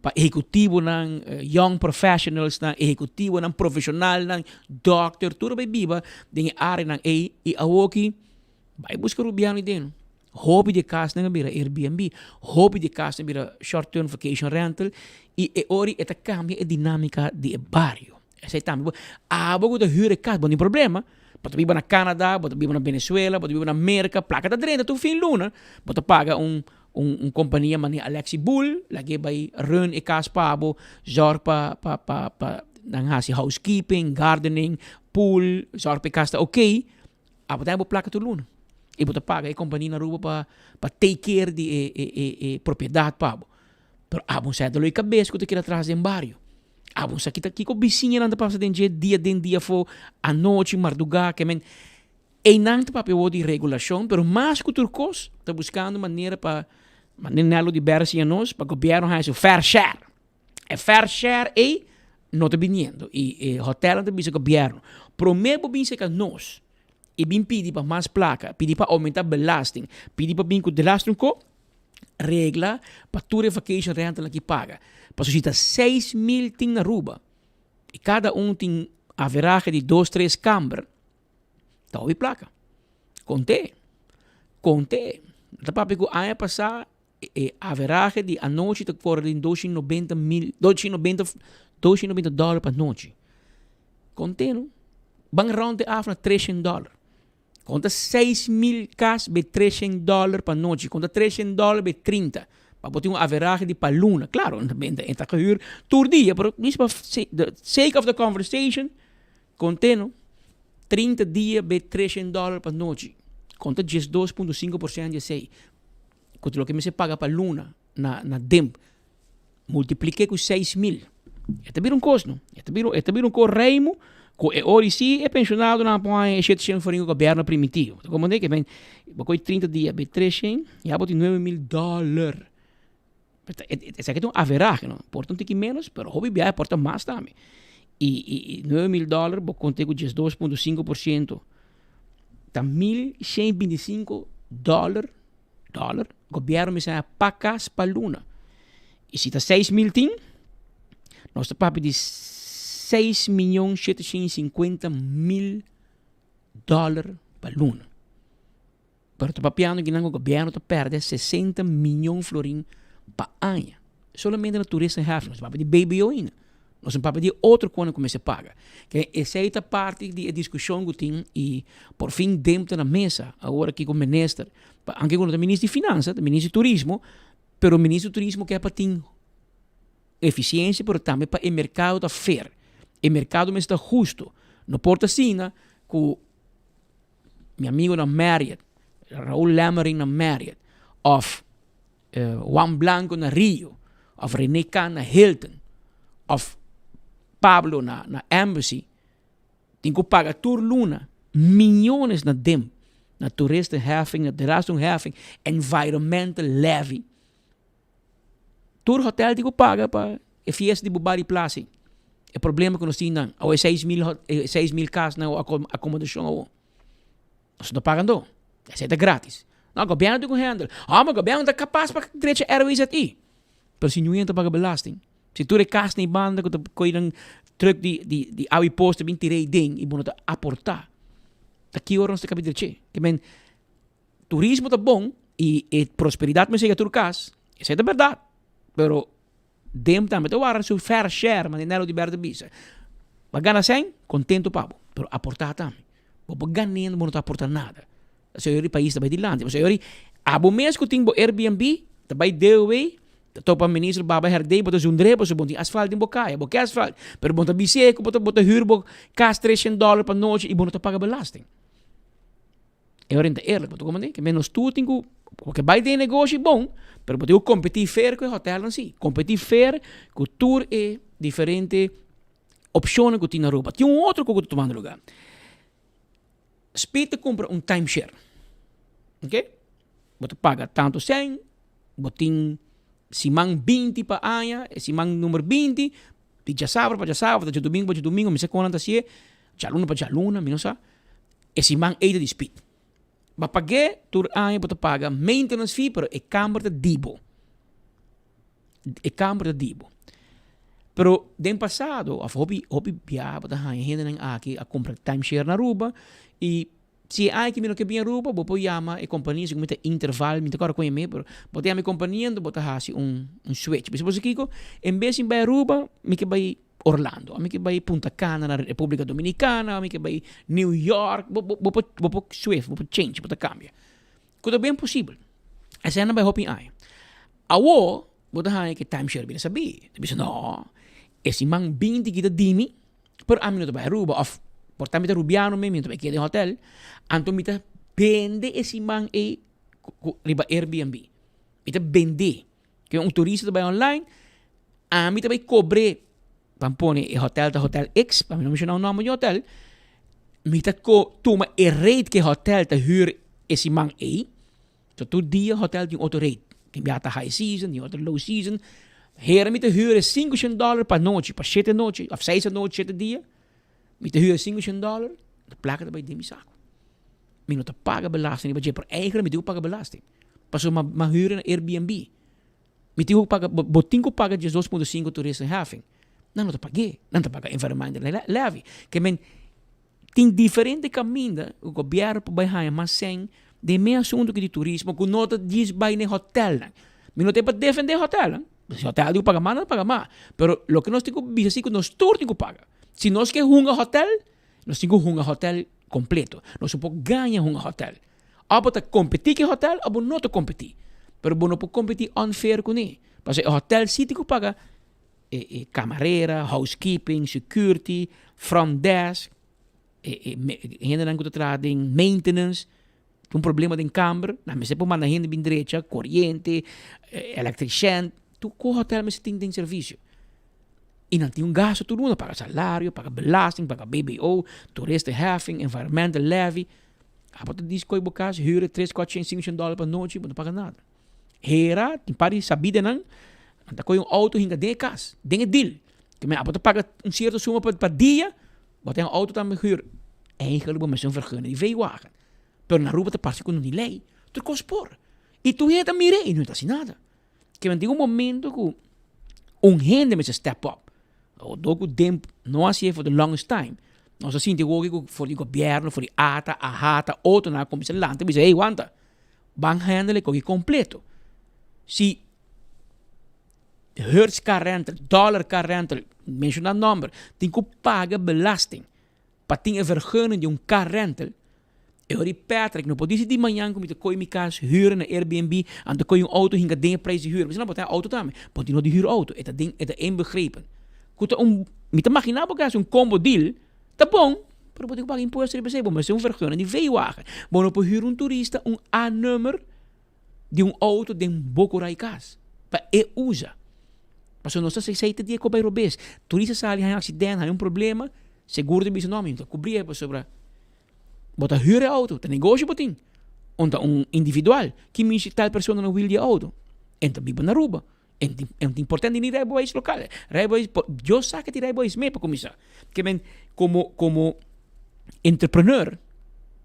pa ehekutivonan, young professionalsnan, ehekutivonan, profeshonalnan, dòkter, tur a bai biba den e áreanan ei i awoki bai buska rubiano ei den. Hopi di e kasnan a bira Airbnb, hopi di e kasnan a bira short term vacation rental i e ora e ta kambia e dinámika di e bario. Esei tambe bo, abo ku ta hür e kas bo no tin problema, bo ta biba na Canada, bo ta biba na Venezuela, bo ta biba na Merka, plaka ta drenta tur fin luna, bo ta paga un un kompania manera Alexi Bull, lag'é bai run e kas pa bo, zòrg pa pa pa pa nan hasi housekeeping, gardening, pool, zòrg pa e kas ta oké, abo ta haña bo plaka tur luna i bo ta paga e kompania na Aruba pa pa take care di e e e e propiedat pa bo. Pero abo sa dolo e kabes ku ta keda tras den bario. Abo sa kita kiko bisiñanan ta pasa den dje dia den dia afó, anochi, mardugá, ke men einan ta papia wou di regulashon, pero mas ku tur kos ta buskando manera pa, manera Nello di Berra siña nos, pa gobièrnu haña su fair share. E fair share ei no ta biniendo i e hotelnan ta bisa gobièrnu, promé bo bin seka nos i bin pidi pa mas plaka, pidi pa oumentá belasting, pidi pa bin ku delasting ko, regla pa tur e vacation rental aki paga. Pasobra si ta 6000 tin na Aruba y cada un tin averahe di dos tres kamber, ta hopi plaka. Conte, conte. Ta papia cu aña pasa e averahe di anochi ta cora den dos shen nobenta mil, dos shen nobenta, dos shen nobenta dollar pa anochi. Conte no. Ban round e af na tres shen dollar. Konta 6000 kas be 300 dòler pa nochi. Konta 300 dòler be 30. Pa bo tin un averahe di pa luna. Klaro, e ta gehuur tur dia, pero djis pa the sake of the conversation, kont'é no, 30 dia be 300 dòler pa nochi. Konta 12.5% di esei, ku ta loke mester paga pa luna na na DIMP. Multipliké ku 6000. E ta bira un kos no. E ta bira, e ta bira un kos reimu ku e ora i si e penshonadonan a pon haña e shete shen florin ku gobièrnu a primintí. Bo ta komprendé ke men bo kohe 30 dia be tres shen ya bo tin 9000 dòler. Esaki ta un averahe no. Por ta un tiki ménos pero hopi biaha por ta mas tambe. I i i 9000 dòler bo konté ku 12.5% ta 1125 dòler Dollar, gobierno mester haña pa kas pa luna. I si ta 6000 tin, nos ta papia di 6.750.000 dollar pa luna. Pero ta papiando kinan ku gobierno ta perde 60 miyon florin pa aña. Solamente na toeristenheffing, nos ta papia di BBO ainda. Nos no papia di otro konan ku mester paga. Ke esei ta parti di e diskushon ku tin i por fin dem ta na mesa awor aki ku minister. Anke ku no ta minister di finansa, ta minister di turismo, pero minister di turismo ke pa tin efisiensia pero tambe pa e merkado ta fair. E merkado mester ta husto. No por ta asina ku mi amigo na Marriott, Raul Lemmering na Marriott of Juan Blanco na Rio, of Rene Khan na Hilton, of Pablo na na Embassy, tin ku paga tur luna miyones na dem, na toeristenheffing, na belastingheffing, environmental levy. Tur hotel tin ku paga pa e fiesta di Bubali Plaza. E problema ku nos tin nan, awo e 6000 6000 kasnan akomodashon awo. Nos no ta paga anto. Esei ta gratis. No, gobièrnu tin ku handle. Oh, ma gobièrnu ta kapas pa drecha RWZI. Pero si niun hende ta paga belasting, si tur e kas na e banda ku ta kohe nan truck di di di awa i poos ta bin tira ei den i bo no ta aportá. Ta ki ora nos ta kabi dreche? Ke men, turismo ta bon i e prosperidat mester yega tur kas, esei ta bèrdat, pero dem tambe ta wara su fair share, manera Nelo di Ber ta bisa. Bo a gana sèn, kontentu pa bo, pero aportá tambe. Bo por ganendo, bo no ta aportá nada. Señor di pais ta bai dilanti. Señor di, abo mes ku tin bo Airbnb, ta bai DOW, ta topa minister Baba Herdé, bo ta zundré pasobra bo no tin asfalt den bo kaya, bo ke asfalt, pero bo no ta bis'é ku bo ta bo ta hür bo kas treshen dòler pa nochi i bo no ta paga belasting. E ora ta eerlijk, bo ta komprendé? Ke men nos tur tin ku, bo ke bai den e negoshi bon, pero bo tin ku kompetí fair ku e hotèlnan si, kompetí fair ku tur e diferente opshonnan ku tin na Aruba. Tin un otro ku ta tumando lugá. Speed ta kumpra un timeshare. Ok? Bo ta paga tantu sèn, bo tin siman binti pa aña, e siman number binti, di djasabra pa djasabra, di djadumingu pa djadumingu, mi sa kon nan ta hasié, djaluna pa djaluna, mi no sa. E siman ei ta di Speed. Bo a pag'é tur aña bo ta paga maintenance fee, pero e kamber ta di bo. E kamber ta di bo. Pero den pasado of hopi hopi bia bo ta haña hendenan aki a kumpra timeshare na Aruba i si e aña ki mi no ke bin Aruba bo por yama e kompania segun mi ta Interval mi ta kòrda kon e mes pero bo ta yama e kompania enton bo ta hasi un un switch bisa bo si kiko en bes di bai Aruba mi ke bai Orlando mi ke bai Punta Cana na Republica Dominicana mi ke bai New York bo bo bo bo por switch bo por change bo ta kambia ku ta bien posibel esei nan bai hopi aña. Awor bo ta haña ku e timeshare bira sabí. Ta bisa, No, e siman binti ki ta di mi, pero ami no ta bai Aruba òf por ta mi ta rubiano mi, mi no ta bai keda den hotèl. Anto mi ta bende e siman ei ku riba Airbnb. Mi ta bend'é. Ke un turista ta bai online, ami ta bai kobr'é. Ban pone e hotèl ta hotèl X, pa mi no menshoná un nòmber di hotèl. Mi ta ko tuma e rate ku e hotèl ta hür e siman ei. So tur dia hotel tin otro rate. Tin bia ta high season, tin otro low season. Hera mi ta huur e sinku shen dollar pa nochi, pa shete nochi, of seis anochi, shete dia. Mi ta huur e sinku shen dollar, e plaka ta bai den mi saku. Mi no ta paga belasting riba dje, pero eigenlijk mi tin ku paga belasting. Pasobra mi a huur na Airbnb. Mi tin ku paga, bo tin ku paga 12.5 toeristenheffing. Nan no ta pag'é, nan ta paga environmental levy. Ke men. Tin diferente kaminda ku gobièrnu por bai haña mas sèn den e mes asuntu ki di turismo ku no ta djis bai na e hotèlnan. Mi no ta pa defendé hotèlnan, si hotèl tin ku paga mas nan ta paga mas, pero loke nos tin ku bisa si ku nos tur tin ku paga. Si nos ke hunga hotèl, nos tin ku hunga hotèl kompleto. Nos no por gaña hunga hotèl. Òf bo ta kompetí ku e hotèl òf bo no ta kompetí. Pero bo no por kompetí unfair kuné, pasobra e hotèl si tin ku paga. E e kamarera, housekeeping, security, front desk, e e hendenan ku ta traha den maintenance, tin un problema den kamber, nan mester por manda hende bin drecha, koriente, electrician, tur ku hotel mester tin den servisio. I nan tin un gasto tur luna, paga salario, paga belasting, paga BBO, toeristenheffing, environmental levy. Abo ta dici koe bo kas hür e tres, kuater, sinku shen dòler pa nochi, bo no paga nada. Hera tin par di sabidanan, nan ta kohe un auto hinka den e kas, den e deal. Ke men abo ta paga un sierto suma pa pa dia, bo ta un auto tambe huur. Eigenlijk bo mester un vergunning di V-wagen. Pero na Aruba ta parse ku no tin lei, tur kos por. I tur hende ta mir'é i no ta hasi nada. Ke men tin un momento ku un hende mester step up. Although ku den no hasié for the longest time, nos a sinti hopi ku for di gobièrnu, for di ata, ahata, otronan a kuminsá lanta i bisa, hey wanta. Ban handle e koki completo. Si Hertz car rental, dollar car rental, menciona nomber, tin cu paga belasting pa tin e vergunning di un car rental, e ora di Patrick no por dici di mañan cu mi ta coy mi cas huur na Airbnb, anto coy un auto hinca den e prijs di huur. Bo no tin auto tambe, bo tin no di huur auto, e ta den, e ta inbegrepen. Cu ta un, mi ta magina bo cu un combo deal, Ta bon, pero bo tin ku paga impuesto riba esei. Bo mester un vergunning di V-wagen. Bo no por hür un turista un A-nummer di un outo den bo kurai kas pa e usa. Pasobra nos ta esei ta dia ku bai robes. Turista sali haña un aksident, haña un problema, seguro ta bisa no, mi no ta kubri e pasobra bo ta hür e outo, ta negoshi bo tin. Un ta un individual, ki mishi tal persona no wil di e outo? E ta biba na Aruba. En tin, en tin portende ni rijbewijs lokaal. Rijbewijs, yo sa que ti rijbewijs mee pa cuminsa. Ke men, como, como entrepreneur,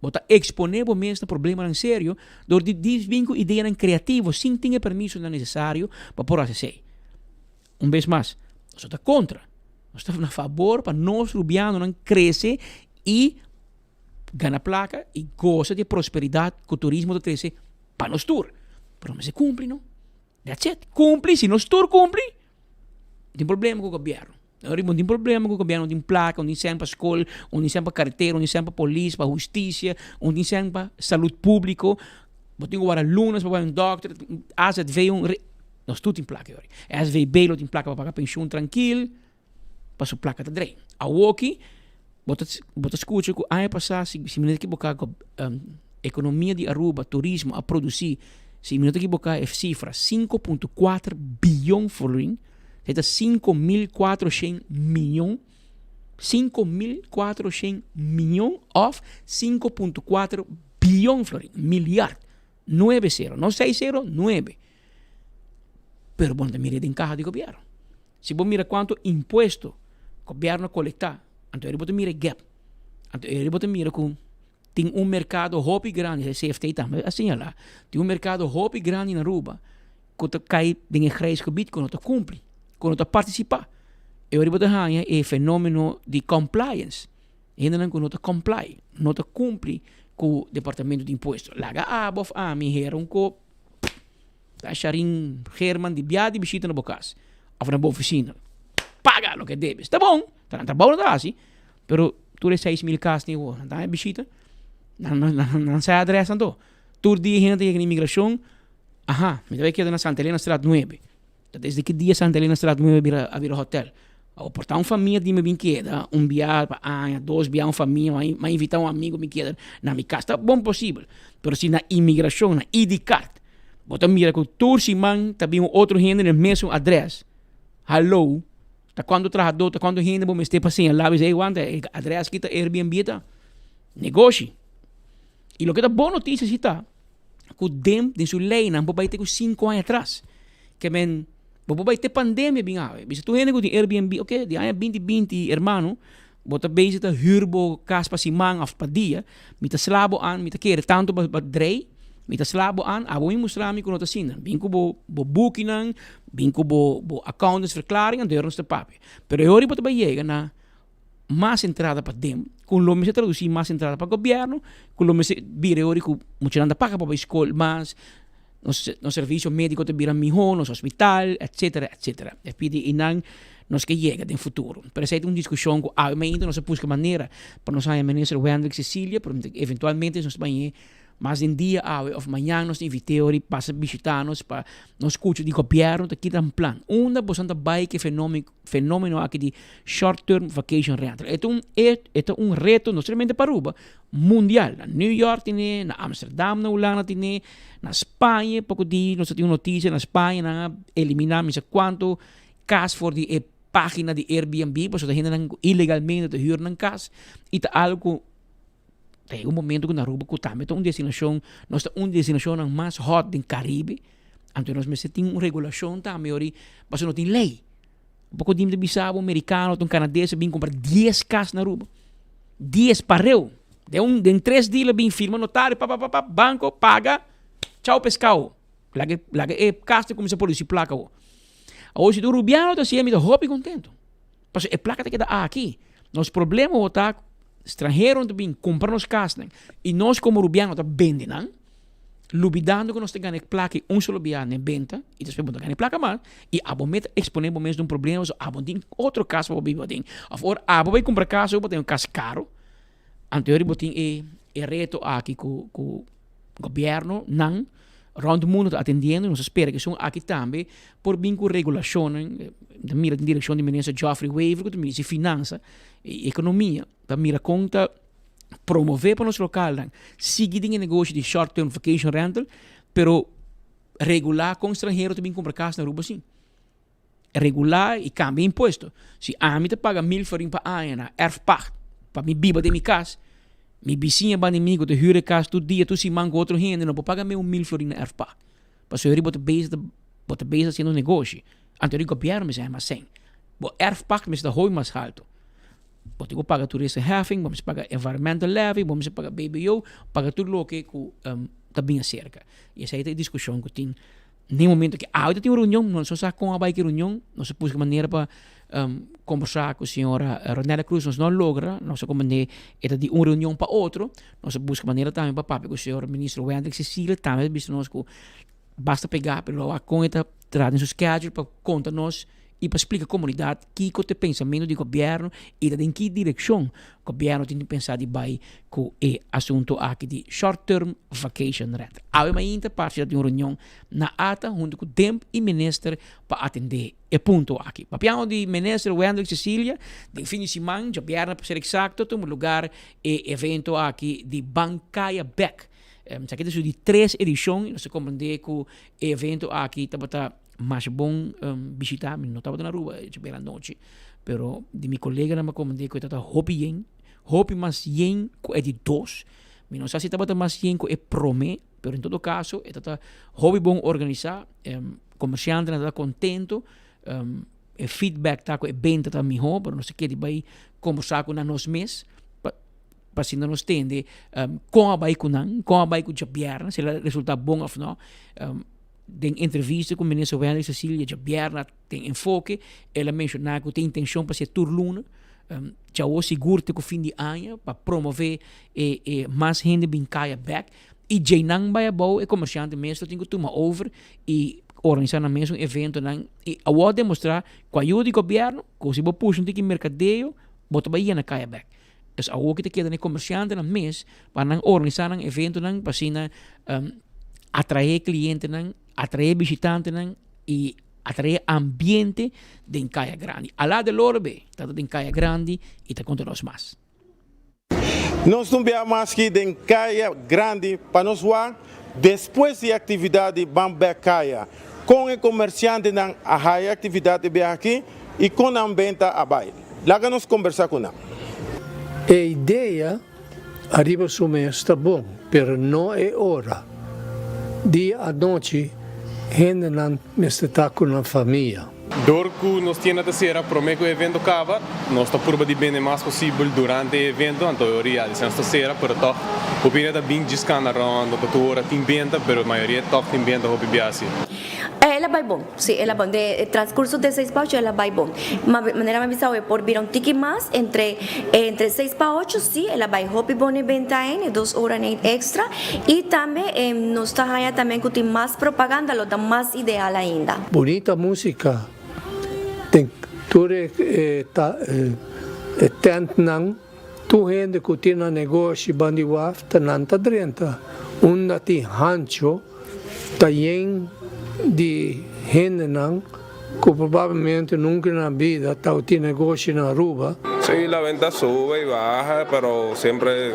bo ta expone bo mes na problemanan serio door di di bin cu ideanan creativo sin tin e permisonan necesario pa por haci esey. Un bes mas, nos no ta contra. Nos ta na fabor pa nos Rubianonan crece y. gana plaka i gosa di e prosperidat ku turismo ta trese pa nos tur. Pero mester kumpli no. That's it. Kumpli, si nos tur kumpli, no tin problema ku gobièrnu. No tin problema ku gobièrnu, no tin plaka, no tin sèn pa skol, no tin sèn pa karetera, no tin sèn pa polis, pa hustisia, no tin sèn pa salud públiko. Bo tin ku wara lunes pa bai un dòkter, AZV, un re. Nos tur tin plaka yori. SVB lo tin plaka pa paga penshun trankil, paso plaka ta drei. Awoki, bo ta, bo ta skucha ku aña pasá, si, si mi no ta ekiboká, ekonomia di Aruba, turismo a produsí, si mi no ta ekiboká e sifra, 5.4 biyon florin, esei ta 5400 miyon, 5400 miyon òf 5.4 biyon florin, milyard, nuebe sero, no seis sero, nuebe. Pero bo no ta mira den kaha di gobièrnu. Si bo mira kuantu impuesto gobièrnu a kolektá, anto eri bo ta mira e gap. Anto eri bo ta mira ku tin un merkado hopi grandi, e CFT tambe a señalá, tin un merkado hopi grandi na Aruba ku ta kai den e grijs gebied ku no ta kumpli, ku no ta partisipá. E ora bo ta haña e fenómeno di compliance, hendenan ku no ta comply, no ta kumpli ku departamento di impuesto. Laga abo òf ami hera un kop. Ta Sharin Geerman di bia di bishita na bo kas of na bo ofisina. Paga loke debes. Ta bon, ta nan trabou nan ta hasi, pero tur e 6000 kas ni awor, nan ta haña bishita? Nan nan nan sa e adres anto. Tur dia hende ta yega na imigrashon, aha, mi ta bai keda na Santa Elena straat nuebe. Ta desde ki dia Santa Elena straat nuebe a bira a bira hotel? Awor por ta un famia di mi bin keda un bia pa aña, dos bia un famia, mi a invita un amigo bin keda na mi kas, ta bon posibel. Pero si na imigrashon, na ID card, bo ta mira ku tur siman ta bin un otro hende na e mesun adres, hallo, ta kuantu trahadó, ta kuantu hende bo mester pa señalá bisa, ey wanta e adres aki ta Airbnb ta negoshi. I loke ta bon notisia si ta ku den den su leinan bo bai te ku sinku aña atras. Ke men bo por bai te pandemia bin awe. Bisa tur hende ku tin Airbnb, oke, di aña binti binti hermano, bo ta bezig ta hür bo kas pa siman òf pa dia, mi ta sla bo an, mi ta kere tantu pa pa drei, mi ta sla bo an, abo mi mustra mi ku no ta asina. Bin ku bo bo bukinan, bin ku bo bo accountantsverklaring, anto nos ta papia. Pero e ora bo ta bai yega na mas entrada pa dem, ku lo mester tradusí mas entrada pa gobièrnu, ku lo mester bira e ora ku muchanan ta paga pa bai skol mas, nos nos servicio medico ta bira miho, nos hospital, etcetera, etcetera. E pidi einan nos ke yega den futuro. Pero esei ta un discusion cu awe mainta nos a busca manera pa nos haña Minister Wendrick Cecilia, pero eventualmente nos ta bañ'é mas den dia awe of mañan nos ta invit'é ora i pasa bishita nos pa nos scucha di gobierno ta kita nan plan. Unda boso ta bay cu e fenomeno aki di short term vacation rental? E ta un e ta un reto no solamente pa Aruba, mundial. Na New York tine, na Amsterdam na Hulanda tine, na Spaña poko di nos a tin un noticia na Spaña nan a elimina mi sa cuanto cas for di e pagina di Airbnb pasobra ta hendenan cu ilegalmente ta huur nan cas y ta algo cu ta yega un momento cu na Aruba cu tambe ta un destinacion, nos ta un di destinacionnan mas hot den Caribe, anto nos mester tin un regulacion tambe ori pasobra no tin ley. Poko di mi ta bisa bo un mericano of un canades a bin cumpra dies cas na Aruba. Dies pareu. Den un den tres dia el a bin firma notario pa pa pa pa banco paga chao pescao. Laga laga e cas ta cuminsa produci placa awo. Awo si ta un rubiano ta haci'e mi ta hopi contento. Pasobra e placa ta keda aki. Nos problema awo ta stranheronan ta bin cumpra nos casnan y nos como rubiano ta bende nan. Lubidando ku nos ta gana e plaka i un solo bia n'e benta i despues bo ta gana e plaka mas i abo mes ta eksponé bo mes na un problema pasobra abo no tin otro kas pa bo biba aden. Òf ora abo bai kumpra kas bo ta un kas karo, anto bo tin e e reto aki ku ku gobièrnunan rònt mundu ta atendiendo i nos ta spera ku esun aki tambe por bin ku regulashonnan. Ta mira den direkshon di minister Geoffrey Wever ku ta minister di finansa i ekonomia pa mira kon ta promove pa nos lokalnan sigui den e negoshi di short term vacation rental, pero regulá kon stranhero ta bin kumpra kas na Aruba sin. Regulá i kambia impuesto. Si ami ta paga mil florin pa aña na erfpacht pa mi biba den mi kas, mi bisiña banda di mi ku ta hür e kas tur dia, tur siman ku otro hende no por paga mi un mil florin na erfpacht. Pasobra bo ta bezig ta bo ta bezig hasiendo negoshi. Anto di gobièrnu mester haña mas sèn. Bo erfpacht mester ta hopi mas haltu. Bo tin ku paga toeristenheffing, bo mester paga environmental levy, bo mester paga BBO, paga tur loke ku ta bin aserka. I esei ta e diskushon ku tin. Den momento ku awe ta tin un reunion, nos no sa kon a bai ki reunion, nos a buska manera pa kombersá ku señora Ronella Cruz, nos no a logra, nos a komprendé e ta di un reunion pa otro, nos a buska manera tambe pa papia ku señor ministro Wendrick Cecilia, tambe a bisa nos ku basta pegá, pero lo a wak kon e ta traha den su schedule pa konta nos i pa splika komunidat kiko ta e pensamentu di gobièrnu i ta den ki direkshon gobièrnu tin di pensa di bai ku e asuntu aki di short term vacation rental. Awe mainta parse ta tin un reunion na ata huntu ku DEMP i minister pa atendé e punto aki. Papiando di minister Wendrick Cecilia, den fin di siman, djabièrnè pa ser eksakto, tuma lugar e evento aki di Ban Kaya Bèk. Esaki ta su di tres edishon i nos ta komprendé ku e evento aki tabata Masha bon bishita, mi no tabata na Aruba djabier anochi, pero di mi koleganan mi a komprende ku e tabata hopi yen, hopi mas yen ku e di dos. Mi no sa si tabata mas yen ku e prome, pero en todo kaso e tabata hopi bon organisá, komersiantenan tabata kontento, e feedback ta ku e benta ta mihó, pero nos ta kere bai kombersá ku nan nos mes pa pa asina nos tende kon a bai ku nan, kon a bai ku djabièrnè, si el a resultá bon òf no. Den entrevista ku Minister Wendrick Cecilia djabièrnè den Enfoke, el a menshoná ku tin intenshon pa hasié tur luna. Djawo sigur te ku fin di aña pa promové e e mas hende bin kaya bèk i djeinan bai abou e komersiante mes lo tin ku tuma over i organisá nan mes un eventonan i awor demostrá ku ayuda di gobièrnu ku si bo pusha un tiki merkadeo bo ta bai yena kaya bèk. Dus awor ki ta keda na e komersiantenan mes pa nan organisá nan eventonan pa asina atraé klientenan, atraé bishitantenan i atraé ambiente den Kaya Grandi. Alá de loro be ta den Kaya Grandi i ta konta nos mas. Nos no bia mas ki den Kaya Grandi pa nos wak despues di e aktividat di Ban Bek Kaya. Kon e komersiantenan a haya e aktividat e biaha aki i kon nan benta a bai? Laga nos kombersá ku nan. E idea ariba su mes ta bon, pero no e ora. Dia anochi hendenan mester ta ku nan famia. Dor ku nos tienda ta sera promé ku e evento kaba, nos ta purba di bende mas posibel durante e evento, anto e ora ya disi nos ta sera, pero tòg hopi hende ta bin djis kana rònt, no ta tur ora tin benta, pero mayoria tòg tin benta hopi biasi. El a bai bon, si el a bon. Den e transcurso de seis pa ocho el a bai bon. Ma manera mi a bisa awe por bira un tiki mas entre entre seis pa ocho si el a bai hopi bon e benta en e dos oranan extra y tambe nos ta haya tambe cu tin mas propaganda lo ta mas ideal ainda. Bunita musica den tur e tentnan. Tur hende cu tin nan negoshi bandi waf ta nan ta drenta. Unda tin hancho ta yen di hendenan cu probablemente nunca na nan bida tabatin negoshi na Aruba. Sí, la venta sube y baja, pero siempre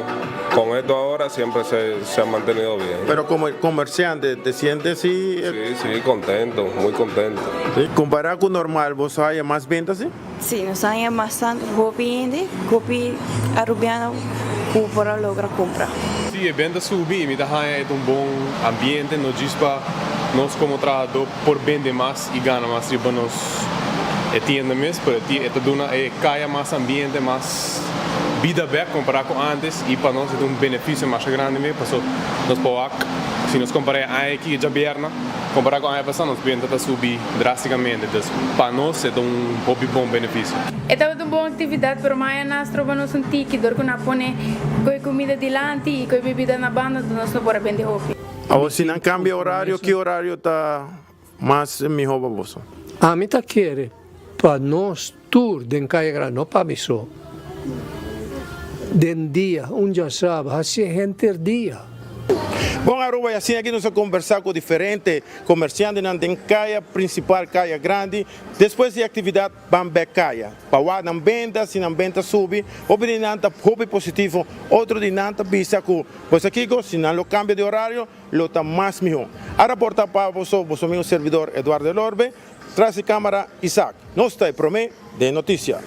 con esto ahora siempre se, se ha mantenido bien. Pero como comerciante, te sientes así? Sí, sí, contento, muy contento. Sí, compará cu normal, boso haya mas venta así? Sí, nos a haña bastante hopi hende, hopi Arubiano ku por a logra kumpra. Sí, e benta subi i mi ta haña e ta un bon ambiente, no djis pa nos komo trahadó por bende mas i gana mas riba nos e tienda mes, pero e ta duna e kaya mas ambiente, mas bida bèk kompará ku ántes i pa nos e ta un benefisio masha grandi mes, pasobra nos por wak si nos kompará e aña aki djabièrnè. Kompará ku aña pasá nos benta ta subi drástikamente, dus pa nos e ta un hopi bon benefisio. E tabata un bon aktividat, pero maya nas troba nos un tiki dor ku nan a pone ku e kumida dilanti i ku e bibida na banda, enton nos no por a bende hopi. Awor si nan kambia orario, ki orario ta mas mihó pa boso? Ami ta kere pa nos tur den Kaya Grandi, no pa mi so, den dia, un djasaba, hasi henter dia. Bon Aruba y asina aki nos a conversa cu diferente comerciantenan den caya principal Caya Grandi despues di actividad Ban Bek Caya pa wak nan benta si nan benta subi hopi di nan ta hopi positivo otro di nan ta bisa cu pues akico si nan lo cambia di horario lo ta mas miho a raporta pa boso boso amigo servidor Eduardo Elorbe tras di camara Isaac nos ta e prome den noticia.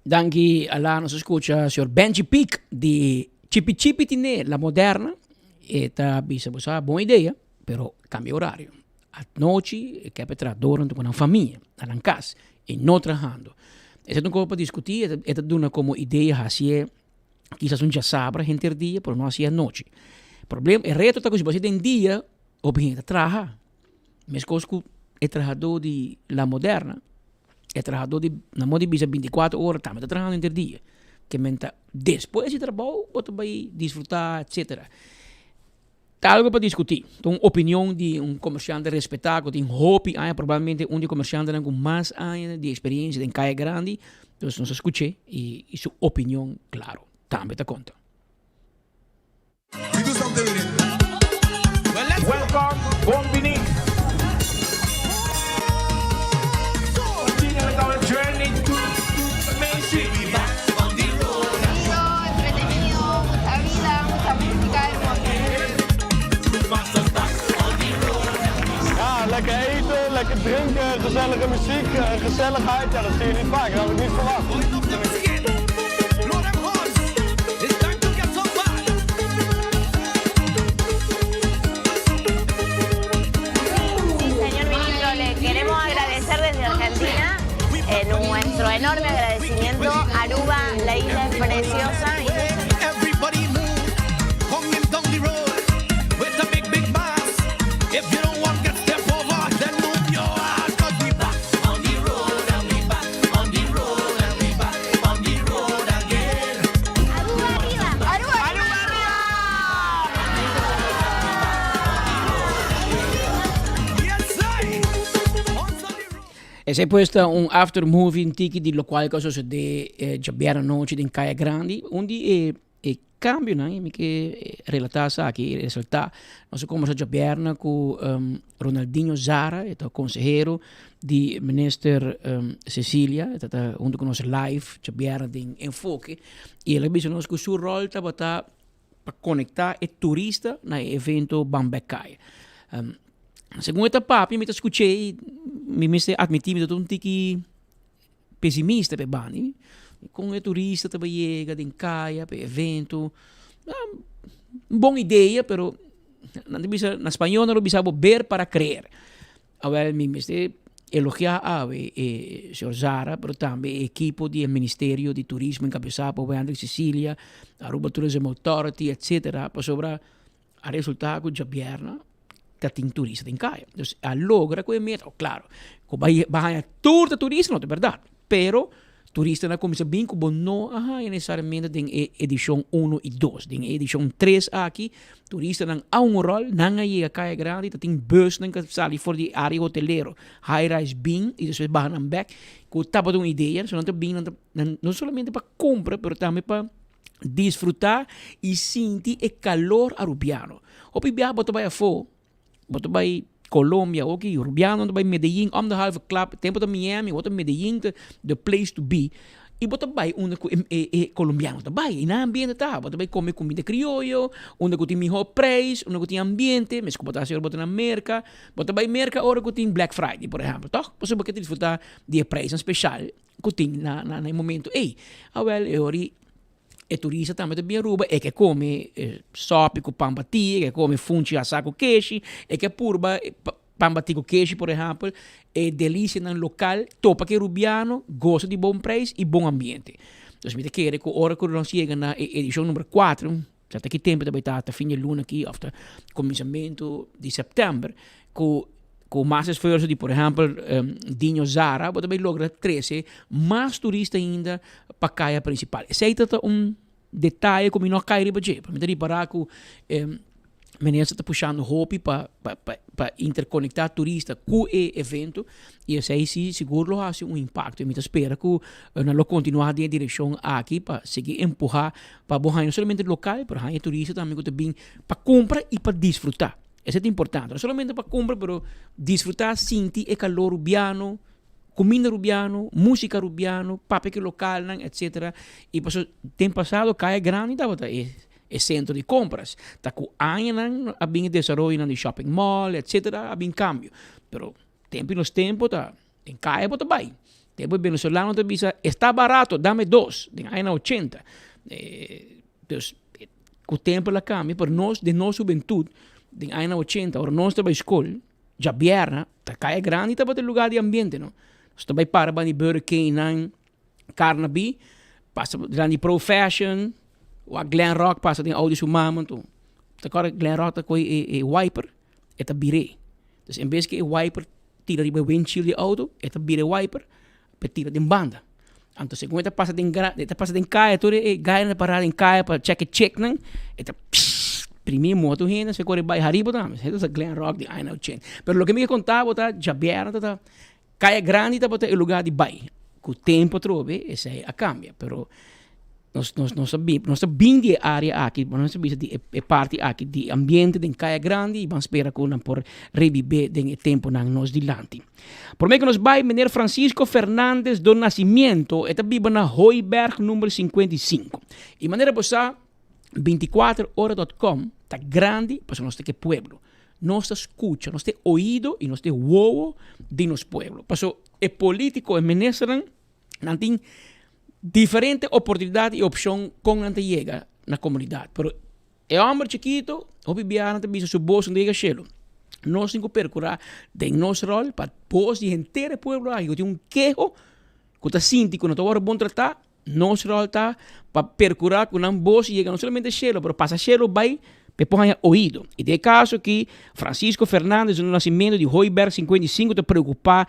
Danki Ala nos a scucha señor Benji Piek di Chipi chipi tine la moderna e ta bisa bo sa bon idea pero cambia horario. Anochi e kep e trahadornan ta cu nan famia na nan cas y no trahando. Esei ta un cosa pa discuti e ta duna como idea haci'e kisas un djasabra henter dia pero no haci'e anochi. Problema e reto ta cu si bo haci'e den dia hopi hende ta traha. Meskos ku e trahadó di La Moderna, e trahadó di na moda di bisa bintikuater ora tambe ta trahando henter dia. Ke men ta despues di trabou bo ta bai disfrutá etcetera. Ta algo pa diskutí. Ta un opinion di un komersiante respetá ku tin hopi aña, probablemente un di e komersiantenan ku mas aña di eksperiencia den Kaya Grandi. Dus nos a skuch'é i su opinion klaro tambe ta konta. Welcome, bon bini. Continue with our journey to Main Street. Entretenido, mucha vida, mucha música, hermoso. Ja, lekker eten, lekker drinken, gezellige muziek, gezelligheid. Ja, dat zie je niet vaak, dat had ik niet verwacht. Sí, señor ministro, le queremos agradecer desde Argentina eh, nuestro enorme agradecimiento. Aruba, la isla es preciosa. Esei pues ta un after movie un tiki di locual cu a sucede eh, djabièrnè anochi den Kaya Grandi. Un di e e cambionan y mi ke relata esaki y resalta. Nos a combersa djabièrnè cu Ronaldinho Zara, e ta consehero di minister Cecilia, e ta ta hunto cu nos live djabièrnè den Enfoke y el a bisa nos cu su rol tabata pa conecta e turista na e evento Ban Bek Kaya. Segun e ta papia mi ta scuch'e y mi mester admiti mi ta un tiki pesimista pa e banda. Con e turista ta bay yega den caya pa e evento. Un bon idea pero nan ta bisa na spañol nan lo bisa bo ver para creer. Awel mi mester elogia awe e señor Zara pero tambe e ekipo di e ministerio di turismo encabeza pa Wendrick Cecilia, Aruba Tourism Authority etcetera pasobra A resulta cu djabièrnè ta tin turista den kaya. Dus a logra cu e meta. Claro, cu bai bai haña tur ta turista no ta berdad. Pero turistanan a cuminsa bin cu bo no a haña necesariamente den e edicion uno y dos. Den e edicion tres aki turistanan a un rol, nan a yega Kaya Grandi, ta tin busnan cu a sali for di area hotelero, high rise bin y despues baha nan bek. Cu tabata un idea, so nan ta bin nan ta no solamente pa cumpra pero tambe pa disfruta y sinti e calor Arubiano. Hopi biaha bo ta bay afo, bo ta bay Colombia oki, Rubiano ta bay Medellin om de halve klap, tempo ta Miami, bo ta Medellin ta the place to be y bo ta bay unda cu e e Colombiano ta bay y nan ambiente ta, bo ta bay come comida crioyo, unda cu tin miho prijs, unda cu tin ambiente, mes cu bo ta haci ora bo ta na Merca, bo ta bay Merca ora cu tin Black Friday por ehempel, toch? Pasobra bo ke disfruta di e prijsnan special. ku tin na na na e momento ei. Awel e ora e turista tambe ta bin Aruba e ke kome sòpi ku pan batí, e ke kome funchi asá ku keshi, e ke purba pan batí ku keshi por ehèmpel, e delisianan lokal, topa ku e rubiano, gosa di bon preis i bon ambiente. Dus mi ta kere ku ora ku nos yega na e edishon number kuater, sa ta ki tempu ta bai ta, ta fin di luna aki òf ta kuminsamentu di sèptèmber, ku Ku mas esfuerso di por ehèmpel Dinho Zara bo ta bay logra trese mas turista ainda pa kaya prinsipal. Esei ta ta un detaye ku mi no a kai riba dje. Mi ta ripará ku minister ta pushando hopi pa pa interkonektá turista ku e evento i esei si sigur lo hasi un impakto. I mi ta spera ku nan lo kontinuá den e direkshon aki pa sigui empuhá pa bo haña no solamente lokal pero haña turista tambe ku ta bin pa kumpra i pa disfrutá. Esei ta importante, no solamente pa kumpra pero disfrutá, sinti e kalor rubiano, kuminda rubiano, músika rubiano, papia ku e lokalnan etcetera. I pasobra den pasado Kaya Grandi tabata e e sentro di kompras. Ta ku añanan a bin e desaroyonan di shopping mall etcetera a bin kambio. Pero tempu i nos tempu ta den kaya bo ta bai. Tempu e venezolano ta bisa esta barato dame dos den añanan ochenta. Dus ku tempu el a kambia, pero nos den nos hubentut den añanan ochenta ora nos ta bai skol djabièrnè ta Kaya Grandi tabata e lugar di ambiente no. Nos ta bai para banda di Burger King nan Carnaby pasa dilanti di Pro Fashion wak Glen Rock pasa den outo di su mama anto ta kòrda Glen Rock ta kohe e wiper e ta bir'é. Dus en bes ku e wiper tira riba e windshield di e auto, e ta bira e wiper pa e tira den banda. Anto segun e ta pasa den gra, e ta pasa den kaya tur e gainan ta para den kaya pa chek e cheknan, e ta pssss primi e moto hende se kore bai hariba tambe. Esei ta Glen Rock di aña ochenta. Pero loke mi ke konta bo ta djabièrnè ta ta kaya grandi tabata e lugar di bai. Ku tempu atrobe esei a kambia, pero Nos nos nos a bin nos ta bin di e área aki, nos ta bisa di e parti aki di ambiente den Kaya Grandi i ban spera ku nan por rebibé den e tempunan nos dilanti. Promé ku nos bai, Meneer Francisco Fernandez do Nascimento, e ta biba na Hooiberg number 55. I manera bo sa, 24 ora dot com ta grandi pasobra nos ta ke pueblo. Nos ta skucha, nos ta e oido i nos ta e wowo di nos pueblo. Pasobra e polítiko, e ministernan, Nan tin diferente oportunidad y opcion con nan ta yega na comunidad. Pero e homber chikito, hopi biaha nan ta bisa su bos no ta yega cielo. Nos tin cu percura den nos rol pa bos di henter e pueblo aki cu tin un keho cu ta sinti cu no ta worde bon trata, nos rol ta pa percura cu nan bos yega no solamente cielo, pero pasa cielo bay pa e por haña oido. Y den e caso aki, Francisco Fernandez, un nacimento di Hooiberg 55 ta preocupa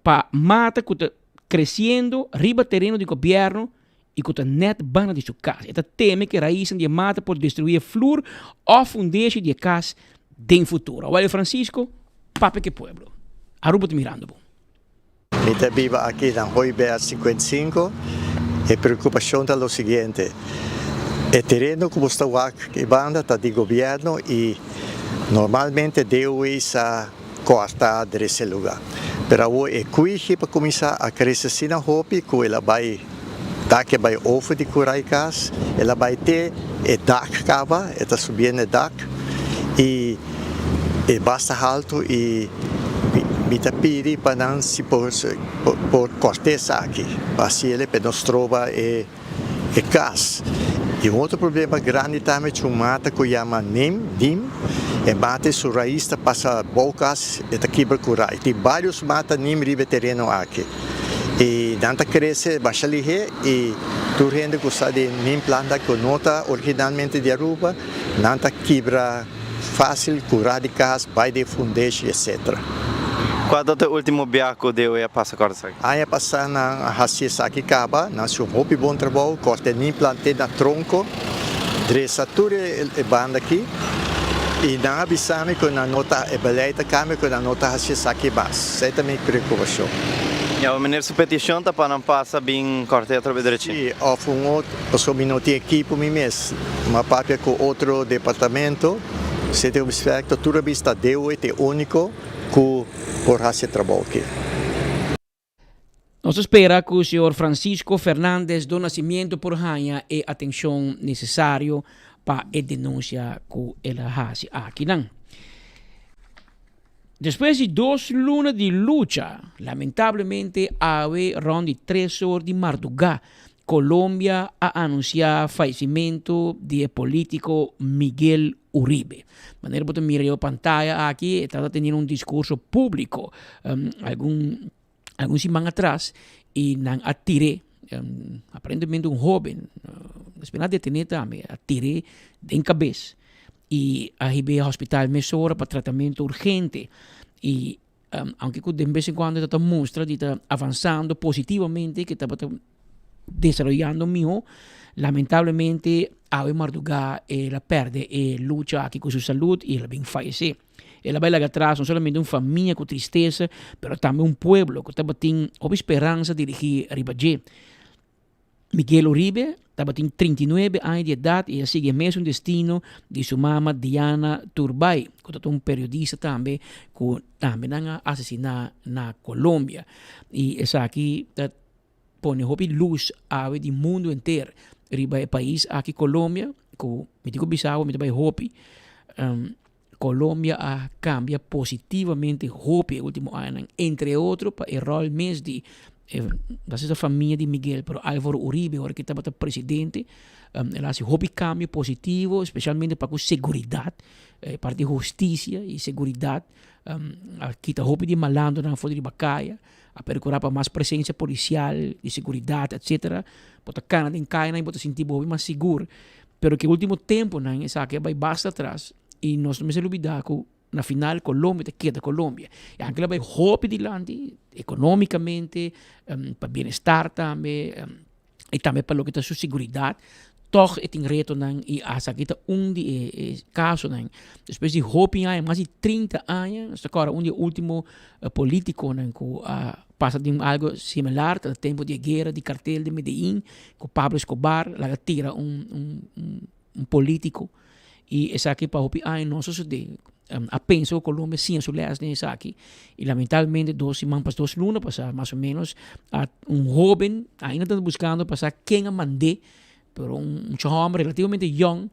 pa mata ku ta kresiendo riba tereno di gobièrnu i ku ta nèt banda di su kas. E ta teme ku e raisnan di e mata por destruí e flur òf fundeshi di e kas den futuro. Awel Francisco, papia ku e pueblo. Aruba ta mirando bo. Mi ta biba aki na Hooiberg 55. E preokupashon ta lo siguiente, e tereno ku bo sta wak e banda ta di gobièrnu i normalmente DOW sa Corta dresa e luga. Pero awor e cuishi pa cuminsa a crece asina hopi cu el a bay dak e bay over di cura e cas, el a bay te e dak caba, e ta subiendo e dak y e basta halto y mi ta pidi pa nan si por por corta esaki pa haciele pa e no stroba e E kas. I un otro problema grandi tambe cu un mata cu yama nim, nim. E mata e su rais ta pasa bou kas, e ta kibra cu rai. Tin varios mata nim riba e tereno aki. I nan ta crece masha lihe i tur hende cu sa di nim planta cu no ta originalmente di Aruba, nan ta kibra Fácil cura di cas, bay den fundeshi etc. Cua ta e ultimo biaha cu DOE a pasa corta esaki? Aña pasa nan a haci esaki caba, nan haci un hopi bon trabou, corta e nimplan te na tronco, dresa tur e banda aki y nan a bisa mi cu nan no ta, e beleid ta cambia cu nan no ta haci esaki mas. Esey ta mi preocupacion. Ya, meneer su peticion ta pa nan pasa bin corta e atrobe drechi? Si, of un otro. Pasobra mi no tin ekipo mi mes. M'a papia ku otro departamento, Sete Inspector, tur a bisa ta Dewe ta e úniko ku por hasi e trabou aki. Nos ta spera ku señor Francisco Fernandez do Nascimento por haña e atenshon nesesario pa e denunsia ku el a hasi akinan. Despues di dos luna di lucha, lamentablemente awe rond di tres or di mardugá, Colombia a anuncia fallecimento di e politico Miguel Uribe. Manera bo ta mira riba pantaya aki, e tabata teniendo un discurso publico algun algun siman atras y nan a tir'é, aparentemente un hoben, despues nan a detené tambe, a tir'é den cabes y a hib'é hospital mesora pa tratamento urgente y Aunke ku den bes en kuando e ta mustra di ta avansando positivamente, ke tabata desaroyando mihó, lamentablemente awe mardugá el a pèrdè e lucha aki ku su salud i el a bin fayesé. El a bai laga atras no solamente un famia ku tristesa, pero tambe un pueblo ku tabatin hopi speransa dirigí riba dje. Miguel Uribe tabatin 39 aña di edat i a sigui e mesun destino di su mama Diana Turbay, ku tabata un periodista tambe ku tambe nan a asesiná na Colombia. I esaki ta pone hopi lus awe di mundu henter riba e pais aki Colombia, ku mi tin ku bisa awe mi ta bai hopi. Colombia a cambia positivamente hopi e ultimo añanan, entre otro pa e rol mes di e e famia di Miguel, pero Alvaro Uribe ora cu e tabata presidente, el a haci hopi cambio positivo, especialmente pa cu seguridad, e parti di husticia y seguridad, a kita hopi di malandronan for di riba caya, a percura pa mas presencia policial, di seguridad, etcetera. Bo ta cana den cayanan y bo ta sinti bo hopi mas sigur. Pero ke ultimo temponan esaki a bai basta atras y nos no mester lubida cu. Na final Colombia ta keda Colombia. Y anke la bay hopi dilanti economicamente, pa bienestar tambe y tambe pa loke ta su seguridad. Toch e tin retonan y asaki ta un di e e casonan. Despues di hopi aña, mas di 30 aña, nos ta corda un di e ultimo politiconan cu a pasa den algo similar, ta tempo di e guera di cartel di Medellin cu Pablo Escobar laga tira un un un politico. Y esaki pa hopi aña no a sosode. A pensa cu Colombia siña su les den esaki y lamentablemente dos siman pas dos luna pasa mas o menos a un hoben ainda ta buscando pa sa ken a mand'é pero un mucha homber relativamente young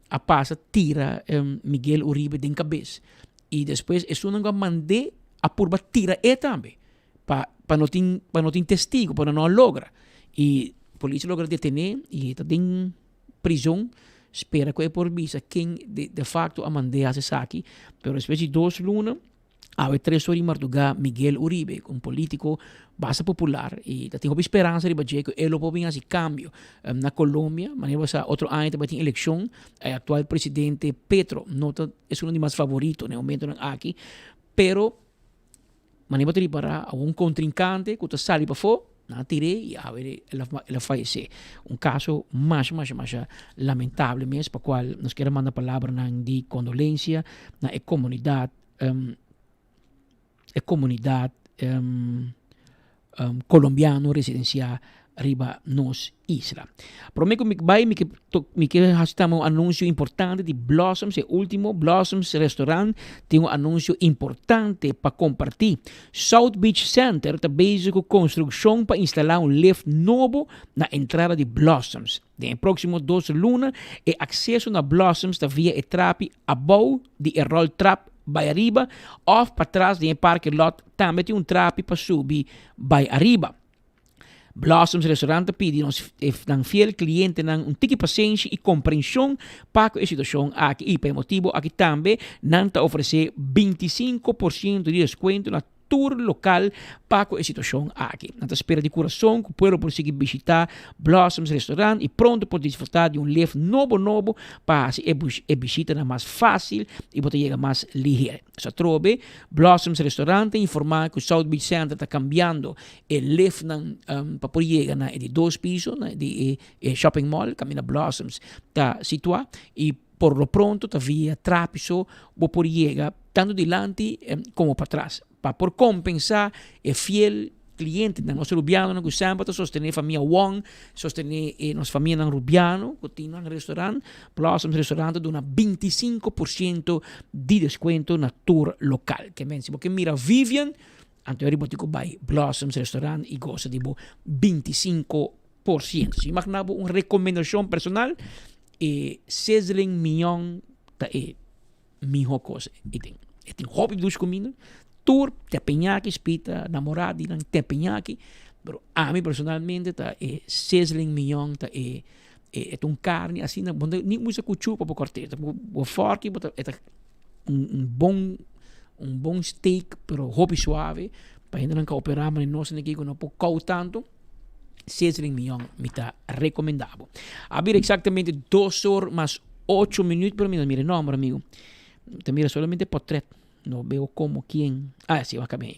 a pasa tira Miguel Uribe den cabes y despues esunnan cu a mand'é a purba tira e tambe pa pa no tin pa no tin testigo pero no a logra y polis a logra detené y e ta den prizon spera cu e por bisa ken de facto a mand'é haci esaki, pero despues di dos luna, awe tres ora di marduga Miguel Uribe, un politico basta popular y ta tin hopi speransa riba dje cu e lo por bin haci cambio na Colombia, manera bo sa otro aña ta bay tin eleccion, e actual presidente Petro no ta esun di mas favorito na e momentonan aki, pero. Manera bo ta ripará, a un kontrinkante ku ta sali pafó, nan a tir'é i awe el a fayesé. Un kaso masha, masha, masha lamentable mes, pa kual nos kier a manda palabranan di kondolensia na e komunidat, e komunidat Colombiano residenciá riba nos isla. Prome ku mi bai mi ke mi ke hasi tambe un anuncio importante di Blossoms, e ultimo Blossoms Restaurant tin un anuncio importante pa comparti. South Beach Center ta bezig ku construccion pa instala un lift nobo na entrada di Blossoms. Den e proximo dos luna e acceso na Blossoms ta via e trapi abou di e roltrap bai ariba of patras den e parke lot Tambe tin un trapi pa subi bai ariba. Blossoms Restaurant ta pidi nos nan fiel clientenan un tiki pasenshi y comprension pa cu e situacion aki y pa e motibo aki tambe nan ta ofrece 25% di descuento na tur local pa cu e situacion aki. Nan ta spera di curason cu pueblo por sigui bishita Blossoms Restaurant y pronto por disfruta di un lift nobo nobo pa haci e bishitanan mas facil y bo ta yega mas liher. Satrobe, Blossoms Restaurant ta informá ku South Beach Center ta kambiando e liftnan pa por yega na e di dos piso na di e shopping mall kaminda Blossoms ta situá i por lo pronto ta via trapi so bo por yega tantu dilanti komo patras pa por kompensá e fiel Clientenan, nos rubianonan cu semper ta sostene famia Wong, sostene e nos famianan rubiano cu tin nan restaurant, Blossoms Restaurant ta duna 25% di descuento na tur local. Ke men, si bo ke mira Vivian, anto eri bo tin cu bay Blossoms Restaurant y goza di bo 25%. Si mag na bo un recomendacion personal, e Sizzling Mignon ta e Miho kos e tin. E tin hopi dushi kuminda. Tur tepeñaki spita namorá di nan tepeñaki. Pero ami personalmente ta e sizzling mignon ta e e ta un karni asina bo no ni usa kuchú pa bo kòrt'é. Bo fòrki bo ta e ta un un bon un bon steak pero hopi suave pa hendenan ka operá manera nos aki ku no por kou tantu. Sizzling mignon mi ta recomenda bo. A bira exactamente dos or mas ocho minuut, pero mi no mira e nomber, amigo. Ta mira solamente portret. No veo como, quién. Ah, sí, acá bien.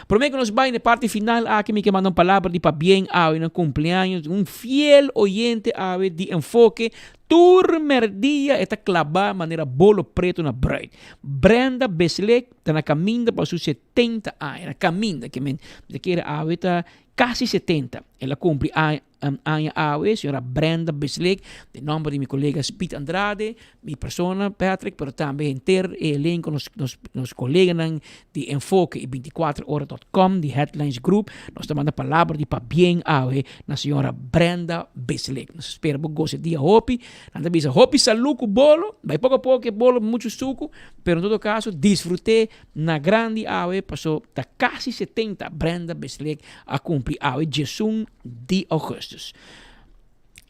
Prome que nos bai na parte final aki, mi ke manda un palabra di pabien awe na cumpleaños un fiel oyente awe di Enfoke. Tur merdia e ta claba manera bolo preto na bruid. Brenda Beslek ta na caminda pa su 70 aña. Na caminda, ke men, mi ta kere awe ta Casi 70. El a cumpli aña awe, señora Brenda Beslik, den nomber di mi colega Speed Andrade, mi persona Patrick, pero tambe henter e elenco, nos, nos, nos coleganan di Enfoke y 24 ora dot com di Headlines Group, nos ta manda palabra di pabien awe na señora Brenda Beslik. Nos spera bo goza e dia hopi. Nan ta bisa hopi salú cu bolo, bai poco a poco e bolo mucho sucu, pero en todo caso disfrute Na grandi awe paso ta casi 70 Brenda Beslek a cumpli awe djesun di augustus.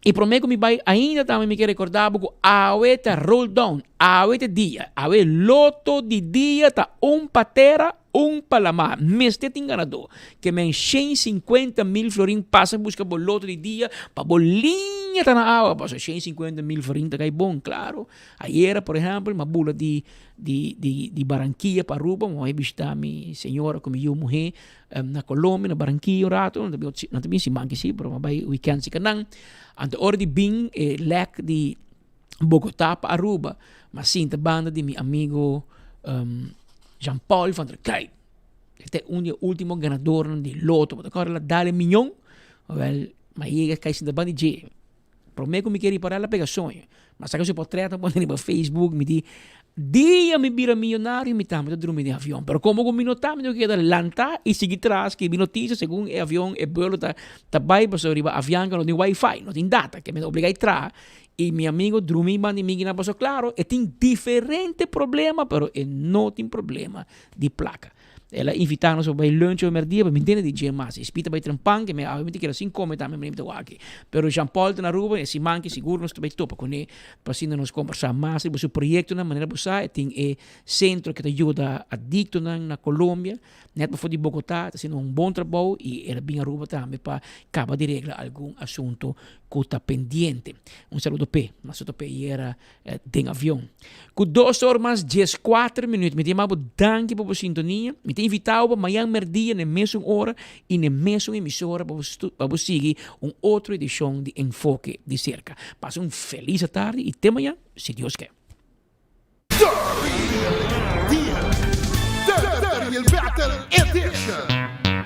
Y prome cu mi bay ainda tambe mi ke recorda bo cu awe ta roll down, awe ta dia, awe loto di dia ta un pa tera. Un pa lamá, mester tin ganadó. Ke men 150 mil florin pasa buska bo loto di dia pa bo liña ta na awa. Pasobra 150 mil florin ta kai bon, klaro. Ayera, por ehèmpel, m'a bula di di di di Barranquilla pa Aruba, mi bai bishitá mi señora ku mi yu muhé na Colombia, na Barranquilla un rato. Nan ta bin nan ta bin siman ki si, pero m'a bai wikènt si kanan. Anto ora di bin e lèk di Bogotá pa Aruba, m'a sinta banda di mi amigo Jean Paul van der Kuyp. E ta un di e ultimo ganadornan di loto. Bo ta kòrda la dal e miñon? Wèl, m'a yega kai sinta banda di dje. Promé ku mi ke ripará el a pega soño. M'a saka su portrèt, m'a pone riba Facebook, mi di, Dia mi bira miyonario mi tambe ta drumi den avion. Pero komo ku mi no ta, mi no keda lantá i sigui tras skibi notisia segun e avion, e buelo ta ta bai pasobra riba Avianca no tin wifi, no tin data, ke mi ta obligá i traha. I mi amigo drumi banda di mi kinan pasobra klaro e tin diferente problema pero e no tin problema di plaka. El a invitá nos pa bai lunch awe merdia pero mi ntende di dje mas. E spita bai trempan ke mi awe mi ta keda sin kome tambe mi ta wak. Pero Jean Paul ta na Aruba e siman ki sigur nos ta bai topa kuné pa asina nos kombersá mas riba su proyektonan. Manera bo sa e tin e sentro ke ta yuda adiktonan na Colombia nèt pafó di Bogotá ta hasiendo un bon trabou i el a bin Aruba tambe pa kaba di regla algun asunto ku ta pendiente. Un saludo p'e. Nos a topa ayera den avion. Ku dos or mas 14 minuut mi ta yama bo danki pa bo sintonia. Mi ta invita bo pa mañan merdia na e mesun ora i na e mesun emisora pa bo pa bo sigui un otro edishon di Enfoke di Serka. Pasa un felis atardi i te mañan si Dios ke. The Real Deal, The Real Battle Edition.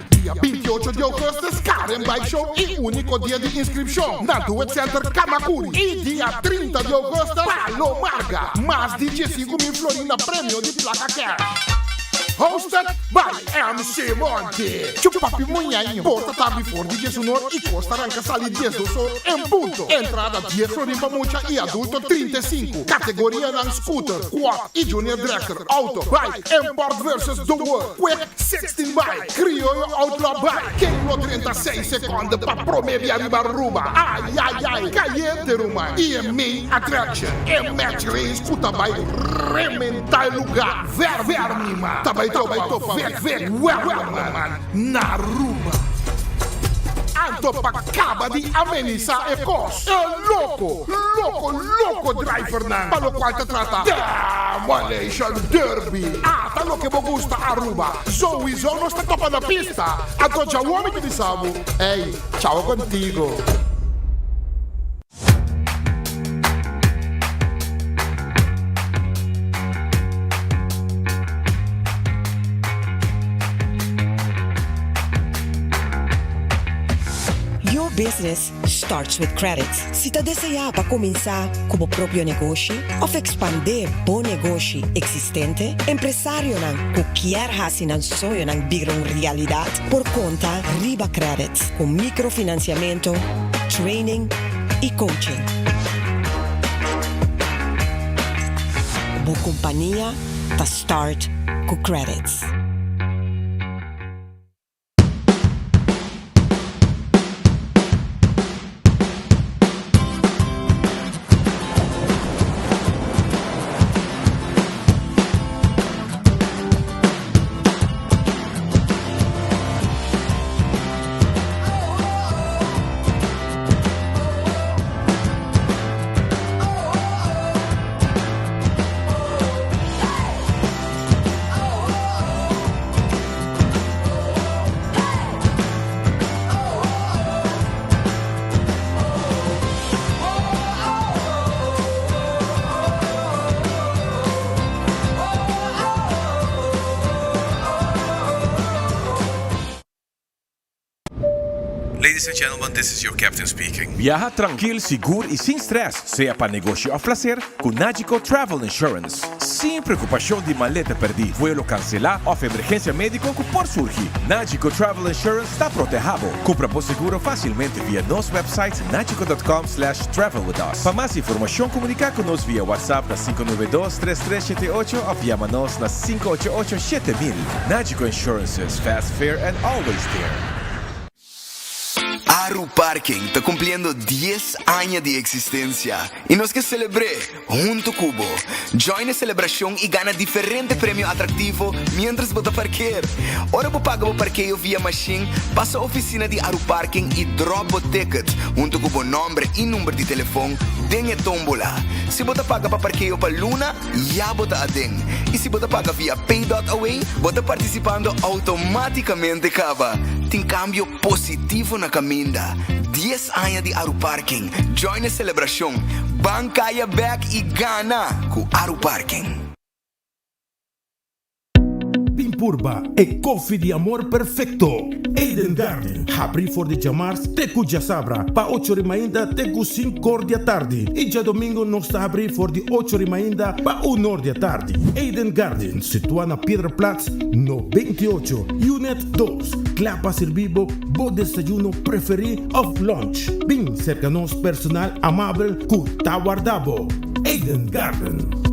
Dia 28 di augustus Karen Bike Show y unico dia di inscripcion na Duet Center Camacuri y dia 30 di augustus Palo Marga. Mas di 15 mil florin na premio di placa cash. Hosted by MC Monty. Chupapi Muñaño. Porta ta habri for di diesunor y cos ta ranca sali diesdos or en punto. Entrada dies florin pa mucha y adulto 35. Categorianan scooter, quad y junior dragster, auto, bike, import versus the world, quick 16 bike, crioyo outlaw bike. Ken lo drenta seis seconde pa prome bia riba Aruba? Ay ay ay, cayente ruman! Y e main attraction, e match race cu ta bay rementa e lugar, ver ver mi man, ta bay topa Vic Vic Werleman na Aruba. Anto pa caba di amenisa e cos, e loco, loco, loco drivernan pa locual ta trata Demolition Derby. Ata loke bo gusta Aruba, souiso nos ta topa na pista. Anto djawo mi ta bisa bo, ey, chao contigo. Your business starts with credit. Si ta deseá pa kuminsá ku bo propio negoshi òf ekspandé bo negoshi eksistente, empresarionan ku kier hasi nan soñonan bira un realidat por konta riba Credits ku mikrofinansiamentu, training i coaching. Bo kompania ta start ku Credits. Ladies and gentlemen, this is your captain speaking. Biaha trankil, sigur i sin stress, sea pa negoshi òf plaser, ku Nagico Travel Insurance. Sin preokupashon di maleta pèrdí, vuelo kanselá òf emergensia médiko ku por surgi, Nagico Travel Insurance ta protehá bo. Kumpra bo seguro fásilmente via nos website nagico dot com slash travel with us. Pa mas informashon komuniká ku nos via WhatsApp na 592 3378 òf yama nos na 588 7000. Nagico Insurances, fast, fair and always there. Aru Parking ta cumpliendo dies aña di existencia y nos ke celebr'é hunto cu bo. Join e celebracion y gana diferente premio atractivo mientras bo ta parkeer. Ora bo paga bo parkeo via machine, pasa oficina di Aru Parking y drop bo ticket hunto cu bo nomber y number di telefon den e tombola. Si bo ta paga pa parkeo pa luna, ya bo ta aden. Y si bo ta paga via Pay dot Away, bo ta participando automaticamente caba. Tin cambio positivo na caminda. Dies aña di Aruparking. Join e celebracion. Ban caya bek y gana cu Aruparking. Bin purba e koffie di amor perfecto. Eden Garden, habri for di djamars te ku djasabra pa ocho ri mainta te ku sinkor di atardi i djadomingo nos ta habri for di ocho ri mainta pa unor di atardi. Eden Garden, situa na Piedraplaats no 28, Unit dos, kla pa sirbi bo bo desayuno preferi of lunch. Bin serka nos personal amabel ku ta warda bo. Eden Garden.